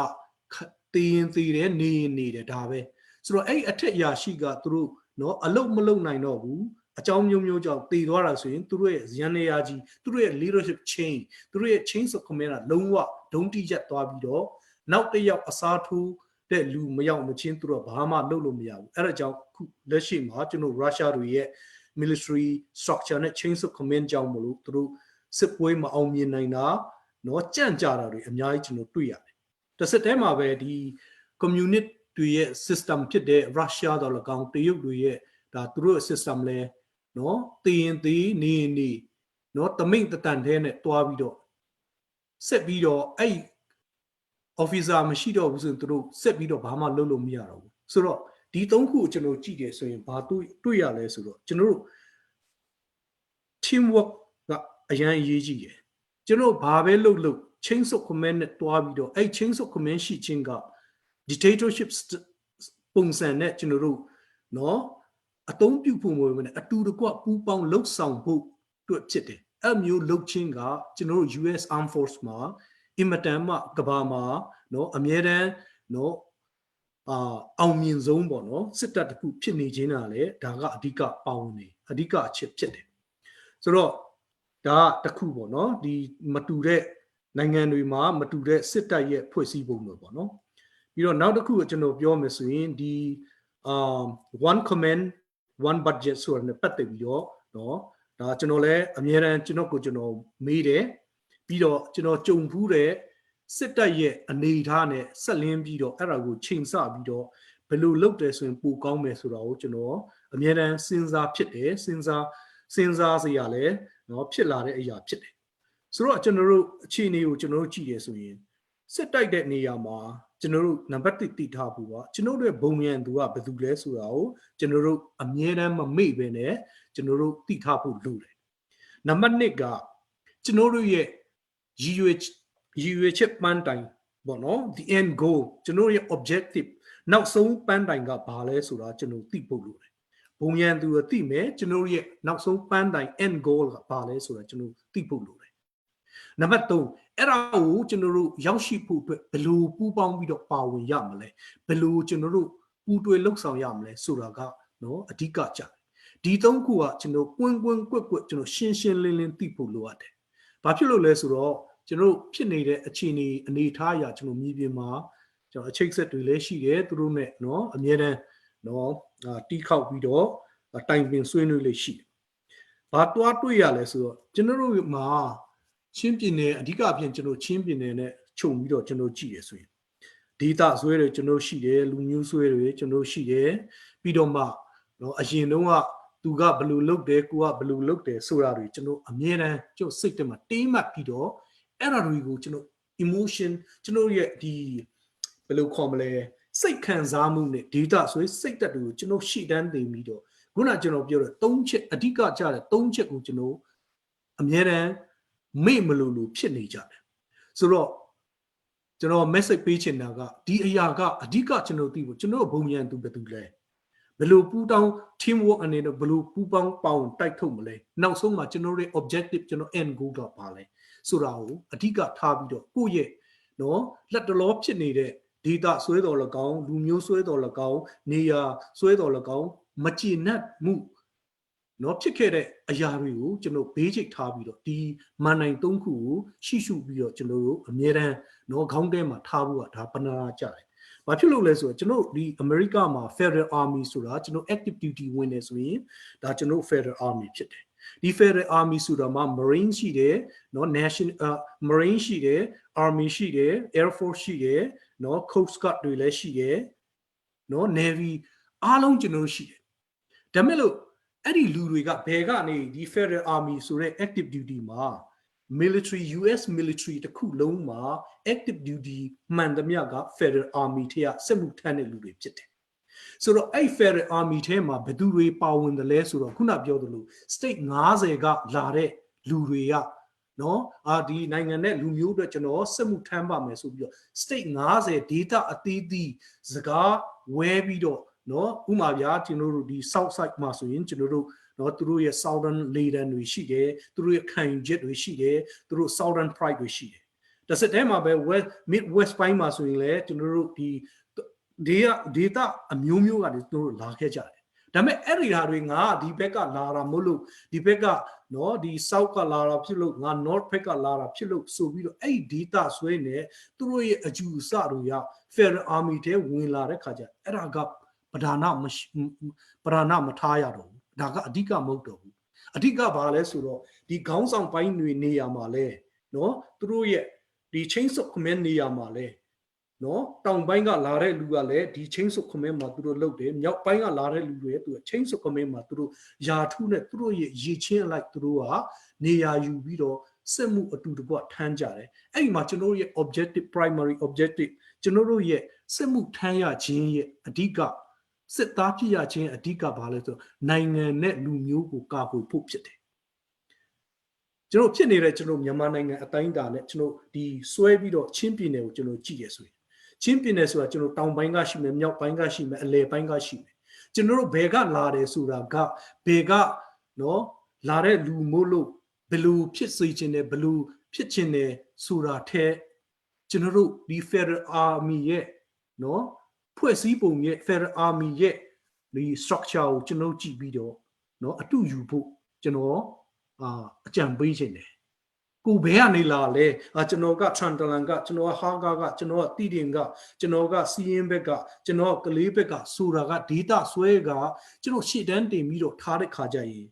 သေရင်သေတယ်နေရင်နေတယ်ဒါပဲဆိုတော့အဲ့အထက်အရာရှိကသူတို့နော်အလုတ်မလုတ်နိုင်တော့ဘူးအကြောင်းမျိုးမျိုးကြောင့်တည်သွားတာဆိုရင်သူတို့ရဲ့ရန်နေရာကြီးသူတို့ရဲ့ leadership chain သူတို့ရဲ့ chain of command ကလုံးဝဒုံတိရက်သွားပြီးတော့နောက်တစ်ယောက်အစားထိုးတဲ့လူမရောက်မချင်းသူတို့ဘာမှလုပ်လို့မရဘူးအဲ့ဒါကြောင့်ခုလက်ရှိမှာကျွန်တော်ရုရှားတွေရဲ့ military structure နဲ့ chain of command ကြောင့်မလို့သူတို့စစ်ပွဲမအောင်မြင်နိုင်တာနော်ကြန့်ကြတာတွေအများကြီးကျွန်တော်တွေ့ရတယ်။တစ်ဆက်တည်းမှာပဲဒီ communist တွေရဲ့ system ဖြစ်တဲ့ရုရှားတော်၎င်းတရုတ်တွေရဲ့ဒါသူတို့ system လဲနော်တည်ရင်တည်နေရင်နေနော်တမိတ်တတန်သေးနဲ့တွားပြီးတော့ဆက်ပြီးတော့အဲ့ officer မရှိတော့ဘူးဆိုရင်သူတို့ဆက်ပြီးတော့ဘာမှလုပ်လို့မရတော့ဘူးဆိုတော့ဒီသုံးခုကိုကျွန်တော်ကြည့်တယ်ဆိုရင်ဘာတွေ့တွေ့ရလဲဆိုတော့ကျွန်တော်တို့ team work ကအရန်အရေးကြီးတယ်ကျွန်တော်ဘာပဲလုပ်လို့ chain of command နဲ့တွားပြီးတော့အဲ့ chain of command ရှိခြင်းက dictatorship ပုံစံနဲ့ကျွန်တော်တို့နော်အသုံးပြုဖို့မဟုတ်ဘူးနဲ့အတူတကွပူးပေါင်းလှုပ်ဆောင်ဖို့အတွက်ဖြစ်တယ်အဲ့မျိုးလှုပ်ခြင်းကကျွန်တော်တို့ US Armed Force မှာအင်မတန်မှကဘာမှာနော်အမြဲတမ်းနော်အာအောင်မြင်ဆုံးပေါ့နော်စစ်တပ်တစ်ခုဖြစ်နေခြင်းကလည်းဒါကအဓိကပါဝင်နေအဓိကအချက်ဖြစ်တယ်ဆိုတော့ဒါကတစ်ခုပေါ့နော်ဒီမတူတဲ့နိုင်ငံတွေမှာမတူတဲ့စစ်တပ်ရဲ့ဖွဲ့စည်းပုံတွေပေါ့နော်ပြီးတော့နောက်တစ်ခုကကျွန်တော်ပြောမယ်ဆိုရင်ဒီအာ one command one budget ဆိုတာနဲ့ပတ်သက်ပြီးတော့နော်ဒါကျွန်တော်လည်းအများရန်ကျွန်တော်ကိုကျွန်တော်မေးတယ်ပြီးတော့ကျွန်တော်ကြုံဖူးတဲ့စစ်တပ်ရဲ့အနေအထားနဲ့ဆက်လင်းပြီးတော့အဲ့ဒါကိုချိန်ဆပြီးတော့ဘယ်လိုလုပ်တယ်ဆိုရင်ပိုကောင်းမယ်ဆိုတာကိုကျွန်တော်အများရန်စဉ်းစားဖြစ်တယ်စဉ်းစားစဉ်းစားစရာလည်းနော်ဖြစ်လာတဲ့အရာဖြစ်တယ်ဆိုတော့ကျွန်တော်တို့အခြေအနေကိုကျွန်တော်တို့ကြည့်ရဆိုရင်စစ်တိုက်တဲ့နေရာမှာကျွန်တော်တို့နံပါတ်1သိထားဖို့ကကျွန်တော်တို့ရဲ့ဘုံရန်သူကဘယ်သူလဲဆိုတာကိုကျွန်တော်တို့အမြဲတမ်းမမေ့ပဲနဲ့ကျွန်တော်တို့သိထားဖို့လိုတယ်နံပါတ်2ကကျွန်တော်တို့ရဲ့ရည်ရွယ်ရည်ရွယ်ချက်ပန်းတိုင်ပေါ့နော် the end goal ကျွန်တော်ရဲ့ objective နောက်ဆုံးပန်းတိုင်ကဘာလဲဆိုတာကျွန်တော်သိဖို့လိုတယ်ဘုံရန်သူကသိမယ်ကျွန်တော်ရဲ့နောက်ဆုံးပန်းတိုင် end goal ကဘာလဲဆိုတာကျွန်တော်သိဖို့လိုတယ်နံပါတ်3အဲ့ဒါကိုကျွန်တော်တို့ရောက်ရှိဖို့အတွက်ဘယ်လိုပူးပေါင်းပြီးတော့ပါဝင်ရမလဲဘယ်လိုကျွန်တော်တို့ပူးတွဲလှုပ်ဆောင်ရမလဲဆိုတာကနော်အဓိကကြတယ်ဒီသုံးခုကကျွန်တော်ကွင်းကွင်းကွက်ကွက်ကျွန်တော်ရှင်းရှင်းလင်းလင်းသိဖို့လိုအပ်တယ်။ဘာဖြစ်လို့လဲဆိုတော့ကျွန်တော်ဖြစ်နေတဲ့အခြေအနေအနေထားအရာကျွန်တော်မြေပြင်မှာကျွန်တော်အချိတ်ဆက်တွေလည်းရှိတယ်သူတို့နဲ့နော်အမြဲတမ်းနော်တီးခေါက်ပြီးတော့တိုင်ပင်ဆွေးနွေးလေးရှိတယ်။ဘာတွားတွေ့ရလဲဆိုတော့ကျွန်တော်တို့မှာချင်းပြည်နယ်အဓိကအပြင်ကျွန်တော်ချင်းပြည်နယ်နဲ့ခြုံပြီးတော့ကျွန်တော်ကြည့်ရဆိုရင်ဒေတာဆွဲတွေကျွန်တော်ရှိတယ်လူမျိုးဆွဲတွေကျွန်တော်ရှိတယ်ပြီးတော့မှနော်အရင်တုန်းကသူကဘလူလုတ်တယ်ကိုကဘလူလုတ်တယ်ဆိုတာတွေကျွန်တော်အမြဲတမ်းကျွန်တော်စိတ်ထဲမှာတေးမှတ်ပြီးတော့အဲ့ဒါတွေကိုကျွန်တော် emotion ကျွန်တော်ရဲ့ဒီဘယ်လိုခေါ်မလဲစိတ်ခံစားမှုနဲ့ data ဆိုရင်စိတ်တက်တွေကိုကျွန်တော်ရှေ့တန်းတင်ပြီးတော့ခုနကျွန်တော်ပြောတဲ့၃ချက်အဓိကကြတဲ့၃ချက်ကိုကျွန်တော်အမြဲတမ်းမေ့မလို့လို့ဖြစ်နေကြတယ်ဆိုတော့ကျွန်တော် message ပေးချင်တာကဒီအရာကအဓိကကျွန်တော်သိဖို့ကျွန်တော်ဘုံရန်သူဘယ်သူလဲဘယ်လိုပူတောင်း team work အနေနဲ့ဘယ်လိုပူပေါင်းပေါင်းတိုက်ထုတ်မလဲနောက်ဆုံးမှာကျွန်တော်ရဲ့ objective ကျွန်တော် end goal ကပါလဲဆိုတာကိုအဓိကထားပြီးတော့ကိုယ့်ရဲ့နော်လက်တလောဖြစ်နေတဲ့ data ဆွဲတော်၎င်းလူမျိုးဆွဲတော်၎င်းနေရာဆွဲတော်၎င်းမကျေနပ်မှုနော်ဖြစ်ခဲ့တဲ့အရာတွေကိုကျွန်တော်ဘေးချိတ်ထားပြီးတော့ဒီမန်နိုင်၃ခုကိုရှိရှုပြီးတော့ကျွန်တော်တို့အမြဲတမ်းနော်ခေါင်းထဲမှာထားဖို့ကဒါပနာကြတယ်။ဘာဖြစ်လို့လဲဆိုတော့ကျွန်တော်ဒီအမေရိကမှာ Federal Army ဆိုတာကျွန်တော် active duty ဝင်နေဆိုရင်ဒါကျွန်တော် Federal Army ဖြစ်တယ်။ဒီ Federal Army ဆိုတာမှာ Marine ရှိတယ်နော် National Marine ရှိတယ် Army ရှိတယ် Air Force ရှိတယ်နော် Coast Guard တွေလည်းရှိတယ်နော် Navy အားလုံးကျွန်တော်ရှိတယ်။ဒါမဲ့လို့အဲ့ဒီလူတွေကဘယ်ကနေဒီ Federal Army ဆိုတဲ့ active duty မှာ military US military တခုလုံးမှာ active duty မှန်သမျှက Federal Army ထဲကစစ်မှုထမ်းတဲ့လူတွေဖြစ်တယ်ဆိုတော့အဲ့ Federal Army ထဲမှာဘယ်သူတွေပါဝင်တယ်လဲဆိုတော့ခုနပြောသလို state 90ကလာတဲ့လူတွေကနော်အာဒီနိုင်ငံနဲ့လူမျိုးအတွက်ကျွန်တော်စစ်မှုထမ်းပါမယ်ဆိုပြီးတော့ state 90 data အသီးသီးစကားဝဲပြီးတော့နော်ဥမာဗျာကျွန်တော်တို့ဒီ south side မှာဆိုရင်ကျွန်တော်တို့နော်သူတို့ရဲ့ southern leader တွေရှိတယ်သူတို့ရဲ့ခံယူချက်တွေရှိတယ်သူတို့ southern pride တွေရှိတယ်။ တစ်ဆက်တည်းမှာပဲ west mid west ပိုင်းမှာဆိုရင်လည်းကျွန်တော်တို့ဒီဒေတာအမျိုးမျိုးကနေကျွန်တော်တို့လာခဲ့ကြတယ်ဒါပေမဲ့အဲ့ဒီဟာတွေငါဒီဘက်ကလာတာမို့လို့ဒီဘက်ကနော်ဒီ south ကလာတာဖြစ်လို့ငါ north ဘက်ကလာတာဖြစ်လို့ဆိုပြီးတော့အဲ့ဒီ data ဆွဲနေသူတို့ရဲ့အကျူအစတွေက Federal Army တဲဝင်လာတဲ့ခါကျအဲ့ဒါကပဓာနမပဓာနမထားရတော့ဘူးဒါကအဓိကမဟုတ်တော့ဘူးအဓိကဘာလဲဆိုတော့ဒီခေါင်းဆောင်ပိုင်းတွေနေရာမှာလဲနော်သူတို့ရဲ့ဒီ chain of command နေရာမှာလဲနော်တောင်ပိုင်းကလာတဲ့လူကလည်းဒီ chain of command မှာသူတို့လုပ်တယ်မြောက်ပိုင်းကလာတဲ့လူတွေသူ chain of command မှာသူတို့ယာထုနဲ့သူတို့ရဲ့ရည်ချင်းအလိုက်သူတို့ကနေရာယူပြီးတော့စစ်မှုအတူတကွထမ်းကြတယ်အဲ့ဒီမှာကျွန်တော်တို့ရဲ့ objective primary objective ကျွန်တော်တို့ရဲ့စစ်မှုထမ်းရခြင်းရဲ့အဓိကစစ်သားဖြစ်ရခြင်းအဓိကဘာလဲဆိုနိုင်ငံနဲ့လူမျိုးကိုကာကွယ်ဖို့ဖြစ်တယ်ကျွန်တော်ဖြစ်နေတဲ့ကျွန်တော်မြန်မာနိုင်ငံအတိုင်းအတာနဲ့ကျွန်တော်ဒီဆွဲပြီးတော့ချင်းပြည်နယ်ကိုကျွန်တော်ကြည့်ရဆိုရင်ချင်းပြည်နယ်ဆိုတာကျွန်တော်တောင်ပိုင်းကရှိမယ်မြောက်ပိုင်းကရှိမယ်အလယ်ပိုင်းကရှိမယ်ကျွန်တော်တို့ဘယ်ကလာတယ်ဆိုတာကဘယ်ကနော်လာတဲ့လူမို့လို့ဘလူဖြစ်စေခြင်းနဲ့ဘလူဖြစ်ခြင်းနဲ့ဆိုတာထဲကျွန်တော်တို့ဒီ Federal Army ရဲ့နော်ဖွဲ့စည်းပုံရဲ့ Federal Army ရဲ့ဒီ structure ကိုကျွန်တော်ကြည့်ပြီးတော့နော်အတူယူဖို့ကျွန်တော်အာအကြံပေးခြင်းတယ်ကိုဘဲကနေလာလဲအာကျွန်တော်ကထန်တလန်ကကျွန်တော်ကဟာကာကကျွန်တော်ကတီတင်ကကျွန်တော်ကစီရင်ဘက်ကကျွန်တော်ကကလေးဘက်ကဆိုတာကဒေတာဆွဲကကျွန်တော်ရှေ့တန်းတင်ပြီးတော့ထားတဲ့ခါကြရင်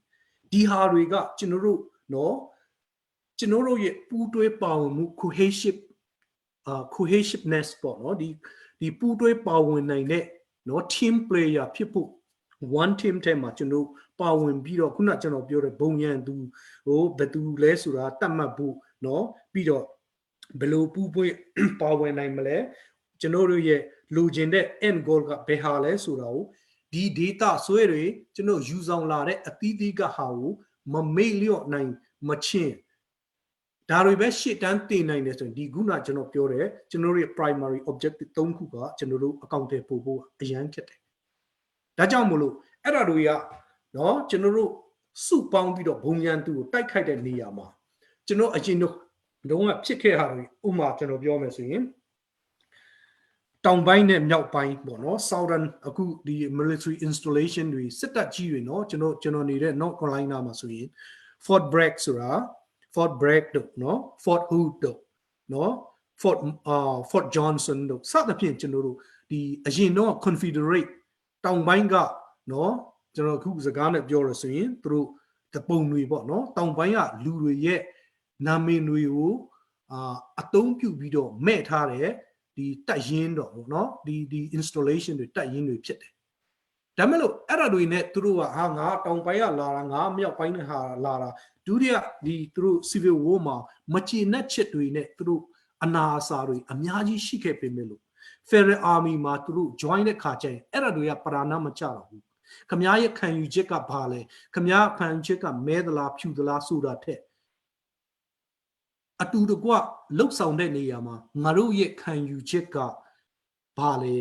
ဒီဟာတွေကကျွန်တော်တို့နော်ကျွန်တော်တို့ရဲ့ပူးတွဲပါဝင်မှု cohesive အာ cohesiveness ပေါ့နော်ဒီဒီပူးတွဲပါဝင်နိုင်တဲ့နော် team player ဖြစ်ဖို့ one team ထဲမှာကျွန်တော်ပါဝင်ပြီးတော့ခုနကျွန်တော်ပြောတဲ့ဘုံရန်သူဟိုဘယ်သူလဲဆိုတာတတ်မှတ်ဖို့နော်ပြီးတော့ဘယ်လိုပူးပွင့်ပါဝင်နိုင်မလဲကျွန်တော်တို့ရဲ့လူကျင်တဲ့ end goal ကဘယ်ဟာလဲဆိုတာကိုဒီ data ဆွဲတွေကျွန်တော်ယူဆောင်လာတဲ့အသီးသီးကဟာကိုမမေ့လျော့နိုင်မချင်းဒါတွေပဲရှေ့တန်းတင်နိုင်တယ်ဆိုရင်ဒီခုနကျွန်တော်ပြောတဲ့ကျွန်တော်တို့ရဲ့ primary objective ၃ခုကကျွန်တော်တို့အကောင့်တွေပို့ဖို့အရန်ဖြစ်တယ်။ဒါကြောင့်မို့လို့အဲ့ဒါတွေကနော်ကျွန်တော်တို့စုပေါင်းပြီးတော့ဘုံရန်သူကိုတိုက်ခိုက်တဲ့နေရာမှာကျွန်တော်အရင်တော့တော့ဖြစ်ခဲ့တာတွေဥမာကျွန်တော်ပြောမယ်ဆိုရင်တောင်ပိုင်းနဲ့မြောက်ပိုင်းပေါ့နော် southern အခုဒီ military installation တွေစစ်တပ်ကြီးတွေနော်ကျွန်တော်ကျွန်တော်နေတဲ့ North Carolina မှာဆိုရင် Fort Bragg ဆိုတာ Fort Bragg တို့နော် Fort Hood တို့နော် Fort အာ Fort Johnson တို့စသဖြင့်ကျွန်တော်တို့ဒီအရင်တော့ Confederate တောင်ပိုင်းကနော်ကျွန်တော်အခုစကားနဲ့ပြောရဆိုရင်သူတို့တပုံတွေပေါ့နော်တောင်ပိုင်းကလူတွေရဲ့နာမည်တွေကိုအာအသုံးပြုပြီးတော့မဲ့ထားတဲ့ဒီတက်ရင်တော့ပေါ့နော်ဒီဒီ installation တွေတက်ရင်တွေဖြစ်တယ်ဒါမဲ့လို့အဲ့ဒါတွေနဲ့သူတို့ကဟာငါတောင်ပိုင်းကလာတာငါမြောက်ပိုင်းကဟာလာတာဒုတိယဒီသူတို့ civil war မှာမချေနက်ချစ်တွေနဲ့သူတို့အနာအစာတွေအများကြီးရှိခဲ့ပေမဲ့လို့ Federal Army မှာသူတို့ join တဲ့ခါကျရင်အဲ့ဒါတွေကပရာဏမကြတော့ဘူးခမားရဲ့ခံယူချက်ကဘာလဲခမားခံယူချက်ကမဲသလားဖြူသလားဆိုတာထက်အတူတကွလှုပ်ဆောင်တဲ့နေရာမှာငါတို့ရဲ့ခံယူချက်ကဘာလဲ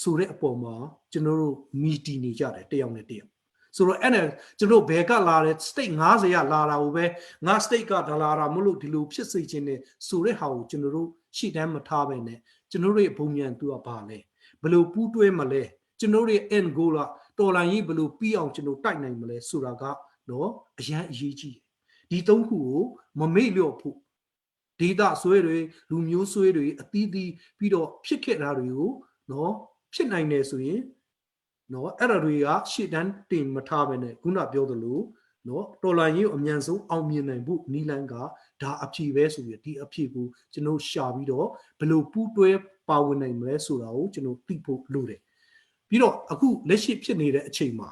ဆိုတဲ့အပေါ်မှာကျွန်တော်တို့မီတီနေကြတယ်တယောက်နဲ့တယောက်ဆိုတော့အဲ့ဒါကျွန်တော်ဘယ်ကလာတဲ့ state 90ကလာတာကိုပဲငါ state ကဒါလာတာမလို့ဒီလိုဖြစ်စေခြင်းနဲ့ဆိုတဲ့ဟာကိုကျွန်တော်တို့ရှေ့တန်းမထားပဲနဲ့ကျွန်တော်တို့ရဲ့ဘုံမြန်သူကဘာလဲဘယ်လိုပူးတွဲမလဲကျွန်တော်တို့ရဲ့ end goal ကတော်လန်ကြီးဘယ်လိုပြီးအောင်ကျွန်တော်တိုက်နိုင်မလဲဆိုတာကနော်အရန်အရေးကြီးတယ်ဒီသုံးခုကိုမမေ့လျော့ဖို့ဒေတာဆွဲတွေလူမျိုးဆွဲတွေအသီးသီးပြီးတော့ဖြစ်ခဲ့တာတွေကိုနော်ဖြစ်နိုင်တယ်ဆိုရင်နော်အဲ့ဒါတွေကရှေ့တန်းတင်မထားပဲနဲ့ခုနပြောသလိုနော်တော်လန်ကြီးကိုအမြန်ဆုံးအောင်မြင်နိုင်ဖို့နီလန်ကဒါအဖြေပဲဆိုပြီးဒီအဖြေကိုကျွန်တော်ရှာပြီးတော့ဘယ်လိုပူးတွဲပါဝင်နိုင်မလဲဆိုတာကိုကျွန်တော်သိဖို့လိုတယ်ပြီးတော့အခုလက်ရှိဖြစ်နေတဲ့အချိန်မှာ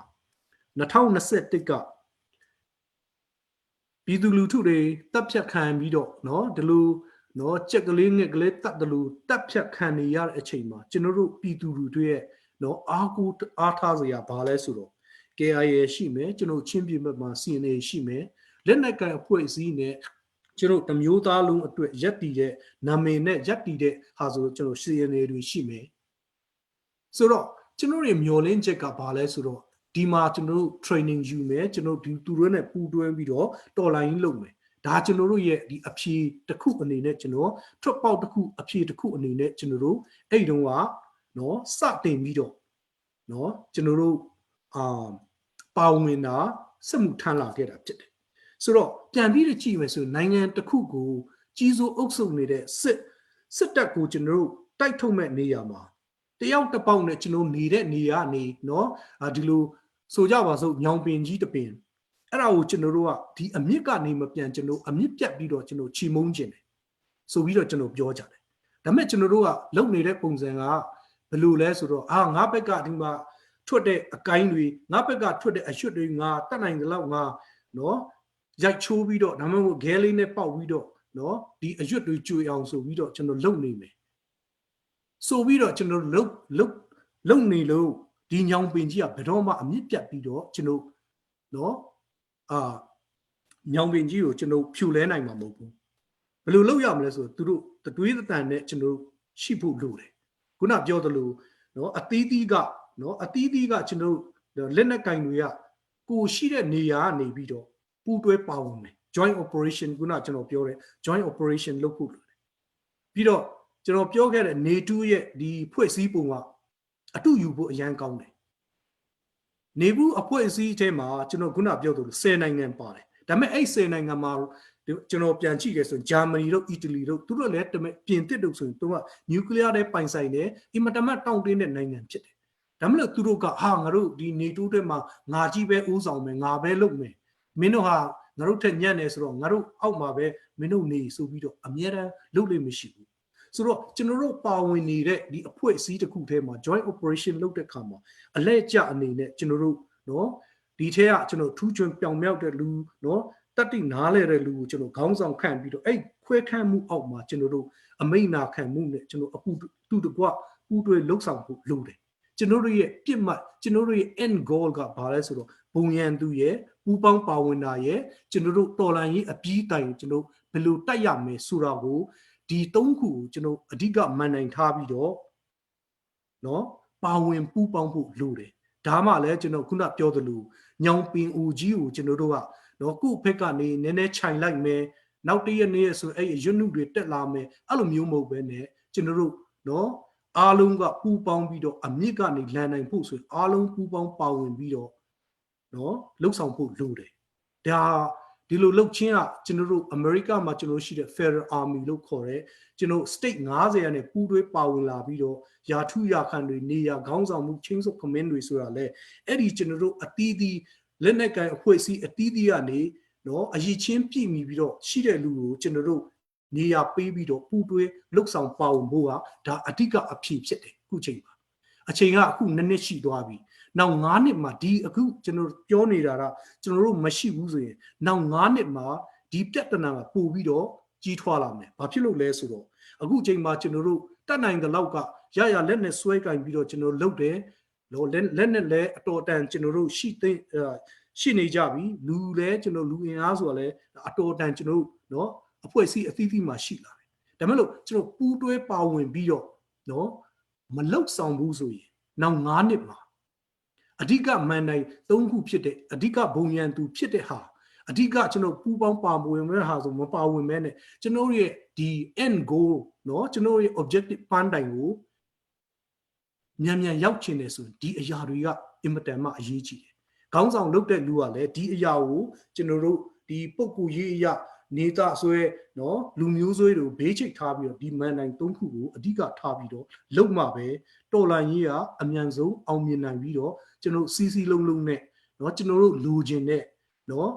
2021ကပြည်သူလူထုတွေတပ်ဖြတ်ခံပြီးတော့နော်ဒီလိုနော်ကြက်ကလေးငက်ကလေးတတ်တယ်လို့တပ်ဖြတ်ခံနေရတဲ့အချိန်မှာကျွန်တော်တို့ပြည်သူလူထုရဲ့နော်အားကိုးအားထားစရာဘာလဲဆိုတော့ KIA ရှိမယ်ကျွန်တော်ချင်းပြည်ဘက်မှာ CNA ရှိမယ်လက်နက်ကန်အဖွဲ့အစည်းနဲ့ကျွန်တော်တမျိုးသားလုံးအတွက်ရက်တည်တဲ့နာမည်နဲ့ရက်တည်တဲ့ဟာဆိုကျွန်တော် CNA တွေရှိမယ်ဆိုတော့ကျွန်တော်တွေမျောလင်းချက်ကဘာလဲဆိုတော့ဒီမှာကျွန်တော်တို့ training ယူမယ်ကျွန်တော်ဒီသူတို့နဲ့ပူးတွဲပြီးတော့တော်လိုင်းလုပ်မယ် ဒါကျွန်တော်တို့ရဲ့ဒီအဖြေတစ်ခုအနေနဲ့ကျွန်တော်ထွက်ပေါက်တစ်ခုအဖြေတစ်ခုအနေနဲ့ကျွန်တော်တို့အဲ့တုန်းကနော်စတင်ပြီးတော့နော်ကျွန်တော်တို့အာပါဝင်တာစစ်မှုထမ်းလာခဲ့တာဖြစ်တယ်ဆိုတော့ပြန်ပြီးကြည့်မယ်ဆိုနိုင်ငံတစ်ခုကိုကြီးစိုးအုပ်စုနေတဲ့စစ်စစ်တပ်ကိုကျွန်တော်တို့တိုက်ထုတ်မဲ့နေရာမှာတယောက်တစ်ပေါက်နဲ့ကျွန်တော်နေတဲ့နေရာနေနော်ဒီလိုဆိုကြပါစို့ညောင်ပင်ကြီးတပင်အဲ့ဒါကိုကျွန်တော်တို့ကဒီအမြစ်ကနေမပြန်ကျွန်တော်အမြစ်ပြတ်ပြီးတော့ကျွန်တော်ချီမုန်းခြင်းတယ်ဆိုပြီးတော့ကျွန်တော်ပြောကြတယ်ဒါပေမဲ့ကျွန်တော်တို့ကလုံနေတဲ့ပုံစံကဘယ်လိုလဲဆိုတော့အာငါဘက်ကဒီမှာထွက်တဲ့အကိုင်းတွေငါဘက်ကထွက်တဲ့အရွတ်တွေငါတတ်နိုင်တယ်လို့ငါနော်ရိုက်ချိုးပြီးတော့ဒါမှမဟုတ်ခဲလေးနဲ့ပေါက်ပြီးတော့နော်ဒီအရွတ်တွေကြွေအောင်ဆိုပြီးတော့ကျွန်တော်လုံနေမယ်ဆိုပြီးတော့ကျွန်တော်လုံလုံလုံနေလို့ဒီညောင်ပင်ကြီးကဘယ်တော့မှအမြင့်ပြတ်ပြီးတော့ကျွန်တော်နော်အာညောင်ပင်ကြီးကိုကျွန်တော်ဖြူလဲနိုင်မှာမဟုတ်ဘူးဘယ်လိုလုပ်ရမလဲဆိုတော့သူတို့တတွေးတန်နဲ့ကျွန်တော်ရှိဖို့လိုတယ်ခုနပြောသလိုနော်အသီးသီးကနော်အသီးသီးကကျွန်တော်လက်နက်ကင်တွေကကိုရှိတဲ့နေရာကနေပြီးတော့ပူးတွဲပါဝင်မယ် joint operation ခုနကျွန်တော်ပြောတဲ့ joint operation လုပ်ဖို့လိုတယ်ပြီးတော့ကျွန်တော်ပြောခဲ့တဲ့ NATO ရဲ့ဒီဖွဲ့စည်းပုံကအတူယူဖို့အရန်ကောင်းတယ်နေဘူးအဖွဲ့အစည်းအထဲမှာကျွန်တော်ခုနပြောသလို10နိုင်ငံပါတယ်ဒါပေမဲ့အဲ့10နိုင်ငံမှာကျွန်တော်ပြန်ကြည့်ရဲဆိုရင်ဂျာမနီတို့အီတလီတို့သူတို့လည်းပြင်သစ်တို့ဆိုရင်သူကနျူကလ িয়ার တဲ့ပိုင်ဆိုင်တယ်အင်မတန်မှတောင့်တင်းတဲ့နိုင်ငံဖြစ်တယ်ဒါမလို့သူတို့ကဟာငါတို့ဒီနေတိုးတဲ့မှာငါကြီးပဲဦးဆောင်မယ်ငါပဲလုပ်မယ်မင်းတို့ဟာငါတို့ထက်ညံ့နေဆိုတော့ငါတို့အောက်မှာပဲမင်းတို့နေဆိုပြီးတော့အများတန်းလုပ်လို့မရှိဘူးဆိုတော့ကျွန်တော်တို့ပါဝင်နေတဲ့ဒီအဖွဲ့အစည်းတစ်ခုထဲမှာ joint operation လုပ်တဲ့ခါမှာအလဲကျအနေနဲ့ကျွန်တော်တို့နော်ဒီထဲကကျွန်တော်ထူးချွန်ပြောင်မြောက်တဲ့လူနော်တတိနားလဲတဲ့လူကိုကျွန်တော်ခေါင်းဆောင်ခန့်ပြီးတော့အဲ့ခွဲခန့်မှုအောက်မှာကျွန်တော်တို့အမိန့်နာခံမှုနဲ့ကျွန်တော်အခုတူတကွပူးတွဲလှုပ်ဆောင်ဖို့လိုတယ်ကျွန်တော်တို့ရဲ့ပြစ်မှတ်ကျွန်တော်တို့ရဲ့ end goal ကဘာလဲဆိုတော့ဘုံရန်သူရဲ့ပူပေါင်းပါဝင်တာရဲ့ကျွန်တော်တို့တော်လန်ရေးအပြီးတိုင်ကျွန်တော်ဘယ်လိုတိုက်ရမယ်ဆိုတာကိုဒီ၃ခုကိုကျွန်တော်အဓိကမန်နိုင်ထားပြီးတော့နော်ပါဝင်ပူးပေါင်းဖို့လိုတယ်ဒါမှလည်းကျွန်တော်ခုနပြောသလိုညောင်ပင်ဦးကြီးကိုကျွန်တော်တို့ကနော်ကိုယ့်ဖက်ကနေနည်းနည်းခြိုင်လိုက်မယ်နောက်တရက်နေ့ဆိုအဲ့ရွတ်နုတွေတက်လာမယ်အဲ့လိုမျိုးမဟုတ်ပဲねကျွန်တော်တို့နော်အားလုံးကပူပေါင်းပြီးတော့အမြင့်ကနေလန်နိုင်ဖို့ဆိုရင်အားလုံးပူပေါင်းပါဝင်ပြီးတော့နော်လှုပ်ဆောင်ဖို့လိုတယ်ဒါဒီလိုလှုပ်ချင်းကကျွန်တော်တို့အမေရိကမှာကျွန်တော်ရှိတဲ့ Federal Army လို့ခေါ်တဲ့ကျွန်တော် state 90ရာနဲ့ပူးတွဲပါဝင်လာပြီးတော့ယာထုယာခံတွေနေရာခေါင်းဆောင်မှုချင်းစု command တွေဆိုတာလေအဲ့ဒီကျွန်တော်တို့အတီးတီးလက်နက်ကိုင်အဖွဲ့အစည်းအတီးတီးကနေနော်အရင်ချင်းပြည့်မီပြီးတော့ရှိတဲ့လူကိုကျွန်တော်တို့နေရာပေးပြီးတော့ပူးတွဲလှုပ်ဆောင်ပါဝင်ဖို့ကဒါအဓိကအဖြေဖြစ်တယ်အခုချိန်မှာအချိန်ကအခုနှစ်နှစ်ရှိသွားပြီနောက်9နှစ်မှာဒီအခုကျွန်တော်ပြောနေတာကကျွန်တော်တို့မရှိဘူးဆိုရင်နောက်9နှစ်မှာဒီပြဿနာကပို့ပြီးတော့ကြီးထွားလာမယ်။ဘာဖြစ်လို့လဲဆိုတော့အခုအချိန်မှာကျွန်တော်တို့တတ်နိုင်တဲ့လောက်ကရရလက်နဲ့ဆွဲကင်ပြီးတော့ကျွန်တော်လုပ်တယ်။လောလက်လက်နဲ့လည်းအတော်တန်ကျွန်တော်တို့ရှိသိရှိနေကြပြီ။လူလည်းကျွန်တော်လူအင်အားဆိုတာလည်းအတော်တန်ကျွန်တော်တို့နော်အဖွဲ့အစည်းအသီးသီးမှာရှိလာတယ်။ဒါမဲ့လို့ကျွန်တော်ပူးတွဲပါဝင်ပြီးတော့နော်မလုတ်ဆောင်ဘူးဆိုရင်နောက်9နှစ်မှာအဓိကမန်တိုင်း၃ခုဖြစ်တဲ့အဓိကဘုံရန်သူဖြစ်တဲ့ဟာအဓိကကျွန်တော်ပူပေါင်းပါဝင်မဲ့ဟာဆိုမပါဝင်မဲနဲ့ကျွန်တော်ရဲ့ဒီ end goal နော်ကျွန်တော်ရဲ့ objective ပန်းတိုင်ကိုမြန်မြန်ရောက်ချင်တယ်ဆိုရင်ဒီအရာတွေကအင်မတန်မှအရေးကြီးတယ်။ခေါင်းဆောင်လုပ်တဲ့လူကလည်းဒီအရာကိုကျွန်တော်တို့ဒီပုံကူရေးအရာနေတာဆွဲနော်လူမျိုးဆွဲတွေကိုဘေးချိတ်ထားပြီးတော့ဒီမန်တိုင်း၃ခုကိုအဓိကထားပြီးတော့လုံမှပဲတော်လန်ရေးကအမြန်ဆုံးအောင်မြင်နိုင်ပြီးတော့ကျွန်တော်စီစီလုံးလုံးနဲ့နော်ကျွန်တော်တို့လူချင်းတဲ့နော်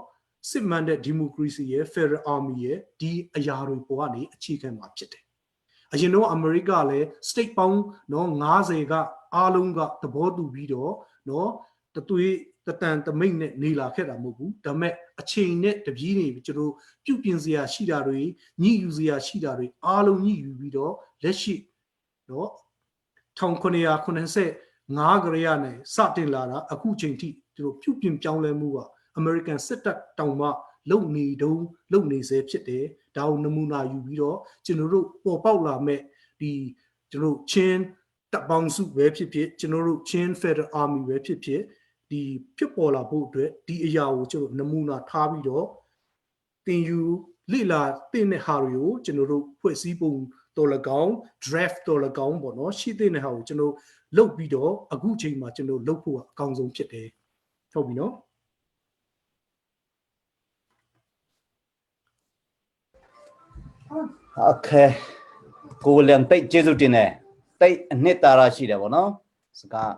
စစ်မှန်တဲ့ဒီမိုကရေစီရဲ့ Federal Army ရဲ့ဒီအရာတွေပေါ်ကနေအခြေခံမှာဖြစ်တယ်။အရင်တော့အမေရိကလည်း state ပေါင်းနော်90ကအားလုံးကသဘောတူပြီးတော့နော်တသွေးတတန်တမိတ်နဲ့နေလာခဲ့တာမဟုတ်ဘူးဒါပေမဲ့အချိန်နဲ့တပြေးနေကျွန်တော်ပြုပြင်စရာရှိတာတွေညှိယူစရာရှိတာတွေအားလုံးညှိယူပြီးတော့လက်ရှိနော်1985ကလေးကနေစတင်လာတာအခုချိန်ထိသူတို့ပြုပြင်ပြောင်းလဲမှုက American စစ်တပ်တောင်မှလုံနေတုံးလုံနေစေဖြစ်တယ်ဒါကိုနမူနာယူပြီးတော့ကျွန်တော်တို့ပေါ်ပေါက်လာမဲ့ဒီကျွန်တော်တို့ချင်းတပ်ပေါင်းစုပဲဖြစ်ဖြစ်ကျွန်တော်တို့ချင်း Federal Army ပဲဖြစ်ဖြစ်ဒီဖြစ်ပေါ်လာဖို့အတွက်ဒီအရာကိုကျွန်တော်နမူနာထားပြီးတော့တင်ယူ လေ့လာတဲ့ဟာတွေကိုကျွန်တော်တို့ဖွဲ့စည်းပုံတော်၎င်း draft တော်၎င်းပေါ့နော်ရှိတဲ့ဟာကိုကျွန်တော်လုပ်ပြီးတော့အခုချိန်မှာကျွန်တော်လုပ်ဖို့အကောင်းဆုံးဖြစ်တယ်ဟုတ်ပြီနော် Okay ကိုဝီလျံတိတ်ကျေးဇူးတင်တယ်တိတ်အနှစ်သာရရှိတယ်ဗောနော်စကား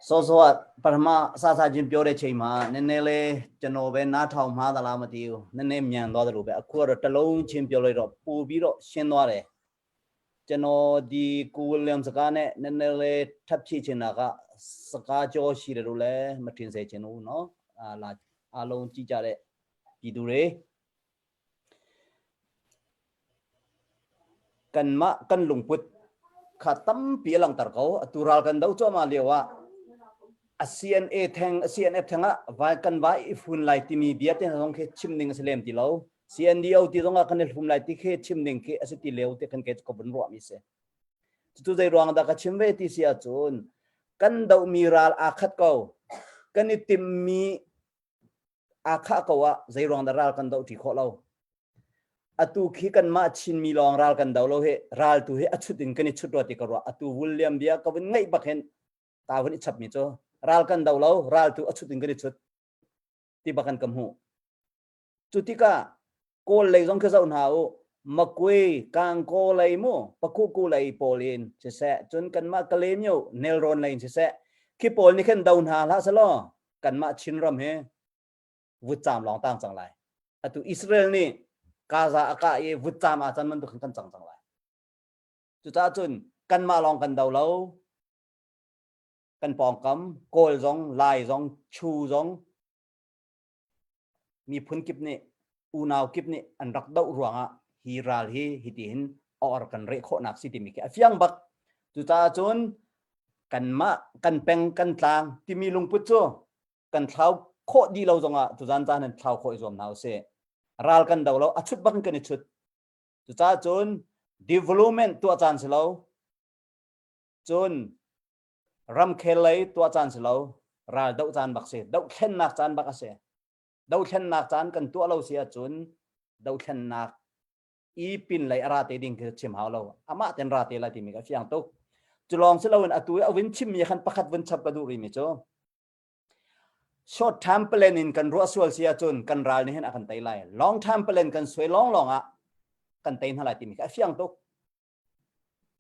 စောစောကပထမအစစချင်းပြောတဲ့ချိန်မှာနည်းနည်းလေးကျွန်တော်ပဲနားထောင်မှားသလားမသိဘူးနည်းနည်းမြန်သွားတယ်လို့ပဲအခုကတော့တလုံးချင်းပြောလိုက်တော့ပို့ပြီးတော့ရှင်းသွားတယ်ကျွန်တော်ဒီကိုဝီလျံစကားနဲ့နည်းနည်းလေးထပ်ဖြည့်ချင်တာကစကားကြောရှိတယ်လို့လည်းမထင်စေချင်ဘူးနော်အာလာအားလုံးကြည့်ကြတဲ့ပြည်သူတွေ kan mah kan lungput kha tampi a langhter ko atu ral kan do cuahmah lio ah a CNA theng a CNF theng ah vai kan vai i fun lai timi bia te zong khi chim ning a si lem ti lo CNDO ti zong ah kan i hlum lai ti khi chim ning khi a si ti leo te kan ke ko vun ruah mi si cu zei ruang dah ka chim ve ti si ahcun kan do mi ral aa khat ko kan i tim mi aa khah ko ah zei ruang dah ral kan doh ṭi khawh lo atu khi kanmah Chinmi lawng ral kan do lo hi ral tu hi a chut in kan i chut rua ti ka ruah atu William bia ka vun ngaih bak hin ta vun i chap mi cu ral kan do lo ral tu a chut in kan i chut ti bak kan ka hmuh cu tikah Kawl lei zong khi zoh hna u Makwe Kangkaw lei mu Pakuku lei pawl in siseh cun kanmah Kalaymyo Nelrawn lei in siseh khi pawl nih khin do hna hlah selaw kanmah Chinram hi vutcaam lawng tang cang lai. Atu Israel nih Gaza a kah i vutcaam aa can bantuk khin kan cang cang lai. Cucaah cun kanmah lawng kan do lo kan pawngkam Kawl zong Lai zong Chu zong miphun kip nih unau kip nih an rak doh ruangah hi ral hi hitihin or kan reh khawhnak si timi khi a fiang bak cucaah cun kanmah kan peng kan tlang timi lungput cu kan thlau khawh dih lo zongah tuzan caan in thlau khawh i zuam hna usih ral kan do lo a chut bak in kan i chut cucaah cun development tuah caan si lo cun ramkhel lei tuah caan si lo ral doh caan bak si dohthlennak caan bak a si dohthlennak caan kan tuah lo si ahcun dohthlennak i pin lei a ra te ding khi chim hau lo amah ten ra te lai timi ka fiang tuk cu lawng si loin atu i a vun chimmi khan pakhat vun chap ka duh rimi cu short term plan in kan ruah sual si ahcun kan ral nih hin a kan tei lai long term plan kan suai lawng lawng ah kan tei hna lai timi kha a fiang tuk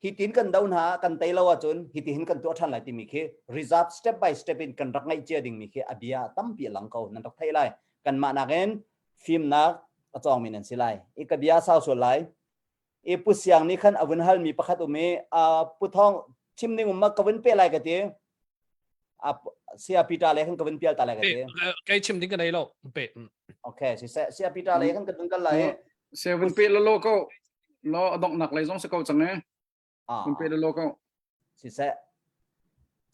Hitin kan do hna kan tei lo ahcun hiti hin kan tuah ṭhan lai timi khi reserve step by step in kan rak ngaih cia dingmi khi a bia tampi a lang ko nan rak theih lai kanmah nakin fimnak a cawngmi nan si lai i ka bia sau sual lai i pu siang nih khan a vun halmi pakhat um i a pu thawng chim ning um ma ka vun pe lai ka ti a sia Peter le khan ka vun pial ta lai ka ti kei chim ding ka nei lo pe okay si sia Peter le khan ka vun kal lai Se vun pe lo lo ko lo adongnak lei zong si ko cang e vun pe lo lo ko siseh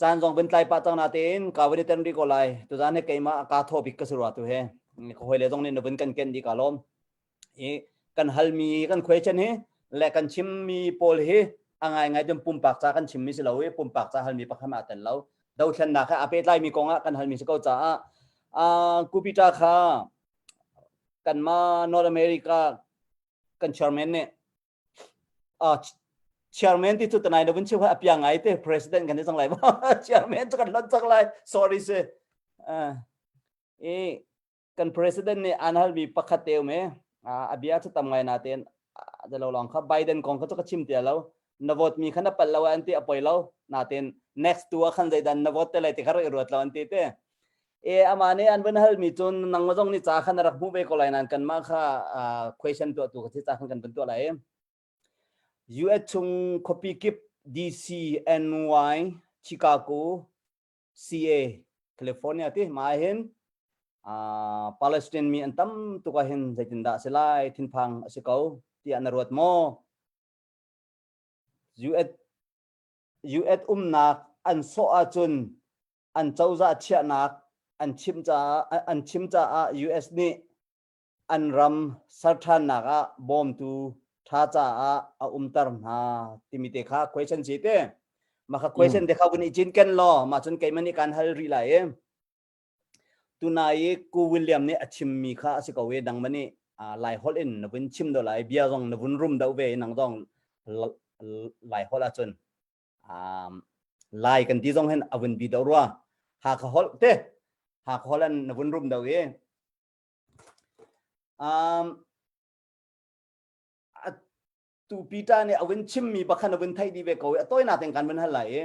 caan zong vun tlai pah cang na tein ka vun i ten rih ko lai tuzan he keimah ka thaw bik ka si rua tu he ka hoi le zong nih na vun kan ken di ka lawm i kan halmi kan question hi le kan chimmi pawl hi a ngai ngai cun pumpak ca kan chimmi si lo i pumpak ca halmi pakhat ah tel lo dothlennak he a pehtlaimi kong ah kan halmi si ko caah Kupita kha kanmah North America kan chairman nih uh, chairman ti cu tanai na vun chim a piang ngai te president kan ni cang lai chairman cu kan lon cang lai sorry si uh, i kan president nih an halmi pakhat te um e a bia cu tam ngai na ten da lo long kha Biden kong kha cu ka chim tia lo na vote mi kha na pal lo an ti a poi lo na ten next tu khan zeidan na vote te lai ti kha rak i ruat lo an ti te E ama nih an van halmi cun nang zong nih ca khan rak hmuh ve ko lai nain kanmah kha question tuahtu ka si ca khan kan van tuah lai. US chung khuapi kip DC, NY, Chicago, CA, California ti ma hin Palestine mi an tam tuk ah hin zeitindah a si lai thinphang a si ko tiah na ruat maw? US US umnak an sawh ahcun an cozah chiahnak an chim caah an chim caah US nih an ram serṭhannak ah bawmtu ṭha caah a umter hna timi te kha question si te mah kha question te kha vun i cinken law mah cun keimah nih kaan hal rih lai i tunai i Ku William nih a chimmi kha a si ko i dangma nih. Lai holh in na vun chim do lai bia zong na vun rum do ve nang zong Lai holh ahcun Lai kan ti zong hin a vun bi do rua Hakha holh te Hakha holh an na vun rum do i um tu Peter nih a vun chimmi bakhan a vun theih dih ve ko i a tawinak ten kan vun hal lai i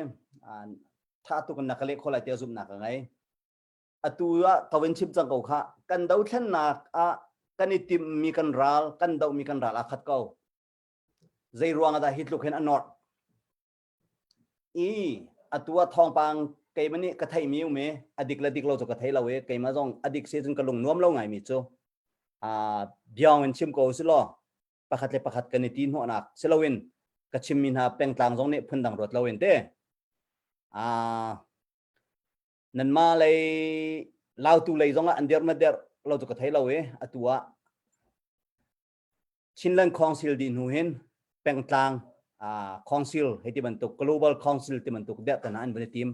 tha tuk in na ka leh kho lai tiah zumhnak ka ngei. Atu ah ka vun chim cang ko kha kan dothlennak ah kan i timhmi kan ral kan dohmi kan ral aa khat ko. Zei ruang ah dah hi tluk hin a norh? I atu ah thawngpang keimah nih ka theihmi um i a dik le dik lo cu ka thei lo i keimah zong a dik si cun ka lung nuam lo ngaimi cu biang in chim ko si law pakhat le pakhat kan i ti hnawhnak si loin ka chimmi hna pengtlang zong nih phundang ruat loin te nanmah lei lautu lei zong ah an dir ma der lo cu ka thei lo i atu ah Chinland Council dih hnu hin pengtlang council hei ti bantuk global council ti bantuk der tan an vun i tim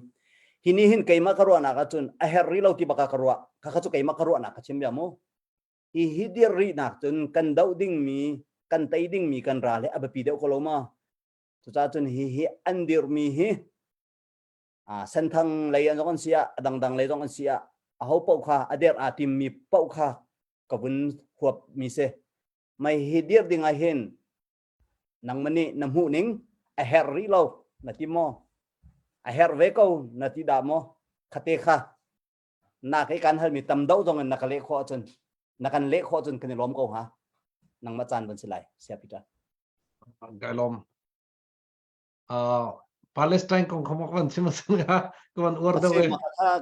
hi ni hin keimah ka ruahnak ahcun a herh rih lo ti baka ka ruah kha cu keimah ka ruahnak ka chim bia mu hi hi dir rihnak cun kan doh dingmi kan tei dingmi kan ral hi a biapi deuh ko lo ma cucaah cun hi hi an dirmi hi senthang lei an zong an si ah a dangdang lei zong an si ah aho paoh kha a der aa timmi paoh kha ka vun huap mi si mai hi dir ding ah hin nangmah nih na hmuh ning a herh rih lo na ti maw a herh ve ko na ti dah maw khate kha na kai kan halmi tam deuh zong in na ka leh khawh ahcun na kan leh khawh ahcun kan i lawm ko hnga nangmah caan ban si lai sia Peter kai lawm uh, Palestine kong kha kan chim asin ka kan uar deuh e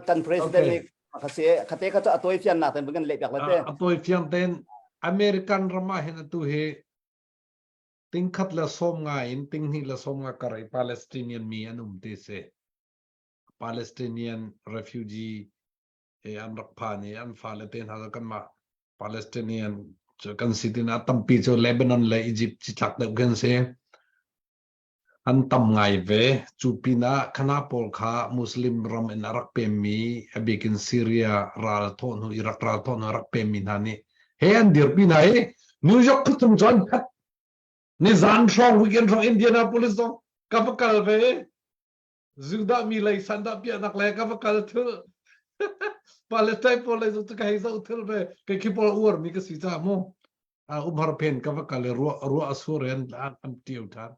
kan president nih khase khate kha a toi fian nak ten kan leh piak la te a toi fian ten American ram ah hin atu hi tingkhat le som nga in tinghnih le som nga karai Palestinian mi an um te se Palestinian refugee e an rak phan i an fale te hna kanmah Palestinian cu kan si tina tampi cu Lebanon le Egypt ci tlak deuh kan si an tam ngai ve cu pinah khana pawl kha Muslim ram in a rak pemmi a bikin Syria ral thawh hnu Iraq ral thawh hnu a rak pemmi hna nih he an dirpi hna i New York khuachung cu an khat ni zan hrawng weekend hrawng Indianapolis zong ka va kal ve Judah mi lei sandah piahnak le ka va kal thul. Palestine pawl lei zong cu ka hei zoh thul ve. Kei khi pawl uar mi ka si ca mu. Umhar phen ka va kal i ruah ruah a sur in an an tiu than.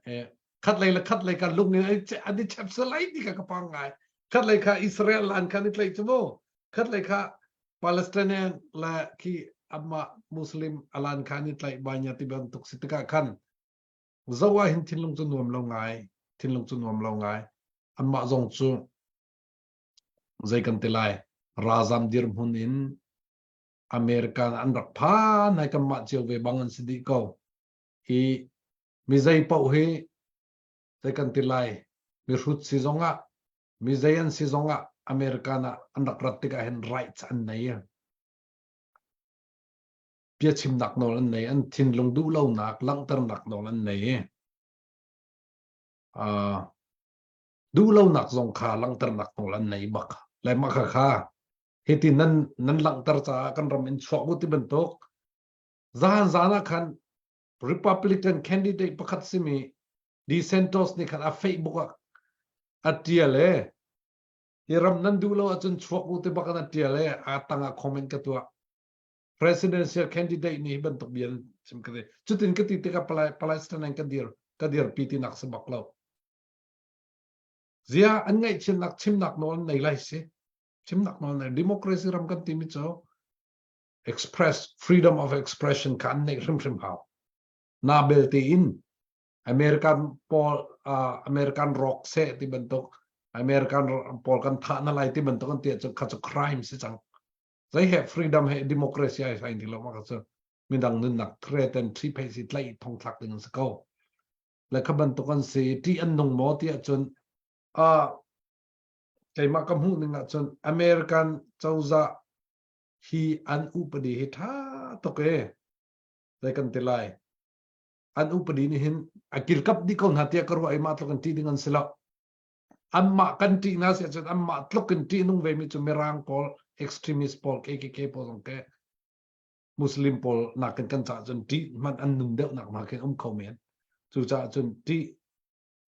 Eh, khat lei le khat lei ka lung in an i chep salai ti ka ka pang ngai. Khat lei kha Israel an khan i tlai chu mu. Khat lei kha Palestinian le khi amma Muslim alan khan i tlai banya ti bantuk si tikah khan Zoh ah hin thinlung cu nuam lo ngai, thinlung cu nuam lo ngai. Anmah zong cu zei kan ti lai, ralzam dirhmun in American an rak phan hai kanmah cio ve bang an si dih ko. Hi mi zei paoh hi zei kan ti lai, mihrut si zongah, mi zei an si zongah American ah an rak rat tikah hin rights an nei. Biachimnak nawl an nei, an thinlung duhlonak langhternak nawl an nei. Uh, duhlonak zong kha langhternak nawl an nei bak. Le mah kha kha hiti nan nan langhter caah kan ram in chuak u ti bantuk zan zan ah khan Republican candidate pakhat simi DeSantos nih khan a Facebook ah a tial e hi ram nan duh lo ahcun chuak u ti bak an a tial e a tang ah comment ka tuah presidential candidate nih hi bantuk bia chim ka ti cutin ka ti tikah Palestine ka dir ka dirpi ti nak si bak lo zia an ngaihchiatnak chimnak nawl an nei lai si chimnak nawl nei democracy ram kan timi cu express freedom of expression kha an neih hrimhrim hau na belte in American pawl uh, American rock se ti bantuk American pawl kan thah na lai ti bantuk an ti cu kha cu crime si cang Zei he freedom he democracy ai sai ti lo ma ka cu midang nunnak threaten thi phei si tlaih thong thlak ding an si ko. Le kha bantuk an si ti an nung maw ti ahcun a keimah ka hmuh ning ahcun American cozah hi an upadi hi tha tuk e zei kan ti lai an upadi nih hin a kilkap dih ko hna tiah ka ruah i mah tluk in ṭih ding an si lo anmah kan ṭih hna si ahcun anmah tluk in ṭihnung vemi cu Mirang pawl extremist pawl KKK pawl zong ke. Muslim pawl nakin kan caah cun ṭih hmanh an nun deuh nak hna khin um kho men. Cucaah cun ṭih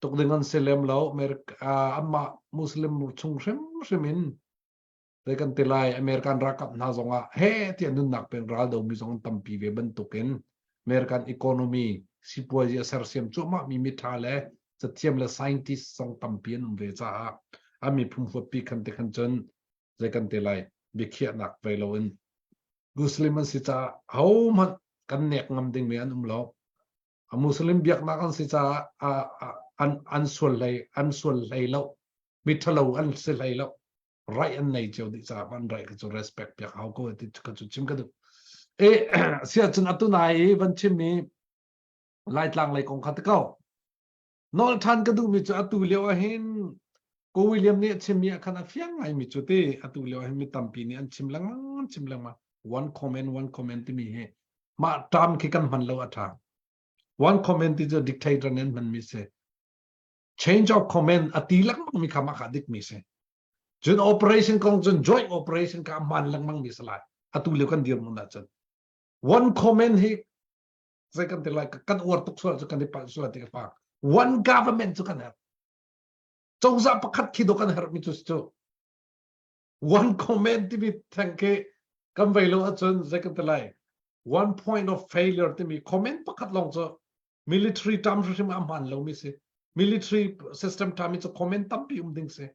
tuk ding an si lem lo. America anmah Muslim chung hrimhrim in zei kan ti lai American ralkap hna zongah he tiah nunnak peng ral domi zong an tampi ve bantukin American economy sipuazi a sersiam cuahmah mi miṭha le cathiam le scientist zong tampi an um ve caah an miphun huatpi khan te khan cun zei kan ti lai biakhiahnak ve loin Muslim an si caah hohmanh kan nek ngam dingmi an um lo. A Muslim biaknak an si caah an an sual hlei an sual hlei lo. Miṭhalo an si hlei lo. Right an nei cio dih caah an right cu respect piak hau ko ti ka cu chim ka duh. E sia cun atu nai i van chim mi Laitlang lei kong kha te ko. Nol ṭhan ka duhmi cu atu lio ahhin Ko William nih a chimmi ah khan a fiang ngaimi cu ti atu lio ahhin mi tampi nih an chim lengmang an chim lengmang one comment one comment timi hi mah term khi kan hman lo a ṭha. One comment ti cu dictator nih an hmanmi si. Change of comment a ti lengmang mi kha mah kha dikmi si. Cun operation kong cun joint operation kha a hman lengmang mi si lai. Atu lio kan dirhmun ahcun one comment hi zei kan ti lai kan uar tuk sual cu kan i palh sual ti ka fak one government cu kan herh cozah pakhat khi do kan herh mi cu cu one comment timi theng khi kan vei lo ahcun zei kan ti lai one point of failure timi comment pakhat lawng cu military term hrim a hman lo mi si military system term cu comment tampi um ding si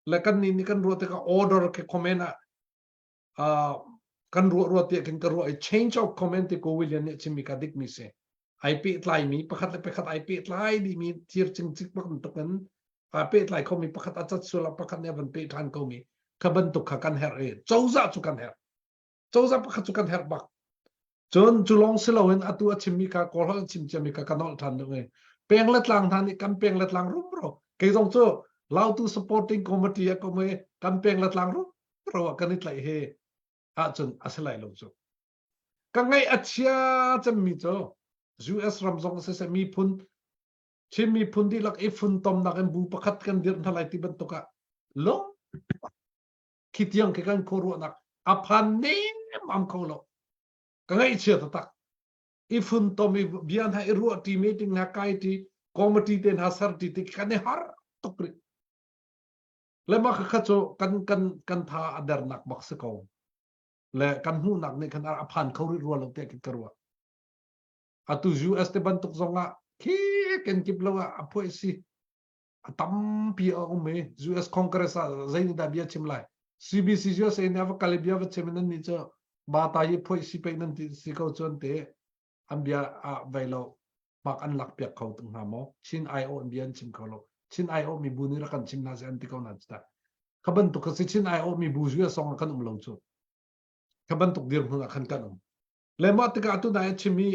le kan nih nih kan ruah tikah order ke comment ah uh, kan ruah ruah tiah kan ka ruah i change of comment ti ko William nih chimmi ka dik mi si ai pehtlai mi pakhat le pakhat ai pehtlai dih mi thir cingcik bantuk in aa pehtlai kho mi pakhat a cat sual ah pakhat nih a van peh ṭhan ko mi kha bantuk kha kan herh i cozah cu kan herh cozah pakhat cu kan herh bak cun cu lawng si loin atu a chimmi kha kawl holh chim ciami kha ka nolh ṭhan deuh i peng le tlang hna nih kan peng le tlang rumro kei zong cu Lautu supporting committee a kom i kan peng le tlang rum ro ah kan i tlaih hi ahcun a si lai lo cu ka ngaih a chia cemmi cu US ram zong siseh miphun Chin miphun dihlak i funtomnak in bu pakhat kan dirh hna lai ti bantuk ah lung khi tiang khi kan khuaruahnak a phan nem kho lo ka ngaihchia taktak i funtom i bia hna i ruah ti meeting hna kai ti committee te hna ser ti ti kan i har tuk rih Le mah khakha cu kan kan kan tha a dernak bak si ko. Le kan hmuhnak nih khan a phan kho rih rua lo tiah ka ruah. Atu US te bantuk zong ah khi ken kip lo ah a phuai si. A tampi a um i US Congress ah zei nih dah bia chim lai. CBC USA nih a va kal i bia va chim in nan nih cu ba ta hi phuai si pei nan ti si ko cun te an bia ah vei lo mak an lak piak kho tung hnga maw Chin aiawh in bia an chim kho lo Chin aiawh mi bu nih rak kan chim hna seh an ti ko na cu tah kha bantuk kha si Chin aiawh mi bu zui a song ah kan um lo cu kha bantuk dirhmun ah khan kan um le mah tikah atu nai a chimmi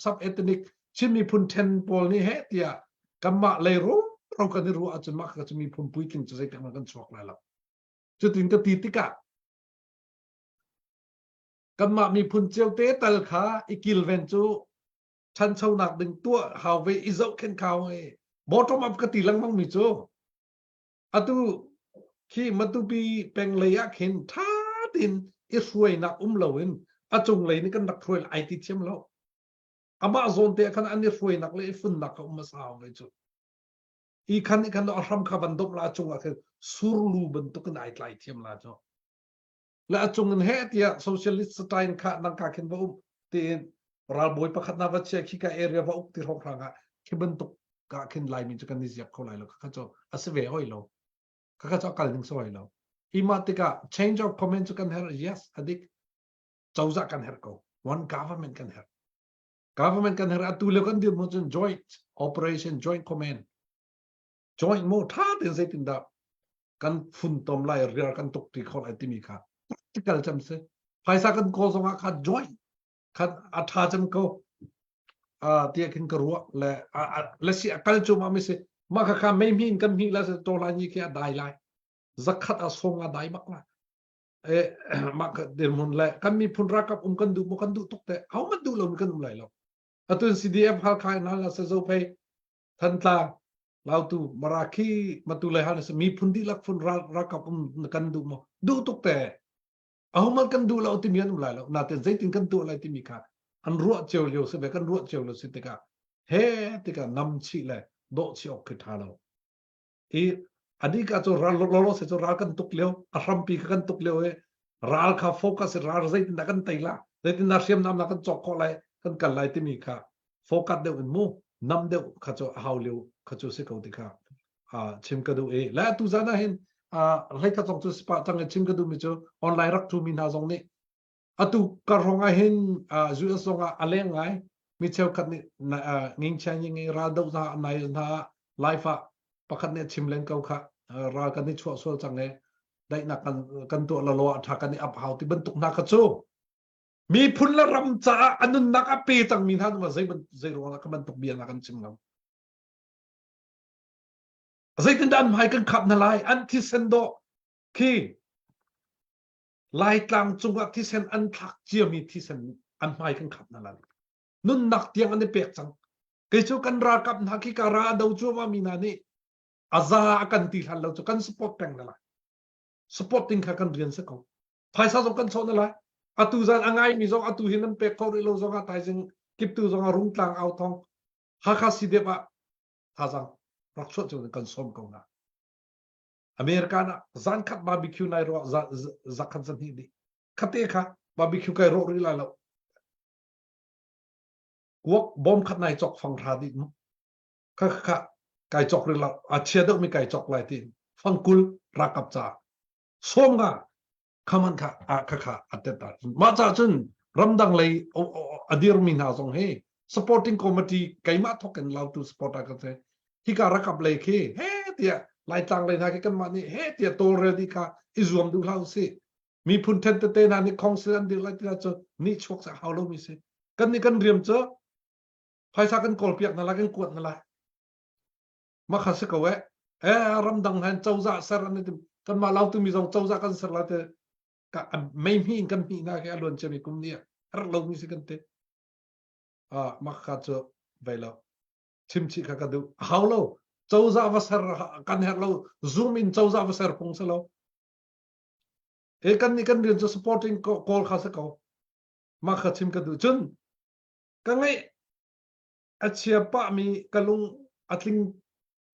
sub ethnic Chin miphun then pawl nih he tiah kanmah lei ro ro kan i ruah ahcun mah kha cu miphun puitling cu zeitik hmanh kan chuak lai lo cutin ka ti tikah kanmah miphun cio te tal kha i kilven cu ṭhanchonak ding tuah hau ve i zohkhenh hau e bottom up ka ti lengmang mi cu atu khi Matupi peng lei ah khin ṭha tein i hruainak um loin a cunglei nih kan rak hruai ai ti thiam lo amah zawn te ah khan an i hruainak le i funnak kha um hmasa hau ve cu i khan i khan a hram kha van domh la a cungah khin surlu bantukin ai tlai thiam la cu le a cung in he tiah socialist style kha nang ka khin va um tiin ralbawi pakhat na va chia khi ka area va uk ti hrawng hrang ah khi bantuk ka khin laimi cu kan i ziak kho lai lo kha cu a si ve hoi lo kha kha cu a kal ding si hoi lo hi mah tikah change of comment cu kan herh yes adik cozah kan herh ko one government kan herh government kan herh atu le kan dir mu cun joint operation joint command joint mo tha ten zeitin dah kan funtom lai rial kan tuk ti kho lai timi kha practical cem si phaisa kan kawl zongah kha joint kha a tha cem ko tiah khin ka ruah le le si a kal cu ma mi si ma kha kha mei hmin kan hmi la se to lai ni khi a dai lai zakhat a song a dai bak la e ma ka dirhmun le kan miphun ralkap um kan duh mo kan duh tuk te hau man duh lo mi kan um lai lo atun CDF Halkha in hal se zo phei Thantlang Lautu Maraki matu le hal se miphun dihlak phun ralkap um kan duh mo duh tuk te. Ahohmanh kan duh lo timi an um lai lo. Nain zeitin kan tuah lai timi kha an ruah cio lio si ve kan ruah cio lo si tikah he tikah nam chih le dawh chih awk khi ṭha lo. I adika cu ral lolo se cu ral kan tuk lio a hrampi kha kan tuk lio i ral kha focus ral zeitin dah kan tei la zeitin dah hriamnam na kan cawk khawh lai kan kal lai timi kha focus deuh in mu nam deuh kha cu a hau lio kha cu si ko ti kha chim ka duh i le tu zan ah hin hlei kha zong cu spa cang in chim ka duh mi cu online rak thu mi hna zong nih atu karhong ah hin US zong ah a leng ngai mi cheukhat nih ngingchia ngi ral do hna nai hna life ah pakhat nih chim len ko kha ral kan i chuah sual cang e daihnak kan kan tuah la lo a tha kan i ap hau ti bantuk hna kha cu miphun le ram caah a nunnak a pe cang mi hna nu zei zei ruang ah ka bantuk bia na kan chim ngam zeitindah an hmai kan khap na lai an thisen dawh khi Laitlang cungah thisen an thlak ciami thisen an hmai kan khap hna lai. Nunnak tiang an i pek cang. Kei cu kan ralkap hna khi ka ra a do cuahmah mi hna nih a za a kan ti hlan lo cu kan support peng na lai. Supporting kha kan rian si ko. Phaisa zong kan chawh na lai. Atu zan a ngaimi zong atu hi nan pek kho rih lo zong ah thaizing kiptu zong ah rungtlang au thong Hakha CDF ah thazang rak chuah cu kan sawm ko hna. America ah zankhat barbecue nai ruah zakhat zahnih dih khate kha barbecue kai rawh rih lai lo kuak bom khat nai chok fang hra dih mu kha kha kai chok rih lo a chia deuh mi kai chok lai ti fangkul rakap ca som nga khaman kha a kha kha a tet ta mah ca cun ramdang lei a dirmi hna zong hi supporting committee keimah thok in lautu supporter ka se hika rakap lei khi he tiah laitlang lei hna khi kanmah nih he tiah tawlrel dih kha i zuam duh hlah usih miphun then tete hna nih council an dir lai ti cu nih chuak sa hau lomi si kan nih kan riam cu phaisa kan kawl piak hna lai kan kuat hna lai mah kha si ko eh eh ramdang han cozah ser an tim kanmah lautu mi zong cozah kan ser lai te ka mei hmi in kan hmi na ke a luan ciami kum ni har lo mi si kan te ah mah kha cu vai lo chim chih kha ka duh hau lo cozah va ser kan herh lo zoom in cozah va ser phung si lo e kan nih kan rian cu supporting call kha si ko mah kha chim ka duh cun ka ngaih a chia pahmi ka lung a tling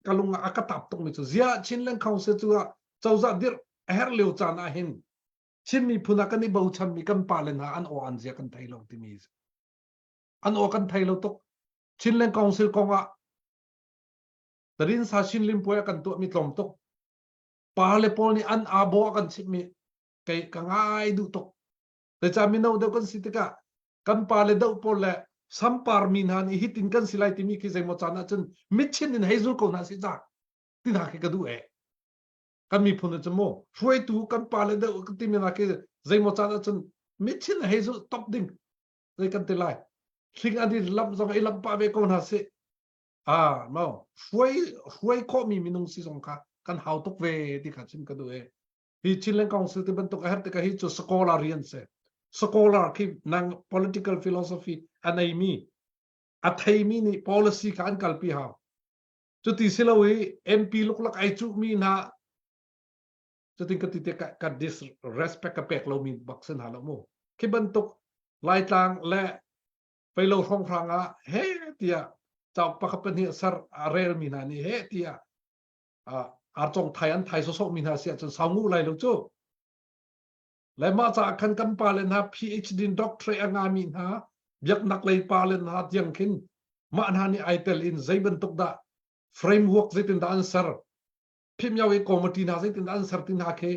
ka lung ah a ka tap tukmi cu ziah Chinland Council cu ah cozah dirh a herh lio caan ah hin Chin miphun ah kan i bochanmi kan pale hna an aw an zia kan thei lo timi an aw kan thei lo tuk Chinland Council kong ah Tarin sa Chinlim puai kan tuahmi tlawm tuk pale pawl nih an abo a kan chimhmi kei ka ngai duh tuk Zeicah mino deuh kan si tikah kan pale deuh pawl le sampar mi hna nih hitin kan si lai timi khi zeimaw caan ahcun mitchin in hei zul ko hna si ca ti hna khi ka duh eh. Kan miphun cu mu hruaitu kan pale deuh timi hna khi zeimaw caan ahcun mitchin hei zul top ding zei kan ti lai. Hling an i lamh zong i lamh pah ve ko hna sih. Ah, no. Hruai hruai khawhmi minung si zong kha kan hau tuk ve ti kha chim ka duh eh. Hi Chinland Council ti bantuk a herh tikah hi cu scholar rian si. Scholar khi nang political philosophy a neimi a theimi nih policy kha an kalpi hau. Cuti si lo i MP luklak ai cuhmi hna cutin ka ti te ka, ka disrespect ka pek lomi bak si hna lo mu. Khi bantuk Laitlang le Peilo hrawnghrang ah he tiah cauk pakhat pahnih ser a relmi hna nih he tiah arcong thai an thai sawsawh mi hna si ahcun sau ngu lai lo cu le mah caah khan kan pa le hna PhD doctorate a ngami hna biaknak lei pa le hna tiang khin mah hna nih ai tel in zei bantuk dah framework zeitin dah an ser phimyao i committee hna zeitin dah an ser ti hna khi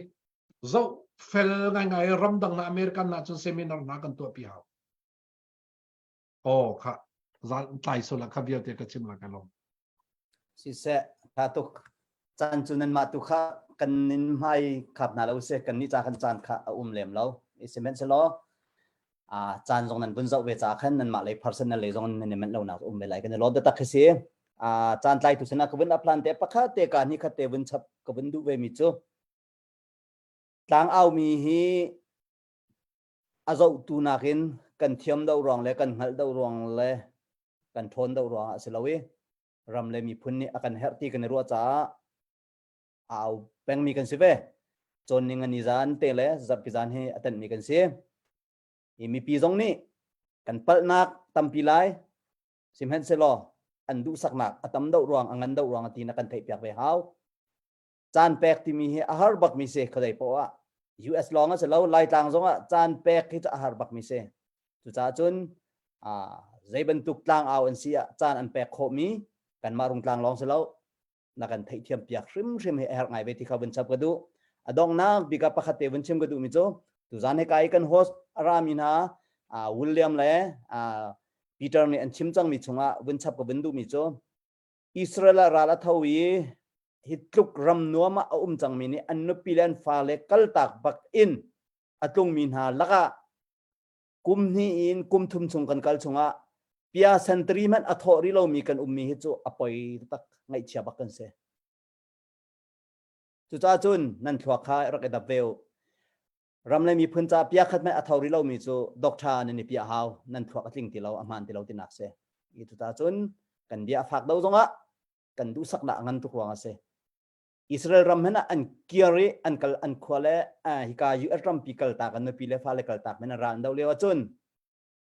zoh fel ngaingai ramdang na American na cun seminar hna kan tuah pi hau oh kha zan tlai so la kha vialte ka chim la ka lom Siseh, tha tuk. Caan cu nanmah tu kha kan in hmai khap hna lo sih, kan nih ca kan caan kha a um lem lo. Sihmanhsehlaw caan zong nan vun zoh ve ca khan nanmah lei personal lei zong nan i manh lonak um ve lai kan i lawm taktak khi si. Caan tlaitu sinah ka vun aplan te pakhat te ka ni khat te vun chap ka vun duh ve mi cu tlang au mi hi a zohtu nakin kan thiam do ruang le kan hngalh do ruang le kan ṭhawn deuh ruangah a si lo i ram le miphun nih a kan herh ti kan i ruah caah a au pengmi kan si ve. Cawn ning ani zan te le zarhpi zan hi a tenhmi kan si. I mipi zong nih kan palhnak tampi lai sihmanhsehlaw an duhsaknak a tam deuh ruang a ngan deuh ruang a ti na kan theih piak ve hau. Caan pek timi hi a har bakmi si khuadei poah ah. US lawng a si lo Laitlang zong ah caan pek hi cu a har bakmi si. Cucaah cun zei bantuk tlang au an si ah caan an pek khawhmi kanmah rungtlang lawng si lo na kan theihthiam piak hrimhrim hi a herh ngai ve ti kha vun chap ka duh. A donghnak bik ah pakhat te vun chim ka duhmi cu tuzan he kai kan host a rami hna William le Peter nih an chim cangmi chungah vun chap ka vun duhmi cu Israel ah ral a tho i hi tluk ram nuam ah a um cangmi nih an nupi le an fale kaltak bak in a tlungmi hna lakah kum hnih in kum thum chung kan kal chungah pia sentari hmanh a thawh rih lomi kan ummi hi cu a poi tak ngaihchia bak kan si. Cucaah cun nan thluak kha rak i dap ve u. Ram le miphun ca pia khat hmanh a tho rih lomi cu doctor nan i piah hau, nan thluak a tling ti lo, a hmaan ti lo tinak si. I cucaah cun kan bia a fak do zongah kan duhsaknak a ngan tuk ruang a si. Israel ram hen ah an kir i an kal an khua le hika US rampi kaltak an nupi le fale kaltak men an ral an do lio ahcun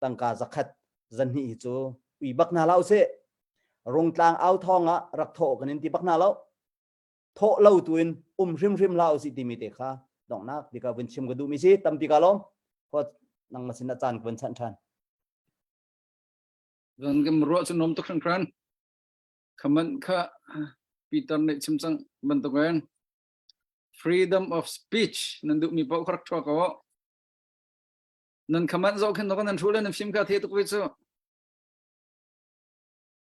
tangka zakhat zanhnih hi cu ui bak hna hlah usih rungtlang au thawng ah rak thawh kan in ti bak hna lo thawh lo tu in um hrimhrim hlah usih timi te kha donghnak bika vun chim ka duhmi si tampi ka lawm khot nangmah sin ah caan ka vun chanh ṭhan Zan kan ruah cu nom tuk hringhran. Khaman kha Peter nih chim cang bantukin freedom of speech nan duhmi paoh kha rak ṭhua ko. Nan khaman zoh khin nan hru le nan fim kha the tuk ve cu.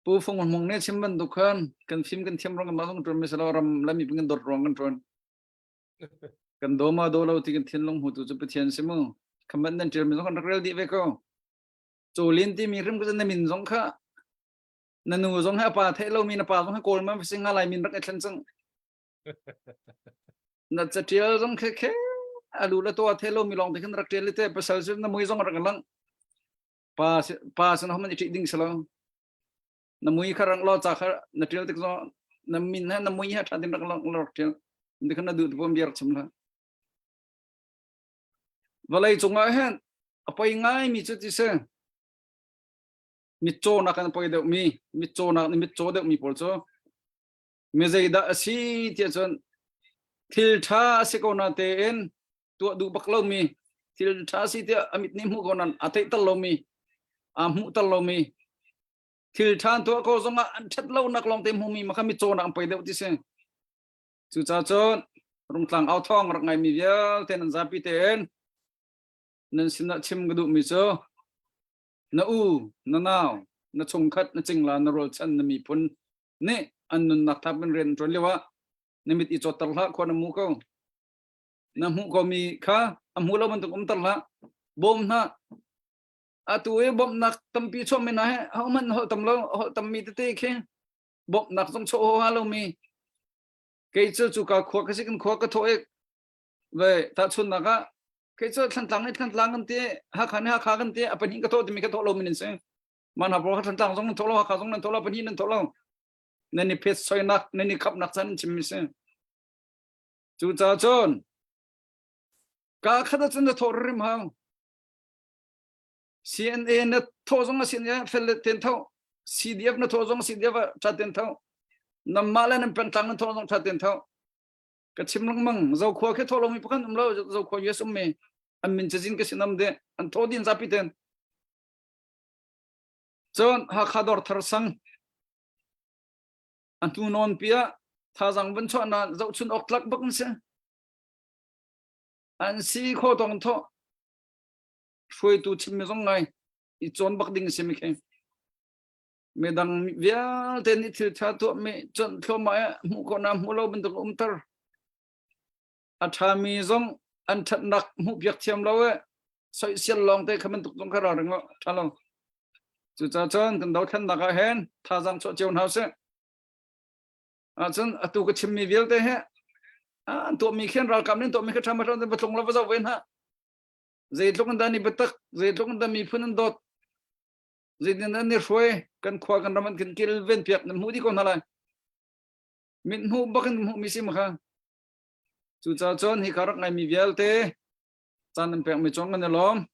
Pu Fung Hmung nih chim bantuk khan kan fim kan thiam ruang kan mah zong ṭuan mi silo ram le mi kan dawt ruang kan ṭuan. Kan do ma do lo ti kan thinlung hmutu cu Pathian si mu. Khaman nan ṭial mi zong kan rak rel dih ve ko. Cawlin timi hrim ka na min zong kha na nu zong he a pa theih lomi na pa zong he kawl ma si nga lai min rak i thlen cang na catial zong khe khe alu la to the lomi long te khan rak tial te pasal sim na mui zong rak lang pa pa san hom ni ding salo na mui kha rang lo cha kha na tial tik zong na min ha na mui ha tha din rak lang rak tial ndi khan na du tu pom biar chim la vawlei cungah hin a poi ngai mi cu ti se mitcaw nak an poi deuhmi mitcaw nak nih mitcaw deuhmi pawl cu mi zeidah a si tiah cun thil ṭha a si ko na tein tuah duh bak lomi thil ṭha a si tiah a mit nih hmuh ko nan a theih tal lomi a hmuh tal lomi thil ṭha an tuah ko zongah an ṭhat lonak lawng te hmumi ma kha mitcaw nak an poi deuh ti si cucaah cun rungtlang au thawng rak ngaimi vialte nan zapi tein nan sinah chim ka duhmi cu na u, na nau, na chungkhat, na cingla, na rualchan, na miphun nih an nunnak thap in rian an ṭuan lio ah na mit i cawtter hlah, khua na mu ko. Na hmuh komi kha a hmu lo bantuk umter hlah. Bawm hna. Atu i bawmhnak tampi chuahmi hna he hohmanh holh tam lo, holh tammi tete khi bawmhnak zong chuah ha lomi. Kei cu cuka khua ka si kan khua ka thawh i ve tahchunnak ah kei cu Thlantlang nih Thlantlang kan ti Hakha nih Hakha kan ti a pahnih ka thawh timi ka thawh lo min in si man ha kha Thlantlang zong nan thawh lo Hakha zong nan thawh lo pahnih nan thawh lo nan i phet soinak nan i khapnak chan in chim mi si cu ca cun ka khat ahcun na thawh rim hau CNA na thawh zong a CNA fel le ten tho CDF na thawh zong CDF tha ten tho namma le nan pengtlang nan thawh zong tha ten tho ka chim lengmang zokhua khi thaw lomi pakhat um lo zokhua US um mi an min cazin ka sinam de an thaw din zapi ten cun Hakha dor thar sang an tu non pia thazang van chuah na zohchun awk tlak bak si an si kho tong tho hruaitu chim mi zong ngai i cawn bak ding si mi khi midang vialte nih thil ṭha tuahmi conh thluahmah i hmuh khawhnak hmuh lo bantuk umter a ṭhami zong an ṭhatnak hmuhpiak thiam lo i soisel lawng te kha bantuk zong kha ralring lo ṭha lo cucaah cun kan dothlennak ah hin thazaang chuah cio hna usih ahcun atu ka chimmi vialte hi an tuahmi khin ralkap nih an tuahmi kha ṭha ma ṭha va tlung lo va zoh ve hna zeitluk in dah ni biatak zeitluk in dah miphun an dawt zeitin an i hruai kan khua kan ram an kan kilven piak nan hmuh dih ko hna lai mit hmuh bak in hmuh mi si ma kha. Cucaah cun hi ka rak ngaimi vialte caan nan pekmi cung kan i lawm.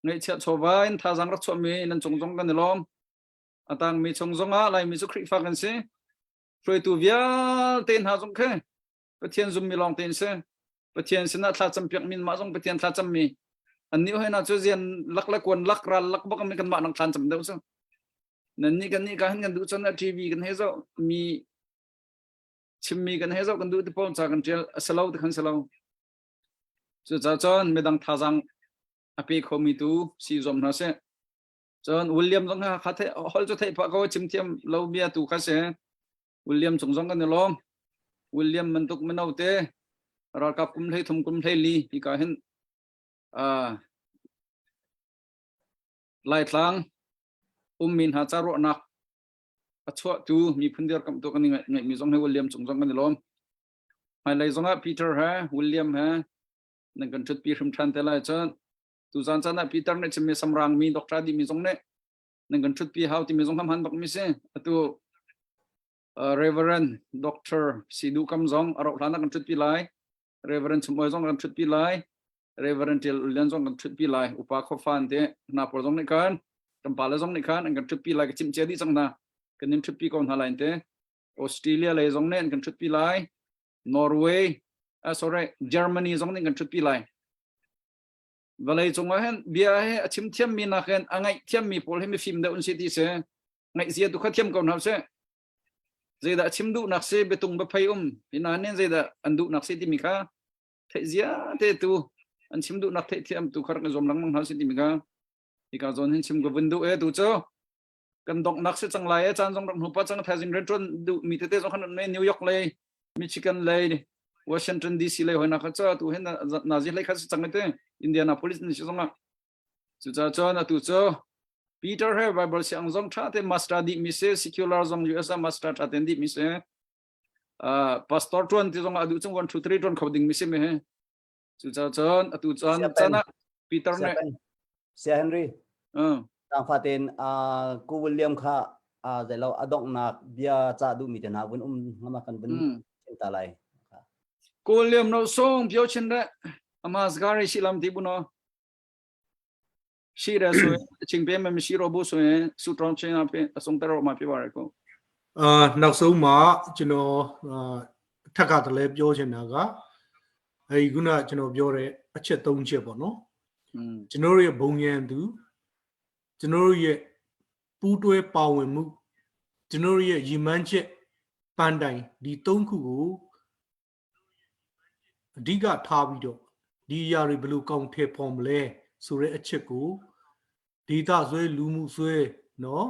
Ngaihchiah chawva in thazaang rak chuahmi nan cung zong kan i lawm. A tangmi chung zongah Laimi cu Khrihfa kan si. Hruaitu vialte hna zong khi Pathian zummi lawng te in si. Pathian sinah thla campiak min mah zong Pathian thla cammi. An nih hoi na cu zian lak le kuan lak ral lak bak mi kan mah nang thlan cam deuh cu. Nan nih kan nih ka hin kan duh cun TV kan he zoh mi chimmi kan he zoh kan duh ti pawn ca kan tial a selo ti khan selo. Cucaah cun midang thazaang a pe khomi tu si zuam hna seh. Cun William zong kha kha hol cu theih pah ko chim thiam lo bia tu kha si. William cung zong kan i lawm. William bantuk mino te ralkap kum hlei thum kum hlei li hi ka hin uh, Laitlang ummi hna ca ruahnak a chuahtu miphun dirkamhtu kan i ngeihmi zong hi William cung zong kan i lawm. Hmailei zongah Peter he William he nan kan ṭhutpi hrim ṭhan te lai cun tuzan caan ah Peter nih chimmi samrang mi doctor dimi zong nih nan kan ṭhutpi hau timi zong hman bak mi si atu uh, Reverend Doctor Sidu Kam zong a rauh hlan ah kan ṭhutpi lai Reverend Chum Oi zong kan ṭhutpi lai Reverend Tial Ulian zong kan ṭhutpi lai upa khofan te hna pawl zong nih khan kan pale zong nih khan an kan ṭhutpi lai ka chimh cia dih cang hna kan in ṭhutpi ko hna lai te Australia lei zong nih an kan ṭhutpi lai Norway uh, sorry Germany zong nih kan ṭhutpi lai vawlei cung ah hin bia he a chim thiammi nakin a ngaih thiammi pawl hi mifim deuh an si ti si ngaihzia tu kha thiam ko hna sih zeidah chim duhnak si biatung biaphei um hina nin zeidah an duhnak si timi kha theihzia te tu an chim duhnak theih thiam tu kha rak i zuam lengmang hna si timi kha hika zawn hin chim ka vun duh e tu cu kan donghnak si cang lai e caan zong rak hnu pa cang thaizing rian ṭuan duh mi tete zong khan an New York lei Michigan lei Washington DC lei hoina kha cha tu hin nazi hlei kha si cang te Indianapolis ni si zong ah cucaah cun atu cu Peter he Bible siang zong tha te master dih mi si secular zong USA master tha ten dih mi si uh, pastor tuan ti zong adu chung 1 2 3 tuan kho ding mi si mi he Cucaah cun atu caan caan ah Peter nih Sia Henry. Tangfa tein Ku William kha zeilo a donghnak bia cah duhmi te hna vun um ngama kan vun chim ta lai. Ku William no song pio chin re ama sgari si lam ti buno. Si re so ching pe ma si ro bu so su trong chen a pe asong taro ma pi war ko. အာနောက်ဆုံးမှာကျွန်တော်အာထက်ကတည်းကပြောချင်တာကအဲဒီခုနကျွန်တော်ပြောတဲ့အချက်၃ချက်ပေါ့နော်ကျွန်တော်တို့ရဲ့ဘုံရန်သူကျွန်တော်တို့ရဲ့ပူးတွဲပါဝင်မှုကျွန်တော်တို့ရဲ့ရည်မှန်းချက်ပန်းတိုင်ဒီ၃ခုကိုအဓိကထားပြီးတော့ဒီအရာတွေဘယ်လိုကောင်းထည့်ဖော်မလဲဆိုတဲ့အချက်ကိုဒေသဆွဲလူမှုဆွဲနော်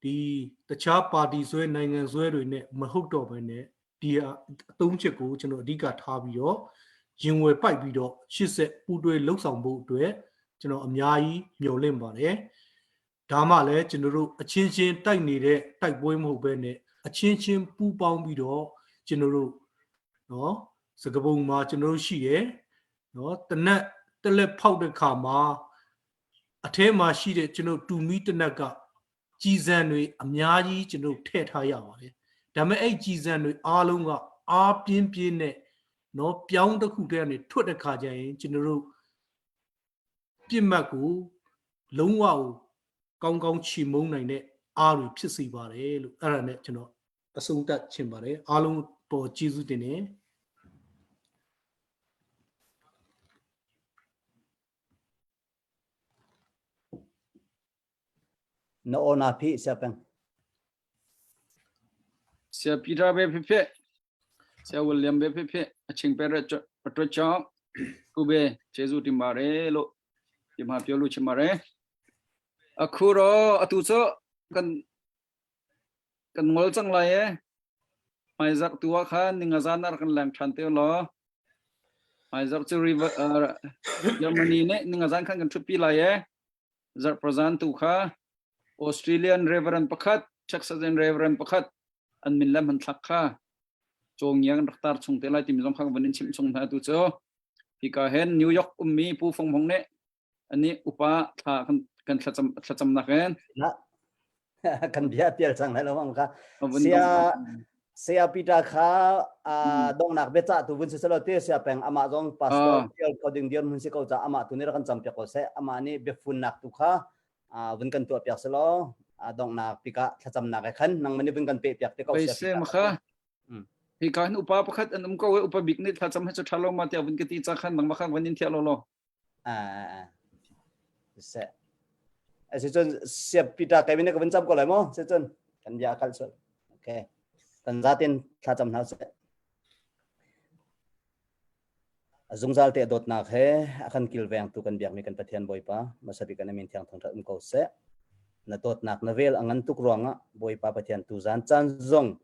ဒီတခြားပါတီဆွဲနိုင်ငံဆွဲတွေနဲ့မဟုတ်တော့ဘဲနဲ့ဒီအသုံးချက်ကိုကျွန်တော်အဓိကထားပြီးတော့ရင်ဝယ်ပိုက်ပြီးတော့ရှစ်ဆက်ပူးတွဲလှုပ်ဆောင်ဖို့အတွက်ကျွန်တော်အများကြီးမျှော်လင့်ပါတယ်ဒါမှလည်းကျွန်တော်တို့အချင်းချင်းတိုက်နေတဲ့တိုက်ပွဲမဟုတ်ဘဲနဲ့အချင်းချင်းပူးပေါင်းပြီးတော့ကျွန်တော်တို့နော်စကပုံမှာကျွန်တော်တို့ရှိတယ်နော်တနက်တလက်ဖောက်တဲ့ခါမှာအထဲမှာရှိတဲ့ကျွန်တော်တူမီတနက်ကကြည်စံတွေအများကြီးကျွန်တော်ထည့်ထားရပါတယ်ဒါပေမဲ့အဲ့ကြည်စံတွေအားလုံးကအားပြင်းပြင်းနဲ့နော်ပြောင်းတစ်ခုတည်းကနေထွက်တဲ့ခါကျရင်ကျွန်တော်တို့ပြစ်မှတ်ကိုလုံးဝကိုကောင်းကောင်းချီမုန်းနိုင်တဲ့အားတွေဖြစ်စေပါတယ်လို့အဲ့ဒါနဲ့ကျွန်တော်အဆုံးသတ်ချင်ပါတယ်အားလုံးပေါ်ကျေးဇူးတင်တယ် No na phi sia peng ဆရာပီတာပဲဖြစ်ဖြစ်ဆရာဝီလျံပဲဖြစ်ဖြစ်အချိန်ပဲအတွက်ကြောင့်ခုပဲကျေးဇူးတင်ပါတယ်လို့ဒီမှာပြောလို့ချင်ပါတယ်အခုတော့အတူဆိုကန်ကန်ငေါ်ချန်လိုက်ရဲ့မိုင်ဇက်တူခါနင်ငဇာနာကန်လန်ထန်တေလောမိုင်ဇက်ချူရီဂျာမနီနဲ့နင်ငဇန်ခန်ကန်ထပီလာရဲ့ဇက်ပဇန်တူခါ Australian Reverend pakhat Texas Reverend pakhat an min le hmanthlak kha cawngia kan rak tar chung te lai timi zong kha van in chimh chung hna tu cu hika hen New York ummi Pu Fong Hong nih ani upa thla kan kan thlacam thlacamnak in kan bia pial cang lai lo mang ka sia. Saya Peter kha dongnak biacah tu vun si selo te sia peng amah zong pastor tial ko ding dir mun si ko ca amah tu nih rak kan cam piak ko seh amah nih biafunnak tu kha vun kan tuah piak selo donghnak pikah thlacamnak he khan nang mani vun kan pe piak te ko sia Peter kha hi ka hin upa pakhat an um ko e upa bik nih thlacam he chu tha lo ma tiah vun ka ti ca khan nangmah khan vun in thiah lo lo Ah, se. Asi cun siap Peter kai min ka vun cam ko lai mo si cun kan bia kal sual. Okay. Kan zatin thla cam hna seh. A zungzal te dawtnak he a kan kilveng tu kan biakmi kan Pathian Bawipa hmasa bik kan min thiang thangthat um ko seh. Na dawtnak na vel a ngan tuk ruangah Bawipa Pathian tu zan caan zong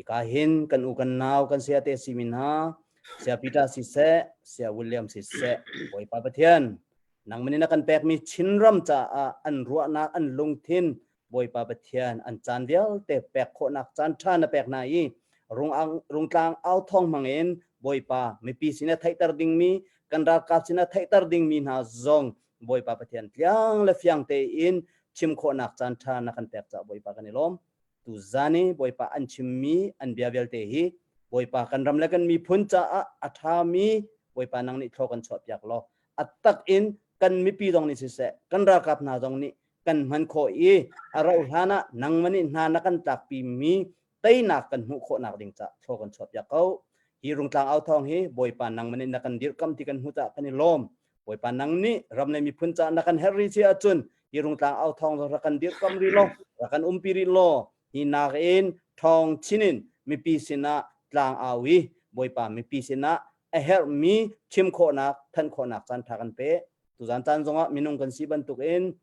ika hin kan u kan nau kan saya te si min ha Saya Peter siseh, Saya William siseh, Bawipa Pathian, nangman in a kan pekmi Chinram caah an ruahnak, an lungthin, Bawipa Pathian, an caan vialte pek khawhnak caan ṭha na pek hna i rungtlang au thawng hmangin Bawipa mipi sin a theihter dingmi, kan ralkap sin a theihter dingmi hna zong Bawipa Pathian tliang le fiang tein chim khawhnak caan ṭha na kan pek caah Bawipa kan i lawm. Tuzan i Bawipa an chimmi an bia vialte hi Bawipa kan ram le kan miphun caah a ṭhami Bawipa nang nih thlaw kan chuahpiak law a tak in kan mipi zong nih siseh kan ralkap hna zong nih kan hman khawh i a rauh hlan ah nangmah nih hna na kan tlakpi mi teinak kan hmuh khawhnak ding ca thlaw kan chuahpiak ko. Hi rungtlang au thawng hi Bawipa nangmah nih na kan dirhkamh ti kan hmuh caah kan i lawm. Bawipa nang nih ram le miphun caah na kan herh rih si ahcun hi rungtlang au thawng zong rak kan dirhkamh rih law rak kan umpi rih law hi nak in thawng chin in mipi sinah tlang au i Bawipa mipi sinah a herhmi chim khawhnak thanh khawhnak caan ṭha kan pe tuzan caan zongah minung kan si bantukin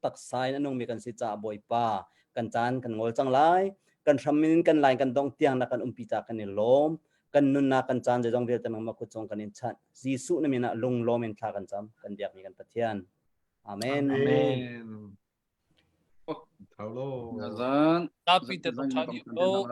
taksa in a nungmi kan si caah Bawipa kan caan kan ngol cang lai kan hram in kan lain kan dong tiang na kan umpi ca kan i lawm kan nunnak kan caan zeizong vialte nangmah kut cung kan in chanh Jesuh na min ah lunglawm in thla kan cam kan biakmi kan Pathian Amen Amen Thaulo Zan Tapi te than ko.